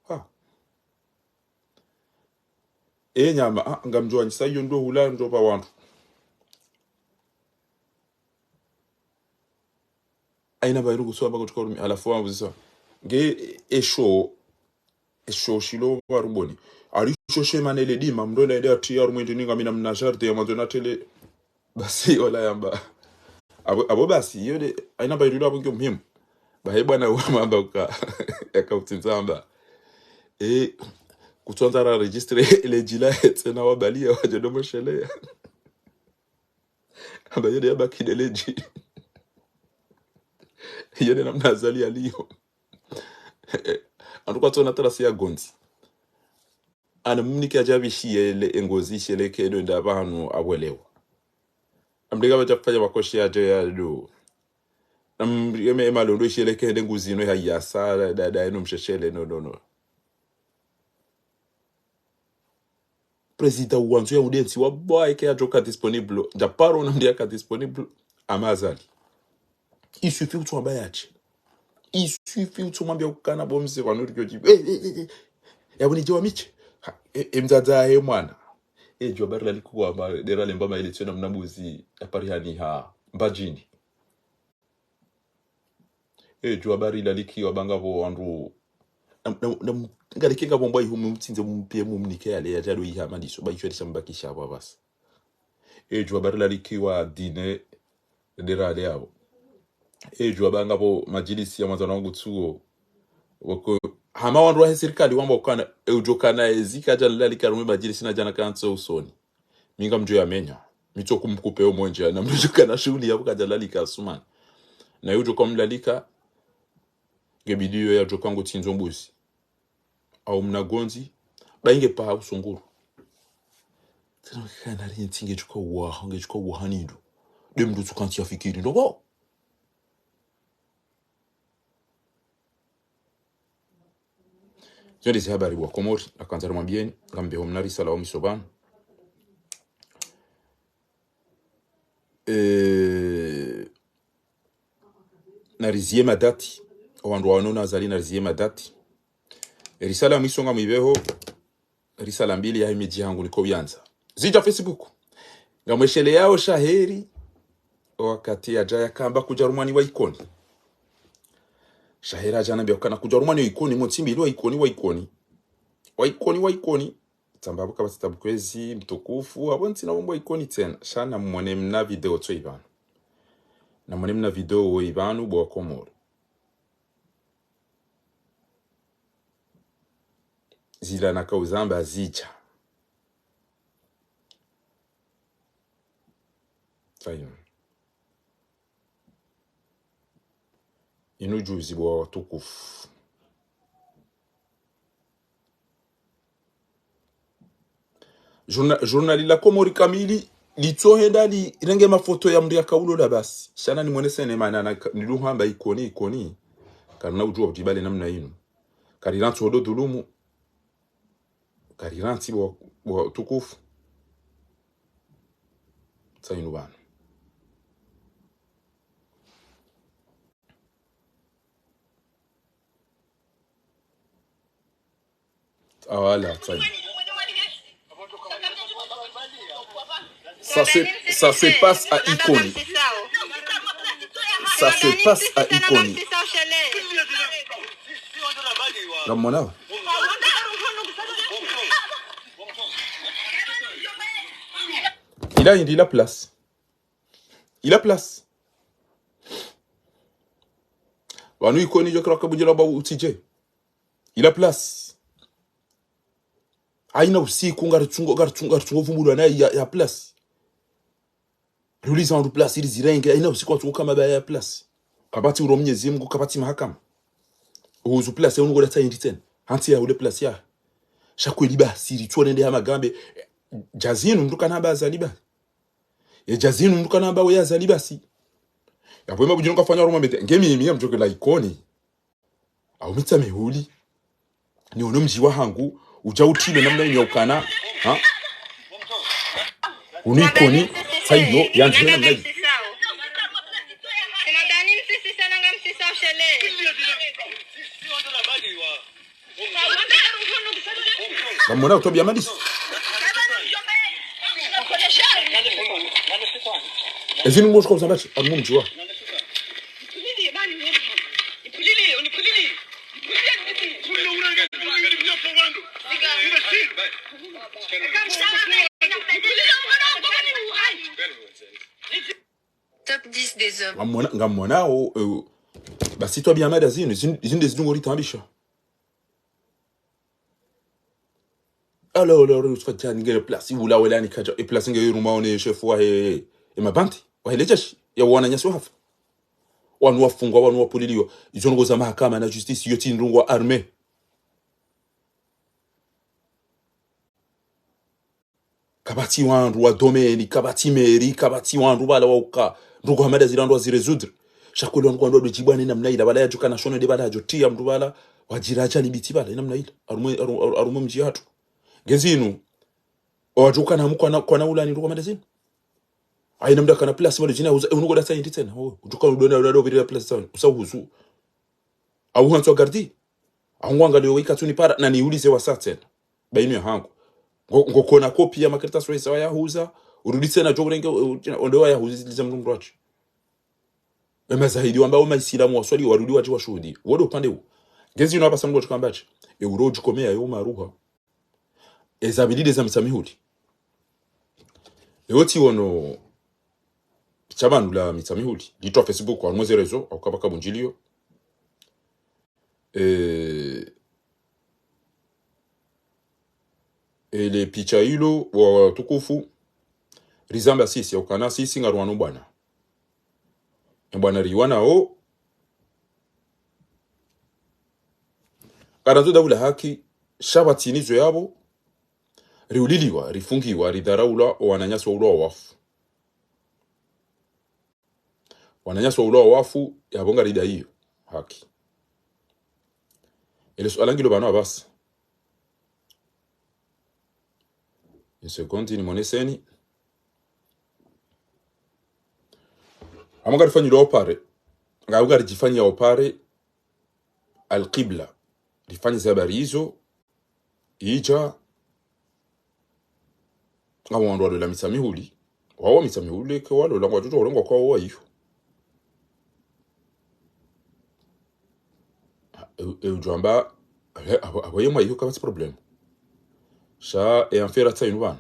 Ha. E nyama, a, ngamdjo wanyisa iyo ndo hula ndo pa wandru. Ayina ba iru kuswa ba kutuka urumia, halafu wamvuzisa. Nge esho, esho shilo waruboni. Alisho shema nele dima, mndru ela ende ati ya rumwe ndini ngamina mna jardin ya mwandzo na tele. Basi, wala yamba. Apvo, apvo basi, iyo nde, ayina ba iru apvo ngiyo muhimu. Ba he bwana wamamba uka, yakautsinza amba. E, kutsonza ra registre, ele djila, etsena wabaliya, wadjo ndo moshelea. Amba iyo nde yabaki nde le dji. Yele namna Azali yaliyo. Wandru kwatsona tarasi ya gondzi. Ana mnike adja pvishiyele engozi isheleke ndo nda pvanu apvwelewa. Amrika pvadja pvanya makoshi yadjo yadu. Amrika ema londo isheleke nde nguzi ino hayasa, dada eno msheshele, no, no, no. Président wandzo ya udentsi wa bwa eke adjoka disponible. Ndja paro na mdi yaka disponible. Ama Azali. Il suffit utsumwambia yadje. Il suffit utsumwambia ukana bo mze pvanu rikyo dji. Eh, eh, eh, eh. Ya buni djewa miche. Ha, eh, eh, mdzadze he mwana. Eh, djuwa bari lalikiwa ma, dera lemba ma élection na mna mbuzi. Ya pari hani ha. Mbadjini. Eh, djuwa bari lalikiwa ba ngapvo wandru. Na, na, na, ngalike ngapvo mbwa ihumu mtsindze mumpiye mumnike yale yadjado iha madiso. Ba isho lisha mbakisha apvo apvasa. Eh, djuwa bari lalikiwa dine dera ale apvo. Eh, djuwa ba ngapvo madjilisi ya mwandzano wangu tsuo. Wako, hama wandru wahe sirikali wamba ukana, eh, udjo kana ezika djana lalika harumwa madjilisi na djana kantso usoni. Mi ngamdjo yamenya. Mi tso kumkupe omwenje, na mdru djo kana shuhuli yapvo kadja lalika Asumani. Na yudjo kamlalika, nge bidiyo yadjo kango tsindzo mbuzi. Au mna gondzi, ba inge paha usunguru. Tsena kana ri ntsi nge djuka waha, nge djuka waha nindo. De mdru tsu kantsi ya fikiri, ndo bo. Zo nde ze habari bo wa Komori, nakandza rimwambieni, ngambeho mna risala wa mwiso pvanu. Eh, nariziye madati, owandru waono na Azali nariziye madati. Risala ya mwiso ngamwibeho, risala mbili ya himidji hangu niko uyandza. Zidja Facebook. Ngamwesheleyao Shaheri, wakati yadja yakamba kudja rumwani wa Ikoni. Shaheri hadja hanambia ukana kudja rumwani wa Ikoni, mo ntsi mbili wa Ikoni, wa Ikoni. Wa Ikoni, wa Ikoni. Tsamba buka basi tabu kwezi, mtukufu, apvo ntsina wombo wa Ikoni tsena. Sha namwone mna video tso ipvanu. Namwone mna video wo ipvanu, bo wa Komori. Zila nakauzamba zidja. Sayo. Inu juzi bo watukufu. Journa-, journal la Komori kamili, litsohenda li, lirenge mafoto ya mdru yakaulola basi. Sha na nimwonese ne mana na ka-, niluhamba Ikoni, Ikoni. Karina udjuwa udjibale namna inu. Karirantsi odo dhulumu. Karirantsi bo, bo watukufu. Sa inu pvanu. Ah, voilà, ça y est. Ça se, ça se passe à Ikoni. Ça se passe à Ikoni. Ngamwona? Il a, il a place. Il a place. Pvanu Ikoni djo kira kabudjela ba utsidje. Il a place. Haina usiku ngaritsungo, ngaritsungo, ngaritsungo vumbulwa na ya, ya place. Riuliza wandru place ili zirenge, haina usiku watsungo kama ba ya place. Kapvatsi uro Mnyezi Mungu, kapvatsi mahakama. Uhuzu place ya unuko datsa indi tsena. Hantsi ya ule place ya. Sha kweli basi, ritsonende ha magambe. Djazinu mdru kana ba Azali ba. Ye djazinu mdru kana ba we Azali basi. Yapvo ema budjino kafanya rumwa mete. Nge mimi ya mdjokela Ikoni. Au mitsa mihuli. Ni ono mdji wa hangu, udja utile namna inyo ukana, ha? Unu Ikoni, sa iyo, yandzi namna iyo. Ngamwona utobia madiso. Ezinu mosho kwa uzambachi, anu mdji wa. Top dix des hommes. Ngamwona, ngamwona, o, o, basi twabiya mada zinu, zin-, zinde zinu ngori tambisha. Alors, alors, utsifadjani ngele place, ula wela ni kadja, e place nge yuruma one chef wahe, e mabanti, wahe le jeshi, ya wananyasi wahafa. wanu wafungwa, wanu wapvulilwa. Izo ndrongoo za mahakama na justice, iyo tsi ndrongoo armée. Kapvatsi wandru wa domaine, kapvatsi mairie, kapvatsi wandru pvala wauka ndrongoo hama ndazila wandru wazirésoudre. Sha kweli wandru wandru wadjibwane namna ila, pvala yadjo kana shone nde pvala yadjo tria mndru pvala, wadjira ajali biti pvala, ina namna ila. Harumwa, haru-, haru-, harumwa mdji hatru. Ngezinu, wadjo kana mkwana, kwana ulani ndrongoo hama ndazinu. Haina mndru kana place pvala djina huza, e, unuko dasa yindi tsena. Oh, udjo kana udona, udona, upvirira place tsena. Usa uhuzu. Au hantsi wa garde. Au ngwangalio weka tsuni para, na niulize wasa tsena. Ba inu ya hangu. Ngo, ngo kona kopi ya makaratasi wesa wayahuza, urudi tsena djo urenge, u-, u-, onde wayahuza ziliza mndru mndru wachi. E mazahidi wamba o maisilamu waswali, warudi wachi washuhudi. Wo ndo upande uwo. Ngezinu hapvasa mndru wachi kambachi. E uro udjikomeya yo maruha. Eza pvili nde za Mitsamihuli. Leo tsi wono sha pvanu la Mitsamihuli. Litwa Facebook, harumwa ze réseaux, au kapvaka bundjilio. E, ele picha ilo, wa, watukufu, rizamba sisi, au kana sisi ngarwano bwana. E bwana riwanao, karandzo daula haki, sha pvatsina izo yapvo, riuliliwa, rifungiwa, ridharaulwa, o wananyasi waulwa wafu. Wananyasi waulwa wafu, yapvo ngaridaiyo haki. Ele suala ngilo pvanu hapvasa. Une seconde, nimoneseni. Hama ngarifanyilwa opare. Nga ngaridjifanyia opare. Al-Qibla. Rifanye ze habari izo. Idja. Ngapvo wandru walola Mitsamihuli. Wawo Mitsamihuli ke walola ngwadjo urengwa kwawo wayiho. E, e udjwamba, e, apvo, apvo ye mwayiho kapvatsi problème. Sha, e amfera tsa inu pvanu.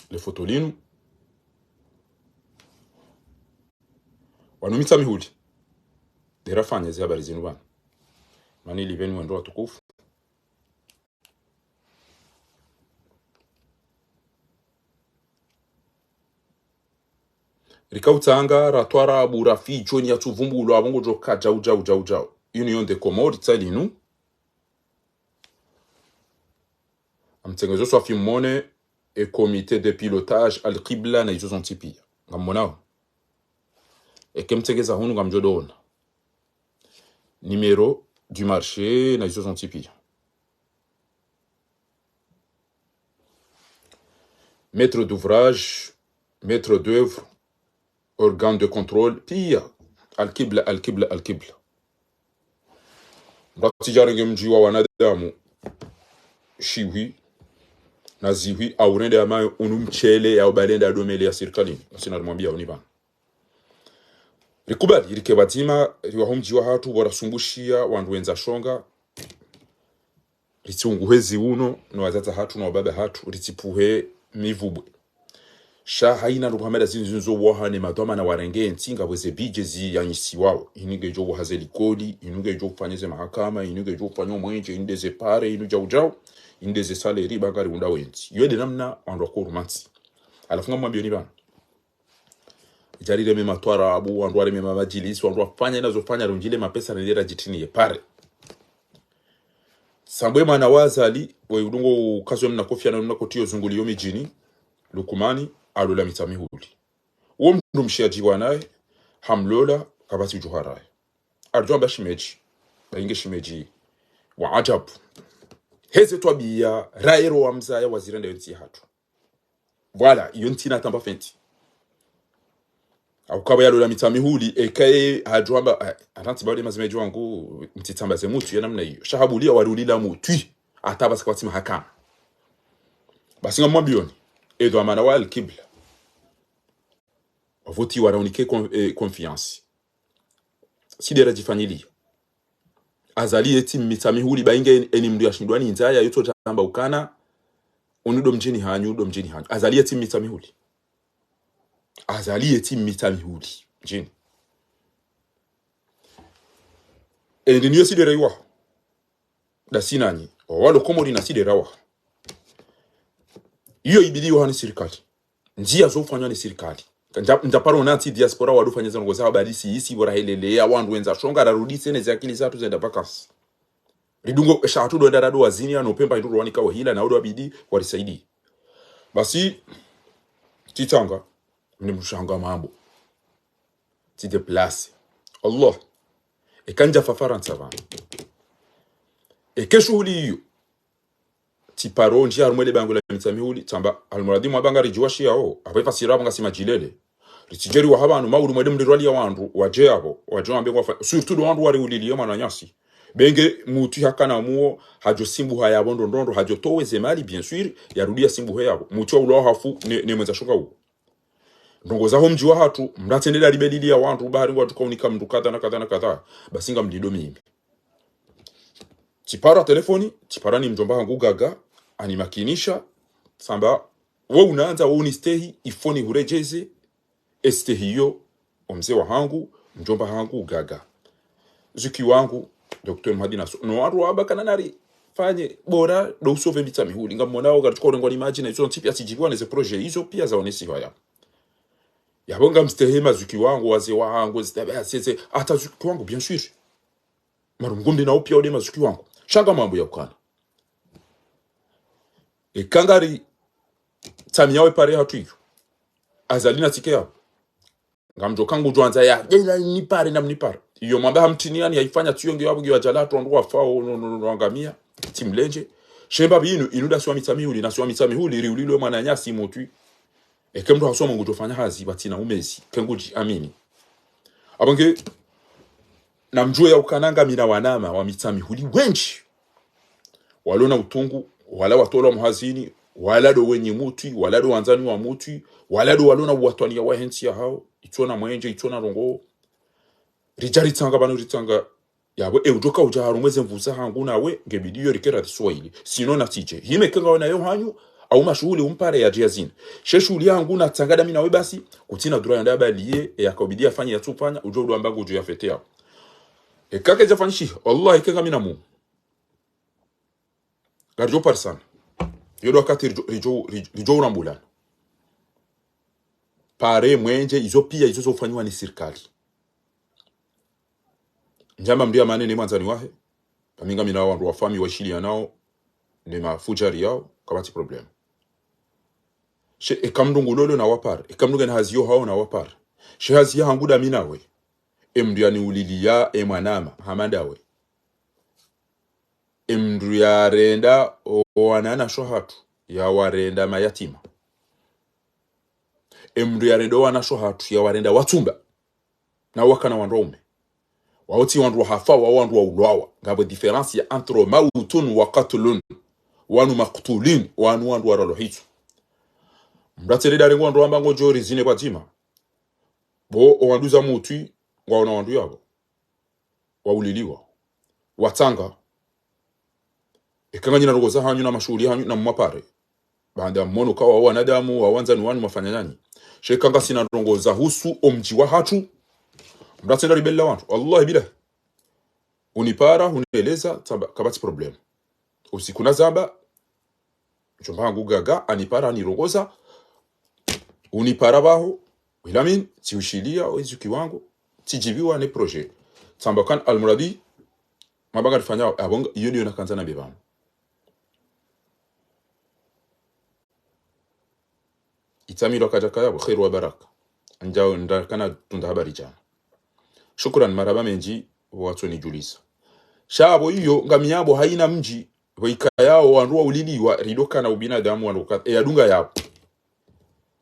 Le foto linu. Wanu Mitsamihuli. Nde rafanya ze habari zinu pvanu. Mani lipveni wandru watukufu. Rika utsanga, ratwara, abu, rafi, djoni, yatsuvumbulwa, apvo ngodjo ka, djau, djau, djau, djau. Union des Comores, tsa linu. Amtsengezo Swafi Mmone, e comité de pilotage, Al-Qibla, na izo zontsi pia. Ngammonao. Eke mtsengeza hunu ngamdjo dona. Numéro du marché, na izo zontsi pia. Maître d'ouvrage, maître d'œuvre, organe de contrôle, pia. Al-Qibla, Al-Qibla, Al-Qibla. Mbatsi djarenge mdji wa wanadamu, shihwi, na zihwi, au rende amayo unu mshele, ya ubalenda adomele ya sirikalini. Asina rimwambia uni pvanu. Rikubali, rike pvadzima, riwaho mdji wa hatru, warasumbushia, wandru wendza shonga, ritsiunguhe ziuno, no wadzadze hatru, no wababa hatru, ritsipvuhe mivubwe. Sha haina ndrongoo hama ndazinu zindzo waha ne madhwamana warenge ntsi ngapvo ze budget ziyanyisiwao. Inu ngedjo waha ze likoli, inu ngedjo ufanya ze mahakama, inu ngedjo ufanya omwenje, inu nde ze pare, inu djau djau, inu nde ze salaire, ba ngariunda wentsi. Iyo nde namna wandru wakoruma ntsi. Halafu ngamwambioni pvanu. Idja rireme matwarabu, wandru wareme mamadjilisi, wandru wafanya ina zofanya, rundjile mapesa rende radjitrini ye pare. Sambwe mwana wa Azali, we udungo ukazwe mna kofia na mna koti yo zunguliyo midjini, Lukumani, alola Mitsamihuli. Uwo mndru mshe adjiwa naye, hamlola, kapvatsi udjuha raye. Aridjo amba shemedji, bayinge shemedji wa ajabu. Heze twabiya, raye ro wamzaya wazirenda yo ntsi hatru. Voilà, iyo ntsi na tamba fenti. Au kaba yalola Mitsamihuli, eka ye hadjo amba, eh, atanti bawule mazimedji wangu, mtsitsamba ze mutwi ya namna iyo. Sha habuli ya warulila mutwi, hata basi kapvatsi mahakama. Basi ngamwambioni, e dhwamana wa Al-Qibla. Wavoti waraunike con-, eh, confiance. Sidera djifanyiliyo. Azali yetsi Mitsamihuli bayinge eni mndru yashindwa ni ndzaya, yotso djamba ukana, unu ndo mdjini hanyu, ndo mdjini hanyu. Azali yetsi Mitsamihuli. Azali yetsi Mitsamihuli. Mdjini. Ende niyo sidera iwa. Ndasi nanyi. Walo Komori na sidera wa. Iyo ibidi iwa ni sirikali. Ndziya zofanywa ni sirikali. Ndja, ndjaparo na ntsi diaspora wandru wafanya zandrongo za habari si isi pvo rahelelea wandru wendza shonga rarudi tsena ze akili zahatru zenda vacances. Ridungo, esha hatru ndo wenda rado wazini ya no pemba hindru rwanika wahila na wandru wabidi warisaidi. Basi, tsitsanga, mni mshanga mambo. Tsi déplacer. Allah. Eka ndjafa Farantsa pvanu. Eka shuhuli iyo. Tsiparo ndjia harumwa le bangwe la Mitsamihuli, tsamba, almuradi mwa banga ridjiwashiya o, apvo ifasira pvo ngasi madjilele. Ritsidjeri wa hapvanu, mauri mwende mrirwaliya wandru, wadje apvo, wadje wambe ngwafa, surtout ndo wandru wariuliliye mwananyasi. Benge mutwi hakana muo, hadjo simbuha yapvo ndrondrondro, hadjo towe ze mali, bien sûr, yarudi yasimbuhe yapvo. Mutwi waulwa hafu, ne, ne mwendza shonga uo. Ndrongo zaho mdji wahatru, mndru atsende dalibeliliya wandru, bahari ngwadjo kaunika mndru kadha na kadha na kadha, basi ngamlindo mimi. Tsipara telefoni, tsipara ni mdjomba hangu Gaga, animakinisha, tsamba, we unandza, we unistehi, ifoni huredjeze, estehi iyo, o mze wahangu, mdjomba hangu Gaga. Zuki wangu, Docteur Mhadi Naso. No wandru wamba kana narifanye, bora, ndo usauve Mitsamihuli. Ngamonao, karitsuka urengwa ni madji na izo ntsi pia tsidjibiwa ne ze projet, izo pia zaonesiwa ya. Yapvo ngamstehi mazuki wangu, wazee wahangu, zitabe asese, hata zuki wangu, bien sûr. Marumgumbi na upia ude mazuki wangu. Shanga mambo ya ukana. Eka ngari tsamiya we pare hatru iyo. Azali na tsike yapvo. Ngamdjo kangudjo andza ya, djela nipare na mnipare. Iyo mwamba hamtini yani yaifanya tsiyo ngiyo yapvo ngiyo ajala hatru wandru wafao no, no, no, no, angamia. Tsimlendje. Shemba binu, inu ndasi wa Mitsamihuli, nasi wa Mitsamihuli, riulilwe mwananyasi mutwi. Eke mndru hasoma ngudjo fanya hazi, pvatsina umezi, kengudji amini. Apvo nge, namdjuwe ya ukana ngamina wanama wa Mitsamihuli wendji. Walo na utungu, wala watolwa muhazini, wala ndo wenyi mutwi, wala ndo wandzani wa mutwi, wala ndo walo na uwatwaniya wahe ntsi yahao, itsona mwenje, itsona ndrongo. Ridja ritsanga pvanu ritsanga, yapvo, e udjo kaudja harumwa ze nvu zahangu nawe, ngebidi iyo rike radhi Swahili. Sino natsidje. Hime kenga wena yo hanyu, au mashuhuli umpare yadje yazini. She shuhuli yahangu natsanga ndami nawe basi, kutsina dura yanda yabaliye, e yakaubidi yafanye yatsufanya, udjo udwamba ngudjo yafete yapvo. Eka kedjafanyishiha, wallahi kenga mina mu. Ngaridjo parisana. Iyo ndo wakati ridjo, ridjo, ridjo, ridjo urambulana. Pare mwenje, izo pia, izo zofanyiwa ni sirikali. Ndjamba mndru ya mane ne mwandzani wahe, pvami ngamina wandru wa famiyi waishiliyanao, ne mafudjari yao, kapvatsi problème. She, eka mndru ngulolo na wapare, eka mndru ngena hazi yo hao na wapare. She hazi yahangu ndami nawe. E mndru yaniuliliya, e mwanama, hama ndawe. E mndru yarenda o, o wananyasho hatru, yawarenda mayatima. E mndru yarenda o wananyasho hatru, yawarenda watsumba. Na wakana wandru waume. Wao tsi wandru wahafa, wao wandru waulwawa. Ngapvo différence ya entre mautun wa qatlun. Wanu maktulin, wanu wandru waralo hitsu. Mndru atsende darengo wandru wamba ngodjo rizine pvadzima. Bo, o wandru za mutwi, ngwaona wandru yapvo. Wauliliwa. Watsanga. Eka nganyina ndrongo zahanyu na mashuhuli yahanyu na mwapare. Baanda mmono kawa wanadamu, wa wandzani wanyu mwafanya nyanyi. She eka ngasina ndrongo zahusu o mdji wahatru. Mndru atsende ribelela wandru. Wallahi billahi. Unipara, unieleza, tsamba, kapvatsi problème. Usiku nazamba, mdjomba hangu Gaga, anipara, anirongoza, unipara pvaho, wilamin, tsiushiliya, o izuki wangu, tsidjibiwa ne projet. Tsamba kan almuradi, mabanga rifanya, apvo nga, iyo ndiyo nakandza nambe pvanu. Itsamilo kadjaka yapvo, kheri wa baraka. Ndja, ndakana tunda habari djana. Shukran, marahaba mendji, pvo watsonidjulisa. Sha pvo iyo, ngami yapvo haina mdji, pvo ikayao wandru wauliliwa, ridokana ubinadamu wandru ka, e yadunga yapvo.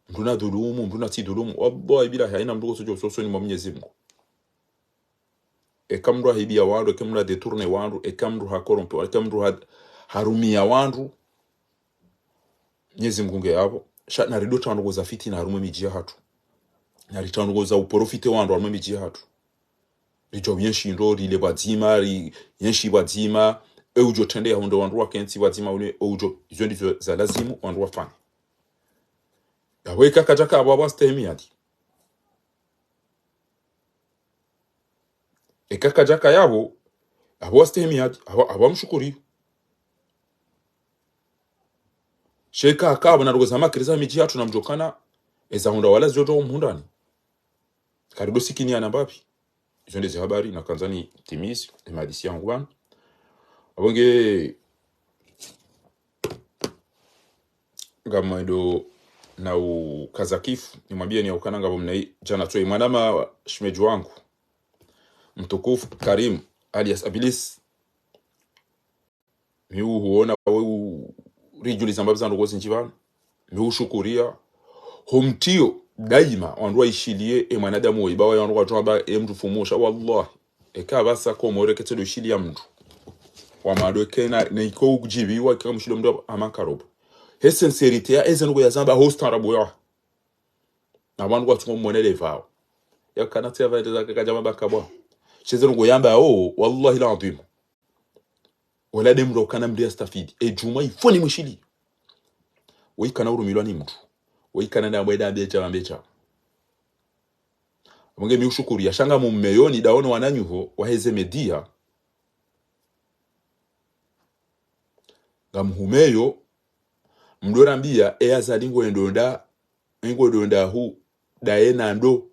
Mndru nadhulumu, mndru natsidhulumu, wallahi billahi haina mndru koso djo usoni mwa Mwenyezi Mungu. Eka mndru hahibiya wandru, eka mndru hadétourné wandru, eka mndru hacorrompu, eka mndru ha, harumiya wandru. Mwenyezi Mungu nge yapvo. Sha narido tsanduko za fitina harumwa emidji yahatru. Nari tsanduko za uprofité wandru harumwa emidji yahatru. Ridjo yenshi ndo, rile pvadzima, ri, yenshi pvadzima. E udjo trende ya hundre wandru wakentsi pvadzima une, e udjo, izo ndizo za lazimu wandru wafanye. Yapvo eka kadjaka apvo apvo astehimi yadi. Eka kadjaka yapvo, apvo astehimi yadi, apvo, apvo amshukuri. She eka kapvo na ndrongo za makiri za midji yahatru namdjokana, Eza hundra wala zidjo towa umhundrani. Karido sikini ya namba pvi. Izo nde ze habari nakandza nitimizi, ye mahadisi yangu pvanu. Apvo nge ngamwendo na ukaza kifu, nimwambie ni ukana ngapvo mna i djana tsoyi mwanama shemedji wangu. Mtukufu Karim, alias Abilis. Mi uhuona we u-, ridjuliza mbapvi za ndrongoo zindji pvanu. Mi ushukuria. Ho mtrio, daima, wandru waishilie, e mwanadamu woyi, ba wa wandru kwatsu amba, e mndru fumusha, wallahi. Eka pvasa Komori ketsi ndo ishiliya mndru. Wa mado eke na, na iko udjibiwa, eka mshiliya mndru hama karobo. He sincérité ya, eze ndrongoo yazamba, ho ustaarabu ya. Na wandru kwatsu ngo mwonele pvao. Ya kana tsi ya pvaete za kaka djama baka bwa. She ze ndrongoo yamba, oh, wallahi l'adhwim. Wala nde mndru ukana mndru yastafidi. E djumwa ifoni mwishili. Woyi kana urumilwa ni mndru. Woyi kana na mweda mbecha mbecha. Apvo nge mi ushukuria sha ngamummeyo ni daono wananyuho, wahe ze média. Ngamhumeyo, mdo rambia, e Azali ngwendo nda, ngwendo nda hu, daye na ndo,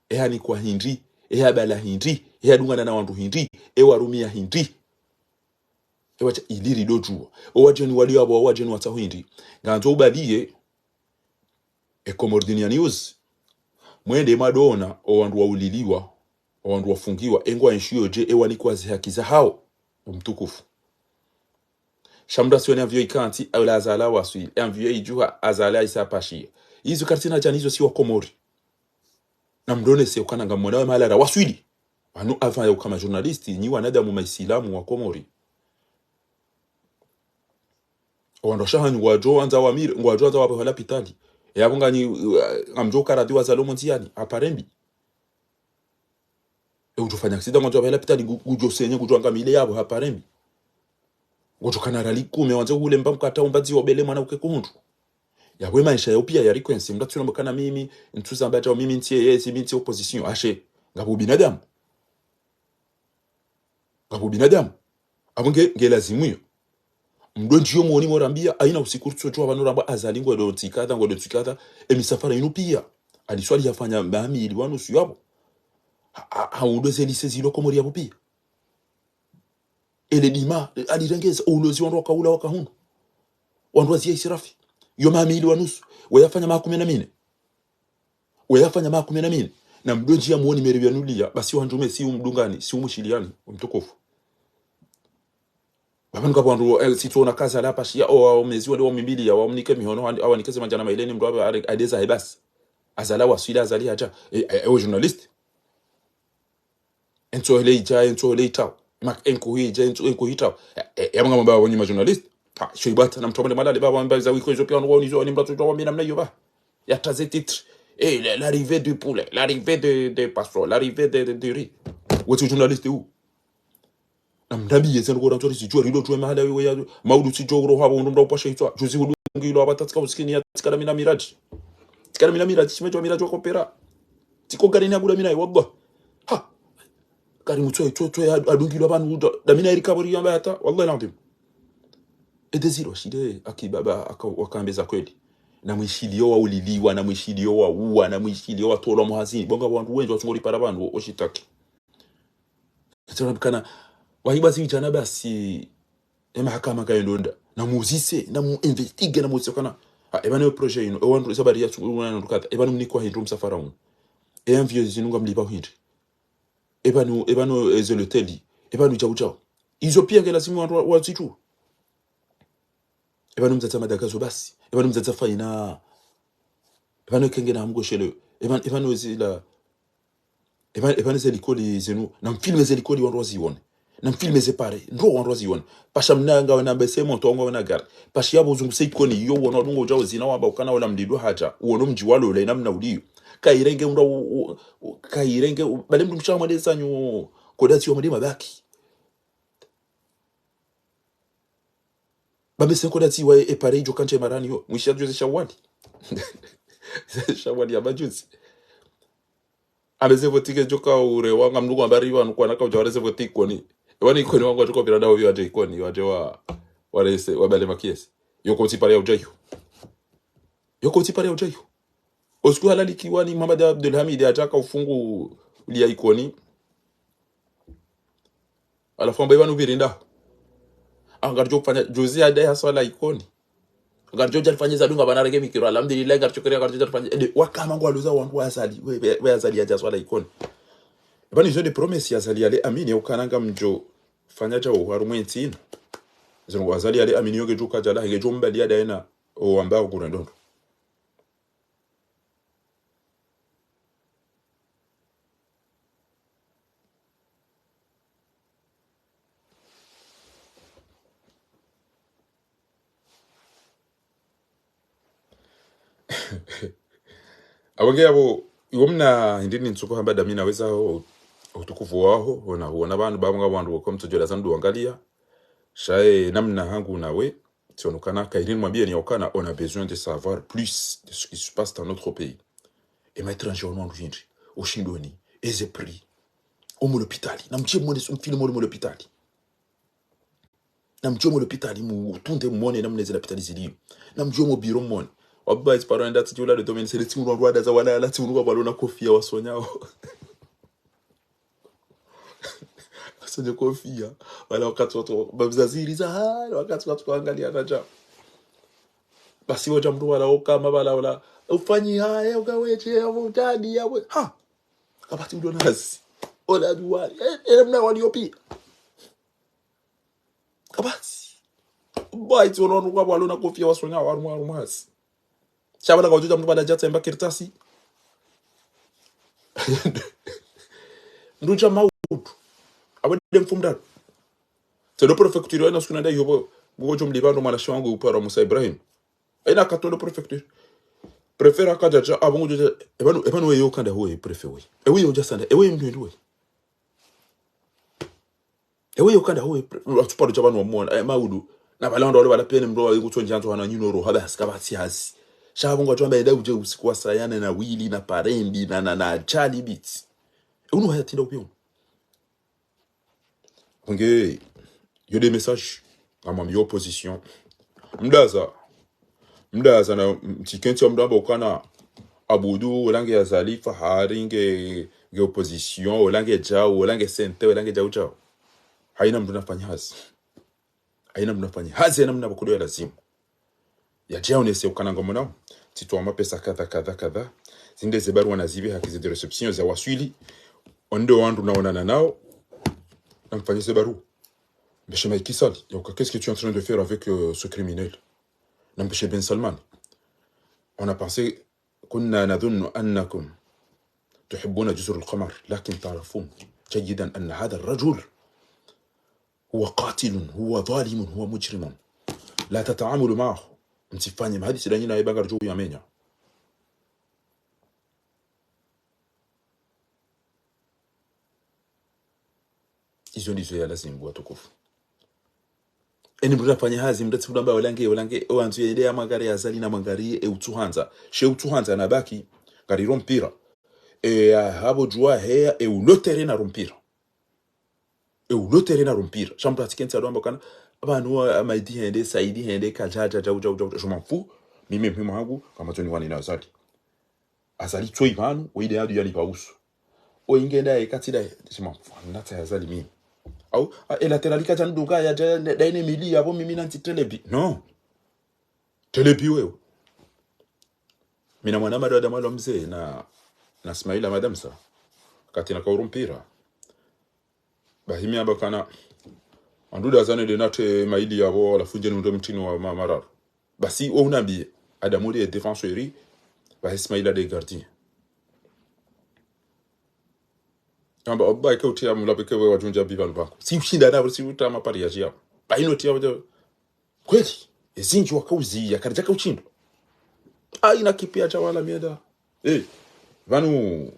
e hanikwa hindri, e habala hindri, e hadungana na wandru hindri, e warumia hindri. E wacha ili rido djuwa. O wadjeni walio apvo, o wadjeni watsaho hindri. Ngandzo ubalie, e Comores Dunia News. Mwende mwadoona, o wandru wauliliwa, o wandru wafungiwa, e ngwaenshio dje, e wanikwa ze haki zahao. Umtukufu. Sha mndru asione avion ikantsi, au la Azali waswili. E avion idjuha, Azali aisa apashia. Izo karitsina djana izo si wa Komori. Na mndru onese ukana ngamwona we mahala ra waswili. Wanu avant ya ukama journaliste, nyi wanadamu maisilamu wa Komori. Wandru washahanyu ngwadjo andza wamire, ngwadjo andza wapve ho lapitali. E apvo nganyi, uh, ngamdjo karadhi wa Azali omo ndziani, hapare mbi. E udjo fanya accident ngwadjo wapve ho lapitali, ngu-, ngudjo senye, ngudjo angamile yapvo hapare mbi. Ngudjo kana rali kume, wandze hule mba mkata umba dziwa bele mwana uke kuhundru. Yapvo e maesha yao pia yari kwensi, mndru atsu namba kana mimi, ntsu zamba djao mimi ntsi yezi, mi ntsi opposition. Ashe, ngapvo ubinadamu. Ngapvo ubinadamu. Apvo nge, nge lazimu iyo. Mdo ndjiyo mwoni morambia, haina usiku rutso djuwa pvanu ramba Azali ngwendo tsikadha, ngwendo tsikadha, e misafara inu pia. Aliswali yafanya mamili wa nusu yapvo. Ha, ha, ha undo ze lycée zilo Komori yapvo pia. Ele dima, alirengeza, ulozi wandru wakaula wakahunu. Wandru wazia israfi. Yo mamili wa nusu. Weyafanya makume na mine. Weyafanya makume na mine. Na mdo ndjiya mwoni meri yanulia, basi wandrume si umdungani, si umshiliani, umtukufu. Baba nuka wandru, eh, sitso na kaza la pashia, o, o, mezi wale wa mimbili ya, wa mnike mihono, wandi, awanike ze madjana maile ni mndru wa, are, adeza hebasi. Azali waswili, Azali hadja. E, e, e, o journaliste. Entso hele idja, entso hele itrao. Mak enkuhi idja, entso enkuhi itrao. E, e, ya manga mamba wonyi ma journaliste. Ha, sho ibata, na mtrombe malale, baba, mba za wiko izo pia, wanu, wanu, izo, ni mbatso, wamina mna iyo ba. Ya taze titre. Eh, la, l'arrivée du poulet, l'arrivée de, de poisson, l'arrivée de, de, du riz. Wote journaliste u. Na mndambi yeze ndrongoo rantsori sijua rido tsuwe mahala wewe ya, maudu sijua uro habo, ndo mda upasha itswa. Juzi hudungilo haba tatsika usikini ya tsika na mina miradi. Tsika na mina miradi, shimedjwa miradi wa kopera. Tsiko gari ni aguda mina, wallah. Ha. Gari mutsoe, tsoe, tsoe, ad-, adungilo haba nuda. Da mina eri kaburi yamba hata, wallahi l'adhwim. Ede zilo, shide, aki baba, aka, wakambe za kweli. Na mwishilio wauliliwa, na mwishilio wauwa, na mwishilio watolwa muhazini. Bonga wandru wendji watsungori para pvanu, oshitaki. Tsirambikana, wahiba zi idjana basi, e mahakama kayendonda. Na muzise, na mu investigue, na muzise kana. Ha, eba ne projet ino, e wandru, zabari ya tsu, wana ndukata. Eba ni mnikwa hindru msafara unu. E avion zinu ngamlipa hindri. Eba nu, eba nu, e ze loteli. Eba nu djau djau. Izo pia nge lazimu wandru wa, wa zitu. Eba nu mdzadze madagazo basi. Eba nu mdzadze faina. Eba nu kenge na mgoshele. Eba, eba nu zila. Eba, eba nu ze likoli zenu. Na mfilme ze likoli wandru wazione. Na mfilme ze pare. Ndro wandru wazione. Pasha mna nga wana bese moto nga wana gari. Pashi yabo zungu se ikoni. Iyo wono dungo djao zina wamba ukana wala mdidu hadja. Wono mdji walo le namna uliyo. Kairenge unda u-, u-, u-, kairenge u-, bale mndru msha mwade sanyu. Kodati wa mwade mabaki. Bambe senko dati wa e pare idjo kantse marani yo. Mwisha juzi shawali. Shawali ya majuzi. Ameze voti ke djoka ure wanga mnuko ambari wanu kwana kaudja wareze voti ikoni. Wani ikoni wangu wadjoka upira dawo wadje ikoni, wadje wa, warese, wabale makiesi. Yoko uti pare ya udjayo. Yoko uti pare ya udjayo. Osiku halalikiwa ni Mohamed Abdelhamid, hataka ufungu lia Ikoni. Halafu amba ipvanu pvirinda. Ah, ngaridjo fanya, juzi hadayi haswala Ikoni. Ngaridjo dja rifanye zadunga pvanu reke mikiro. Alhamdulillah, ngaridjo kere, ngaridjo dja rifanye. Ende, wakana ngwaloza wandru wa Azali. We, we, we Azali yadja swala Ikoni. Ipvanu izo nde promesse ya Azali yale amini, ya ukana ngamdjo fanya djau harumwa entsi inu. Izo ngo Azali yale amini yo ngedjo kadjala, ngedjo mbali ya daena, o wamba o kurendongo. Apvo nge apvo, iwo mna hindri ni ntsuku hamba dami naweza ho, utukufu waho, ona huona pvanu, pvapvo nga wandru wako mtsodjola zandu wangalia. Sha ye namna hangu nawe, tsi ono kana, kayiri nimwambie ni ukana, on a besoin de savoir plus de ce qui se passe dans notre pays. E ma étranger ono wandru hindri, o shindoni, e ze prix. Omo lopitali, namdje mwone, mfilme omo lopitali. Namdje omo lopitali, mutunde mwone namna ze lapitali zilio. Namdje omo biro mwone. Wababa, ezi paro enda tsidji ula le domaine, sele tsi mdru wa rwada za wala, ala tsi mdru wa pvalo na kofia wasonyao. Wasonye kofia, wala wakati watru, babza ziri za, ha, wakati watru angalia na dja. Basi wodja mdru wala okama wala wala, ufanyi haya, ukaweche, ya mutadi, ya we, ha. Kapvatsi mdru nasi. Ola duwali, eh, eh, mna walio pia. Kapvatsi. Bwa, itsi ono wandru kwa pvalo na kofia wasonyao, harumwa, harumwa hasi. Sha pvala kaudjudja mdru pvala djatsa emba kartasi. Mdru dja maudu. Apvo nde mfumdraru. Tsi lo préfecture, ena siku nanda yobo, ngogo djo mlipva ndo mwana shiwangu upara Musa Ibrahim. Ena katolo préfecture. Préfet akadjadja, apvo ngudjo dja, epvanu, epvanu we yo kanda huwe préfet we. Ewe yo dja sanda, ewe mdru hindri we. Ewe yo kanda huwe, pre-, watsuparo dja pvanu wamwona, eh, maudu. Na pvala wandru wale wala pia ne mdru wa yuko tsondja ntso hana nyuno roha, basi kapvatsi hazi. Sha apvo ngwadjo amba enda udje usiku wa sayana na wili, na parendi, na, na, na ajali bitsi. E unu haya tinda upio. Nge, yo nde message, ngamwambio opposition. Mdaza, mdaza na mtsikentsi wa mdru amba ukana Abudu, ola nge Azali, Fahari, nge, nge opposition, ola nge djau, ola nge sente, ola nge djau djau. Hayina mdru nafanya hazi. Hayina mdru nafanya hazi, hayina mdru napvo kudo ya lazimu. Yadje yaonese ukana ngomonao, tsitowa mapesa kadha, kadha, kadha. Zinde ze barua nazipve haki ze de réception za waswili. Onde wandru naonana nao. Namfanye ze barua. Mpeshe Macky Sall, ya uka, qu'est-ce que tu es en train de faire avec, euh, ce criminel? Nampeshe Ben Salman. On a pensé, كنا نظن أنكم تحبون جزر القمر، لكن تعرفون جيدا أن هذا الرجل هو قاتل، هو ظالم، هو مجرم. لا تتعاملوا معه. Mtsifanye mahadisi ndanyi naye ba ngaridjo uyamenya. Izo ndizo ya lazimu watukufu. Eni mdru nafanya hazi, mdru tsi mdru amba ola nge, ola nge, o wandru yende ya mwangari ya Azali na mwangari e utsuhandza. She utsuhandza na baki, ngariro mpira. E, ya hapvo djuwa heya, e ulotere na rompira. E ulotere na rompira. Sha mdru atsikentsi alo amba kana, pvanu wa, Maidi hende, Saidi hende, kadja, dja, dja, dja, dja, dja, je m'en fous. Mimi, mimi hangu, kama tsoni wani na Azali. Azali tsoi pvanu, oyi nde yadu yali pvausu. Oyi nge nda ye katsi nda ye, je m'en fous, natsa ya Azali mimi. Au, a, e latéral kadja nduka ya dja, nda ine mili yapvo mimi nantsi telebi. Non. Telebi wewe. Mina mwana mado Adamu alo mze na, na Smaila Madamsa. Kati na kauru mpira. Bahi mi amba kana, anduda zane nde nate maili yapvo, halafu ndje nunde mtini wa ma-, mararu. Basi, wo unambie, Adamu nde défenseur, bahi Ismaila nde gardien. Amba, oba ike utia mulape ke we wadjundja biba lubangu. Si ushinda na, si uta mapari ya djia. Bahi no tia wadja. Kweli, ezindji wakauziya, karidjaka utshindo. Ayi na kipi ya djawala mienda. Eh, pvanu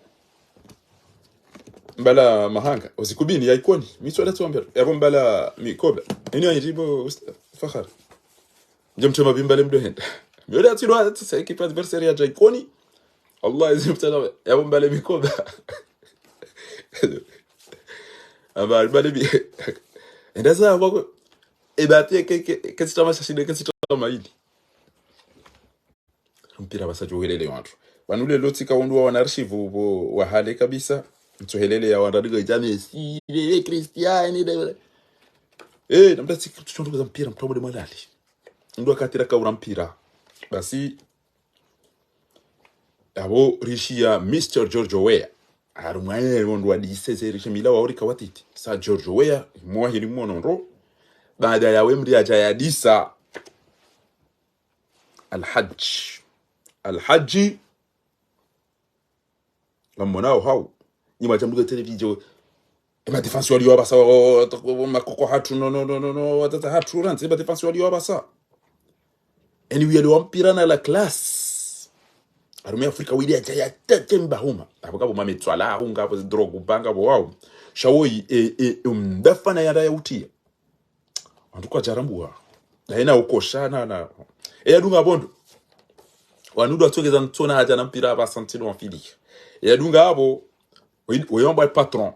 mbala mahanga, ozikubini ya Ikoni, mi tswala tsombero, yapvo mbala mikoba. Eni ya njibo usta-, Fahari. Ndje mtema bimbale mdo henda. Miyoda tsilwa, tsa équipe adversaire ya dja Ikoni. Allah, ezi mtala, yapvo mbala mikoba. Amba, mbala mi-, enda za, wako, e bati, ke, ke, ke tsitama shashide, ke tsitama ili. Mpira pvasa djo helele wandru. Pvanu leo tsika wandru wa wana archive pvo wahale kabisa. Ntso helele ya wandru adinga idja Messi, le Cristiano, le. Eh, namda tsika tsondo za mpira, mtwamode mwalali. Ndo wakati raka ura mpira. Basi, apvo rishiya Mister George Weah. Harumwa ye wandru wadise ze rishe mila wa urika watiti. Sa George Weah, mwa hili mwono ndo. Baada ya we mri adja yadisa. Alhadj. Alhadji. Ngamwonao hau. Nyi mwadja mduke télévision. E ma défense waliyo pvasa, o, o, o, makoko hatru, no, no, no, no, no, watata hatru, randzi, e ma défense waliyo pvasa. Eni wiyelewa mpira na la classe. Harumwa Afrika wili adja ya tete mbahuma. Apvo kapvo mametswala, ahunga, apvo zidrogu, banga, apvo wau. Sha woyi, e, e, e, mdafana yanda ya utiya. Wandru kwadjarambuwa. Haina ukoshana na. Eya dunga pvo ndo. Wandru watsongeza ntsona hadja na mpira pvasa ntsi no wafili. Eya dunga apvo. Woyi, woyi wamba patron.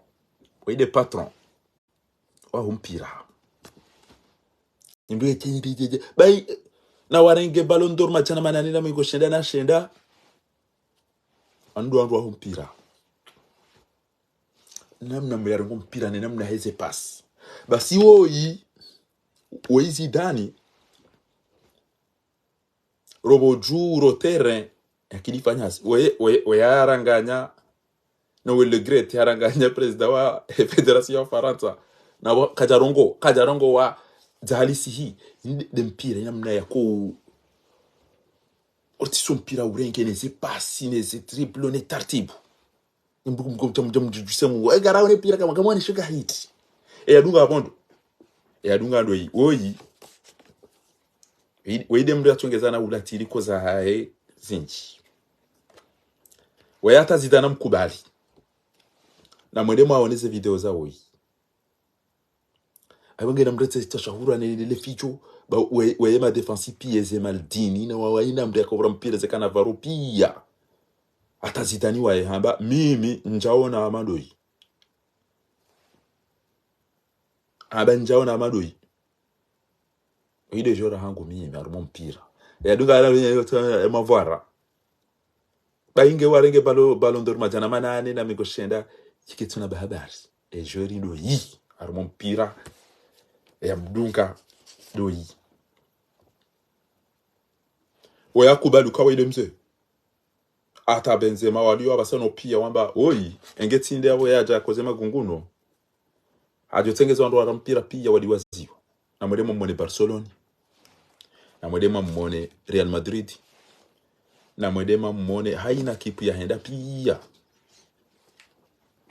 Woyi nde patron. Waho mpira. Ndo ye chenyi ri jeje. Bayi, na warenge Ballon d'Or madjana manane na mengo shenda na shenda. Wandru wandru waho mpira. Namna mri yarengo mpira ne namna heze passe. Basi woyi, woyi Zidane, ropvo dju ro terrain, yakilifanya hasi. Woyi, woyi, woyi yaranganya, no woyi Le Graët yaranganya président wa fédération ya Farantsa. Na wo, kadjarongo, kadjarongo wa dzahalisi hi. Nde, nde mpira, namna yako. Otiso mpira urenge, ne ze passe, ne ze dribble, ne tartibu. Mbuku mbuku mdjamu mdjamu mdjudjuse mu. Egara one pira kama kama ni shuka hiti. Eya dunga pvo ndo. Eya dunga ndo yi. Woyi. Woyi, woyi nde mndru yatsongeza na ulatili koza hahe zindji. Woyi hata Zidane mkubali. Na mwende mwaone ze video za woyi. Apvo ngena mndru yatsa shahura ne le ficho, ba we, we ma défense piya ze Maldini, na wa, wa ina mndru yakaura mpira ze Cannavaro piya. Hata Zidane waye hamba, mimi, ndjaona hama ndo yi. Hamba ndjaona hama ndo yi. Woyi nde djora hangu mimi, harumwa mpira. Eya dunga ala, e, e, e, mavwara. Bayi nge warenge balo, Ballon d'Or madjana manane na mengo shenda, yike tsuna ba habari. E djori ndo yi, harumwa mpira. Eya mdunga, ndo yi. Woyi yakubali uka woyi nde mze. Hata Benzema waliyo pvasa no piya wamba, woyi, enge tsi nde apvo yadja koze magunguno. Hadjo tsengeza wandru wara mpira piya wadi waziwa. Na mwende mwamwone Barcelone. Na mwende mwamwone Real Madrid. Na mwende mwamwone haina ekipu yahenda piya.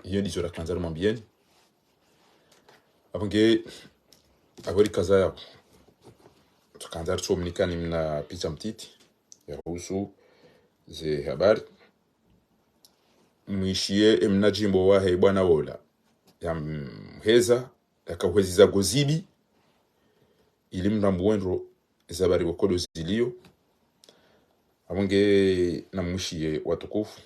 Iyo ndizo rakandza rimwambiyeni. Apvo nge, apvo rikaza yapvo. Tukandza ritsomnikani mna picha mtiti. Yahusu ze habari. Mwishiye emna djimbo wahe bwana wola. Yamheza, yakauheziza gozibi, ili mrambuwe ndro ze habari pvoko ndo ziliyo. Apvo nge namwishiye watukufu.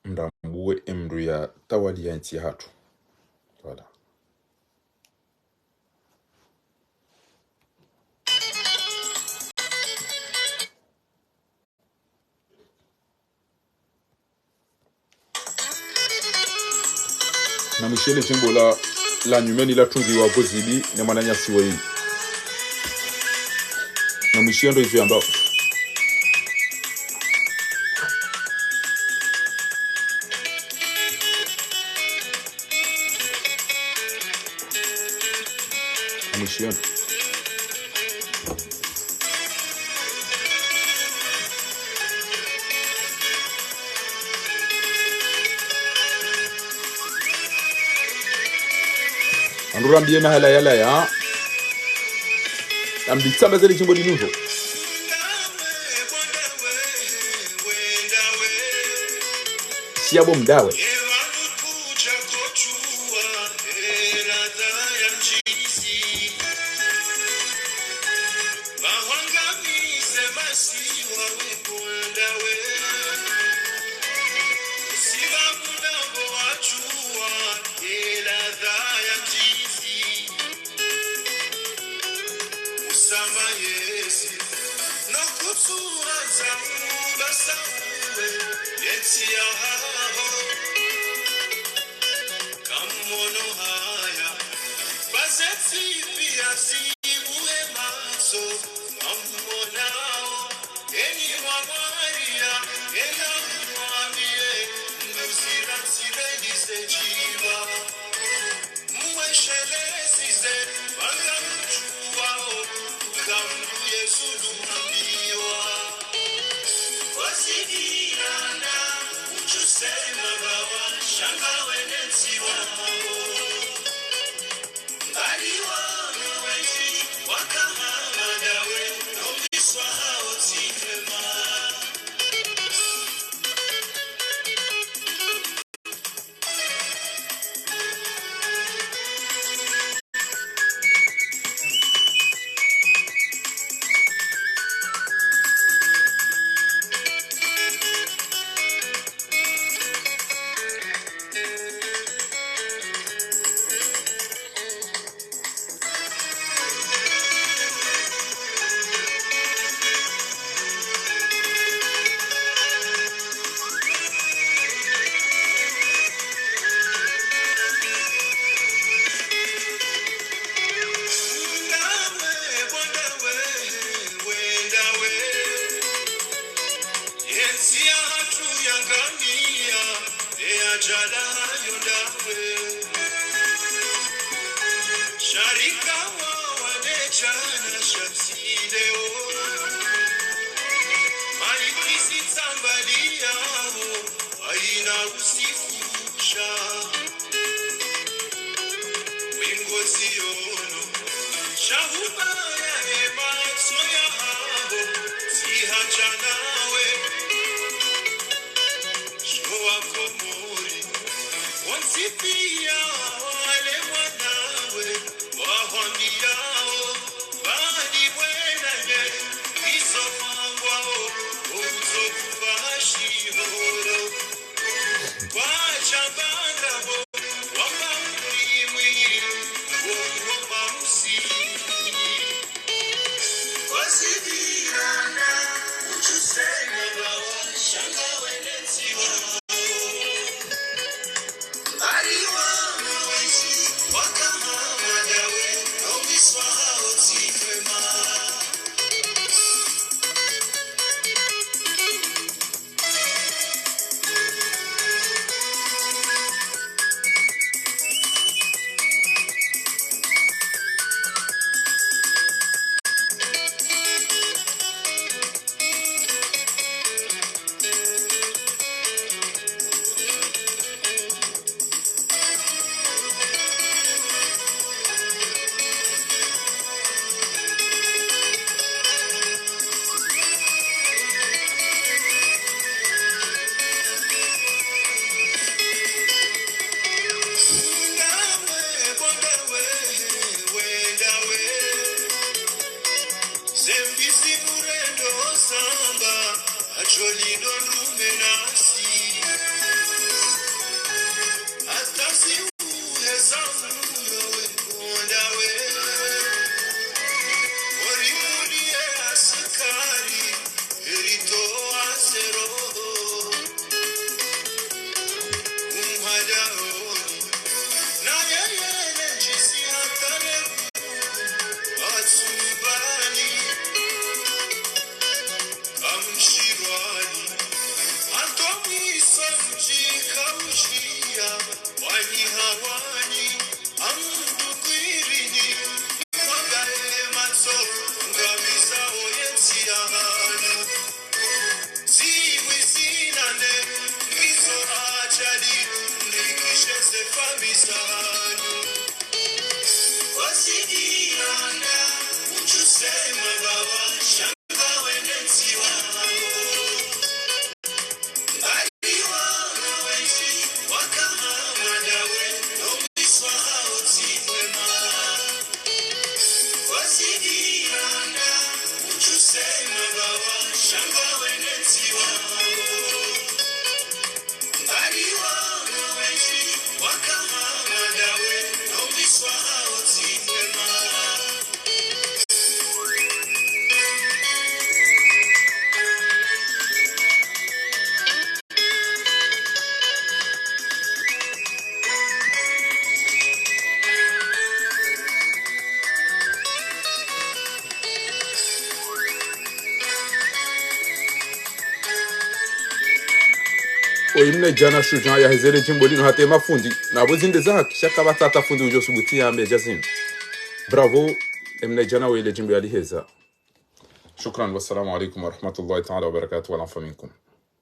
Mrambuwe emndru yatawaliya entsi yahatru. Voilà. Namwishiye le djimbo la, la nyumeni latungiwa gozibi ne mwananyasi woyi. Namwishiye ndo izo yambao. Namwishiye ndo. Wandru rambiye mahala yalawa. Namditsambaze le djimbo linu ndro. Siya bo mdawe. Zama yezi, no kutsuha za mubasa uwe, yentsi yahaho. Kamono haya, pvazentsi piya zibuhe matso, kamonao, enyi mwa Maria, ela mwambiye, nduzira ntsibeni ze djiba. Mweshelezi ze, pvanga mdjuwao, uka mdru Yesu luhambiwa. Wazidiyana, utsuse mabawa, sha ngawe nentsi wawo. Mbali wano wendji, waka hama ndawe, no mwiswa hawo tsi mwema. Yentsi yahatru yangamiya, eya djala hayo ndawe. Sha rika wa wane djana sha tsi leo. Malikisi tsambaliyaho, hayina usiku sha. Wingozi yono, sha hubaya ye matso yahaho, tsi hadja nawe. Sho Wakomori, wontsi piya wale mwanawe, wahwambiyao, badi bwenanye, izo mangwao, uzo kufahashi horo. Zembi zinu rendo samba, adjo lindo ndrume nasi. Hata ziuhe za muyo we mponda we. Ori muliye asikari, eritowa zero. Umhadaoni, na yeye ne ndjisi hatale. Atsulibani, amshirwani, atomwiso mdji kaushiya, wani hawani, amdukwirini, mwagaye matso, ngamiza oyentsi yahanu. Zimwi zinane, ngizo ajali, ndikishe ze famiyi zanu. Wazidiyana, utsuse mabawa, sha ngawe nentsi wawo. Mbali wano wendji, waka hama ndawe, no mwiswa hawo tsi mwema. Wazidiyana, utsuse mabawa, sha ngawe nentsi wawo. Mbali wano wendji, waka hama ndawe, no mwiswa hawo tsi mwema. Emnaidjana Shujaa yaheza le djimbo linu hata emafundi. Na pvo zinde za haki, sha kapvatsi hata fundi udjo subuti yambe djazinu. Bravo, emnaidjana we le djimbo yaliheza. Shukran, wassalamu alaikum warahmatullahi taala wabarakatuh, wal afwa minkum.